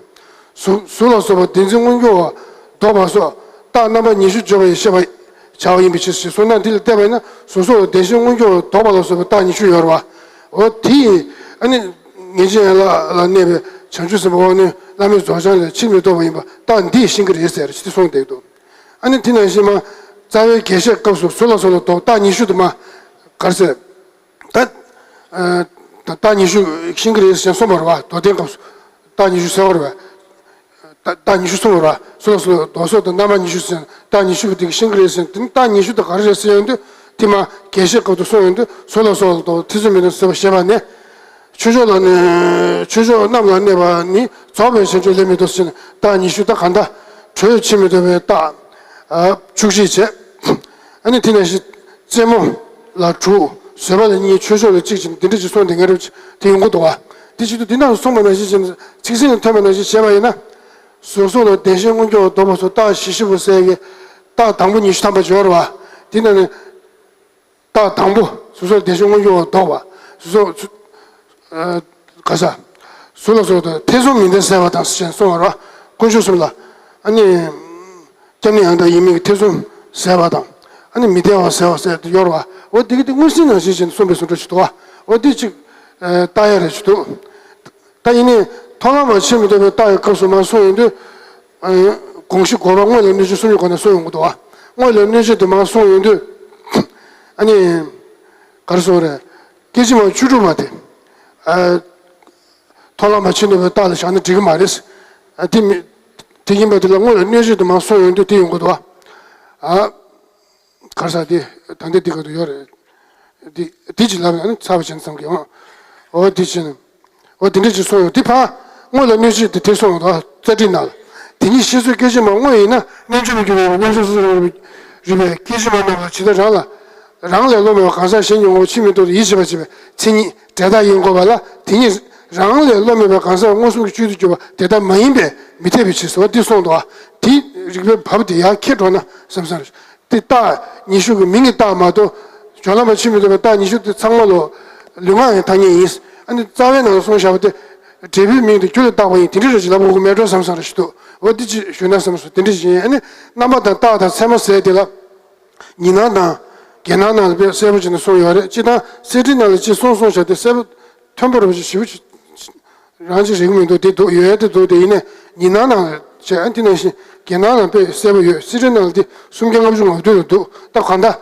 གཟུགས་གཟུགས་ལ་སོགས་པ་བདེན་འཛིན་མངོན་གྱུར་བ་ལྡོག་པ་སོགས་རྟགས་རྣམ་པ་ཉི་ཤུ་སྦྱོར་བ་ཡིས་ཤེས་པར་བྱ་བ་ཡིན་པའི་ཕྱིར་ཞེས་གསུངས་ན། འདི་ལ་བལྟས་པ་ཡིན་ན་གཟུགས་སོགས་ལ་བདེན་ཞེན་མངོན་གྱུར་བ་ལྡོག་པ་ལ་སོགས་པའི་རྟགས་ཉི་ཤུ་ཡོད་རེད་བ། འོ་དེ་ཡིས་ཨ་ནི། ངེས་ཅན་ཡན་ལག་ལ་གནས་པའི་བྱང་ཆུབ་སེམས་དཔའ་དབང་རྣོན་བླ་མེད་རྫོགས་བྱང་ལས་ཕྱིར་མི་ལྡོག་པ་ཡིན་པ་རྟགས་འདིས་ཤེས་ཀྱི་རེད་ཟེར་ཞེས་གསུངས་བསྡད་འདུག་ཨ་ནི་དེ་ནང་བཞིན་མ། རྩ་བའི་རྒྱས་བཤད་སྐབས་སུ་གཟུགས་ལ་སོགས་ལ་ལྡོག་རྟགས་ཉི་ཤུ་དུ་མ། ག་རེ་ཟེར། ད། ཨ། ད་རྟགས་ཉི་ཤུ་ཤེས་ཀྱི་རེད་ཟེར་གསུངས་པ་རེད་བ། མདོར་བསྟན་སྐབས་སུ། རྟགས་ཉི་ཤུ་ཟེར་བ་རེད་བ། ད་རྟགས་ཉི་ཤུ་གསུངས་པ་རེད་བ། གཟུགས་ལ་སོགས་ལ་ལྡོག་སོགས་དང་རྣམ་པ་ཉི་ཤུ་ཟེར་རྟགས་ཉི་ཤུ་པོ་དེ་གི་ཤེས་ཀྱི་རེད་ཟེར། དེ་ནི་རྟགས་ཉི་ཤུ་དེ་ག་རེ་རེད་ཟེར་ཡོང་དུས། དེ་མ་རྒྱས་བཤད་སྐབས་སུ་གསུངས་ཡོང་དུས། གཟུགས་ལ་སོགས་ལ་ལྡོག་ཐེ་ཚོམ་མེད་དུ་ཟེར་བ་ཞེས་པ་ནས། ཆོས་མཆོག་ལ་གནས། ཆོས་མཆོག་རྣམས་ལ་གནས་པ་ནི་རྫོགས་པའི་བྱང་ཆུབ་ལས་མི་ལྡོག་ཟེར་ནས་རྟགས་ཉི་ཤུ། ད་གང་ལྟར་དྲོད་ཕྱིར་མི་ལྡོག་པའི་རྟགས། ཨ། བཅུ་གཅིག་བྱས། ཨ་ནི་དེ་ནང་བཞིན་རྩེ་མོ་ལ་དྲུག་བཟོད་པ་ལ་གཉིས། ཆོས་མཆོག་ལ་གཅིག་བྱས་ནས་འདི་འདྲ་ཅིག་གསུངས་དེ་ངེས་རབས་དེ་ཡོང་གི་འདུག་བ། དེ་བྱེད་དུས་འདི་ནང་གསུངས་པ་ནང་བཞིན་བྱས་ནས་ཚིག་ཟིན་ལ་ཐོན་པ་ནང་བཞིན་བྱས་པ་ཡིན་ན། གཟུགས་སོགས་ལ་བདེན་ཞེན་མངོན་གྱུར་བ་ལྡོག་པ་སོགས་རྟགས་བཞི་བཞི་པོ་ཟེར་གྱི་རྟགས་དང་པོ་ཉི་ཤུ་ཐམ་པ་ཅིག་ཡོད་རེད་བ། དེ་ནང་ནས། རྟགས་དང་པོ། གཟུགས་སོགས་བདེན་ཞེན་མངོན་གྱུར་བ་ལྡོག་པ། གཟུགས་སོགས། ཨ། ག་ས། གཟུགས་ལ་སོགས་དང་ཐེ་ཚོམ་མི་ལྡན་ཟེར་བ་དང་ཞེས་གསུངས་པ་རེད་བ། དཀོན་མཆོག་གསུམ་ལ། ཨ་ནི། སྐྱབས་གནས་ཡང་དག་ཡིན་མིན་གྱི་ཐེ་ཚོམ་ཟེར་བ་དང་། ཨ་ནི་མི་བདེ་བ་ཟེར་བ་ཟེར་དུ་ཡོད་རེད་བ། འོ་དེ་གི་དེ་མངོན་གསལ་ནང་བཞིན་བྱས་ནས་གསུངས་པའི་བཟོ་འདྲ་ཞིག་འདུག་བ། འོ་དེ་གཅིག་ཨ། ལྟ་ཡ་རེ་ཞིག་འདུག་ད་ཡིན་ནའི་མཐོང་ལམ་པ་ཕྱིར་མི་ལྡོག་པའི་རྟགས་ཀྱི་སྐབས་སུ་མར་གསུངས་ཡོང་དུས། ཨ། དགོངས་གཞི་དགོངས་པ་དངོས་ལ་གནོད་བྱེད་སུམ་ཅུ་སྒོ་ནས་གསུངས་ཡོང་གི་འདུག་བ། དངོས་ལ་གནོད་བྱེད་དུ་མར་གསུངས་ཡོང་དུས། ཨ་ནི། ག་རེ་ཟེར་དགོས་རེད། སྐད་ཅིག་མ་བཅུ་དྲུག་པ་དེ། ཨ། མཐོང་ལམ་པ་ཕྱིན་ནུས་པའི་རྟགས་ལ་བཞག་ན་འགྲིག་གི་མ་རེད། ཨ། དེ་མི། དེ་ཡིན་པ་དེ་ལ་དངོས་ལ་གནོད་བྱེད་དུ་མར་གསུངས་ཡོང་དུས་དེ་ཡོང་གི་འདུག་བ། ཨ། ག་རེ་ཟེར་དེ། ད་ལྟ་འདི་ག་དུ་ཡོད་རེད། འདི་འདི་ཅི་ལབ་ན་ནི་ཚར་བ་བྱས་ན་བསམ་གི་ཡོང་། འོ་འདི་བྱས་ན། འོ་དེ་འདྲ་ཅིག་གསུངས་ཡོང་དེ་ཕར་དངོས་ལ་གནོད་བྱེད་དེ་དེ་གསུངས་ཡོང་དོ། རྩ་ཁྲིད་ནང་ལ། དེ་ཉིད་ཤེས་ཚོལ་སྐད་ཅིག་མ་དངོས་ཡིན་ན་རྣལ་འབྱོར་པའི་རྒྱུད་པའི་རྣམ་གཞག་སོ་སོར་རིག་པའི་སྐད་ཅིག་མ་རྣམས་ལ་ཇི་ལྟར་རང་ལ། རང་ལས་བློ་མེད་པ་གང་ཟག་གཞན་གྱི་ངོ་བོ་ཕྱིར་མི་ལྡོག་ཏུ་ཡིད་ཆེས་པར་བྱེད་པའི་མཚན་ཉིད་འབྲས་རྟགས་ཡིན་དགོས་པ་ལ། དེ་ཉིད་རང་ལས་བློ་མེད་པ་གང་ཟག་མངོན་སུམ་གྱི་བཅུད་དུ་གྱུར་པ་དེ་ལྟར་མ་ཡིན་པས་མི་འཐད་པའི་ཕྱིར་ཟེར་བ་འདི་གསུངས་འདུག་བ། དེ་རིགས་པའི་བབ་དེ་ཡར་འཁྱེར་འགྲོ་ན་བསམ་བསམ་རེད། དེ་རྟགས་ཉི་ཤུ་གི་མིང་གི་རྟགས་མ་གཏོགས། སྦྱོར་ལམ་པ་ཕྱིར་མི་ལྡོག་པའི་རྟགས་ཉི་ཤུ་དེ་ཚང་མ་ལོ། ལུས་ངག་གི་ཐ་སྙད་ཡིན། ཨ་ནི་རྩ་བའི་ནང་ལ་གསུངས་བཞག་པ་དེ། འབྲས་བུའི་མིང་དེ་རྒྱུ་ལ་བཏགས་པ་ཡིན། དེ་འདྲ་རེ་ཞིག་ལབ་དགོས་ཀྱི་མེད་འགྲོ་བསམ་བསམ་རེ་ཞིག་འདུག་འོ་དེ་ཅིག་ཞུས་ན་བསམ་སོང་། དེ་འདྲ་ཞིག་ཡིན། ཨ་ནི་རྣམ་པ་དང་རྟགས་དང་མཚན་མ་ཟེར་དེ་ལ། ཉི་སྣང་དང་། རྒྱན་སྣང་ནང་ལ་དཔེ་གསལ་པོ་བྱས་ནས་གསུངས་ཡོད་རེད། སྤྱིར་བཏང་གསེར་ཁྲིའི་ནང་ལ་ཅིག་གསུངས་གསུངས་བཞག་དེ་གསལ་པོ་མཐོན་པོ་རེ་ཞིག་ཞིབ་པོ་ཅིག་རང་ཅིག་རིག་མི་འདུག་དེ་འདུག་ཡོད་དེ་འདུག་དེ་ཡིན་ནའི་ཉི་སྣང་ནང་བྱས། ཨ། དེ་ནང་བཞིན་རྒྱན་སྣང་ནང་དཔེ་གསལ་པོ་ཡོད། གསེར་ཁྲིའི་ནང་ལ་དེ་སུམ་བརྒྱ་ལྔ་བཅུ་ང་བདུན་ལ་འདུག་ད་གང་ལྟར།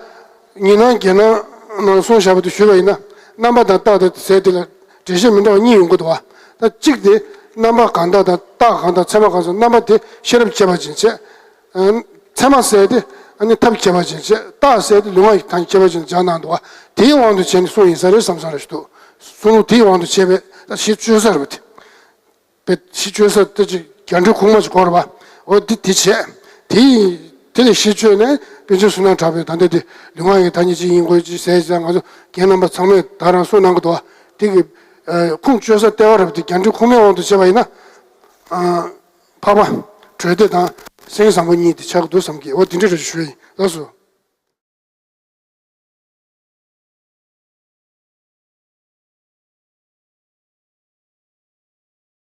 ཉི་སྣང་རྒྱན་སྣང་ནང་གསུངས་བཞག་པ་དེ་ཞུས་པ་ཡིན་ན། རྣམ་པ་དང་རྟགས་དང་ཟེར་དེ་ལ་འགྲེལ་བཤད་མི་འདྲ་བ་གཉིས་ཡོང་གི་འདུག་བ། ད་གཅིག་དེ་རྣམ་པ་གང་དག་དང་རྟགས་གང་དག་མཚན་མ་གང་དག་རྣམ་པ་དེ་ཤེས་རབ་བསྐྱེད་པ་ཅན་བྱས། མཚན་མ་ཟེར་དེ་ཨ་ནི་ཐབས་བསྐྱེད་པ་ཅན་བྱས། རྟགས་ཟེར་དེ་ལུས་ངག་གི་ཐ་སྙད་བསྐྱེད་པ་ཅན་སྦྱར་གནང་འདུག་བ། དེའི་དབང་དུ་བྱས་ནས་གསུངས་ཡིན་ས་རེད་བསམ་བསམ་རེ་ཞིག་འདུག་གསུང་ལུགས་དེའི་དབང་དུ་བྱས་པའི་ད་གཞི་བཅོལ་ས་རེད་པ་དེ། པའི་གཞི་བཅོལ་ས་དེ་ཅིག་རྒྱ་འགྲེལ་ཁུངས་མ་ཅིག་གོ་རེད་པ། འོ་དེ་དེ་བྱས། དེ་དེ་ལས་གཞི་བཅོལ་ནས་པཎ་ཆེན་བསོད་ནམས་གྲགས་པས་ད་ལྟ་དེ་ལུས་ངག་གི་ཐ་སྙད་ཅིག་ཡིན་དགོས་ཅིག་ཟེར་ཅིག་ང་ཚོ་རྒན་རྣམ་པ་ཚང་མས་ད་རང་གསུངས་གནང་གི་འདུག་བ། དེ་གི་ཁུངས་བཅོལ་ས་ལྟེ་བ་རེད་པ་དེ། རྒྱ་འགྲེལ་ཁུངས་མའི་དབང་དུ་བྱས་པ་ཡིན་ན། འཕགས་པ། གྲོལ་སྡེ་དང་སེང་གེ་བཟང་པོ་གཉིས་དེ་ཆགས་ཀྱི་འདུག་བསམ་གི། འོ་དེ་འདྲ་རེ་ཞུ་ཡིན། ལགས་སོ།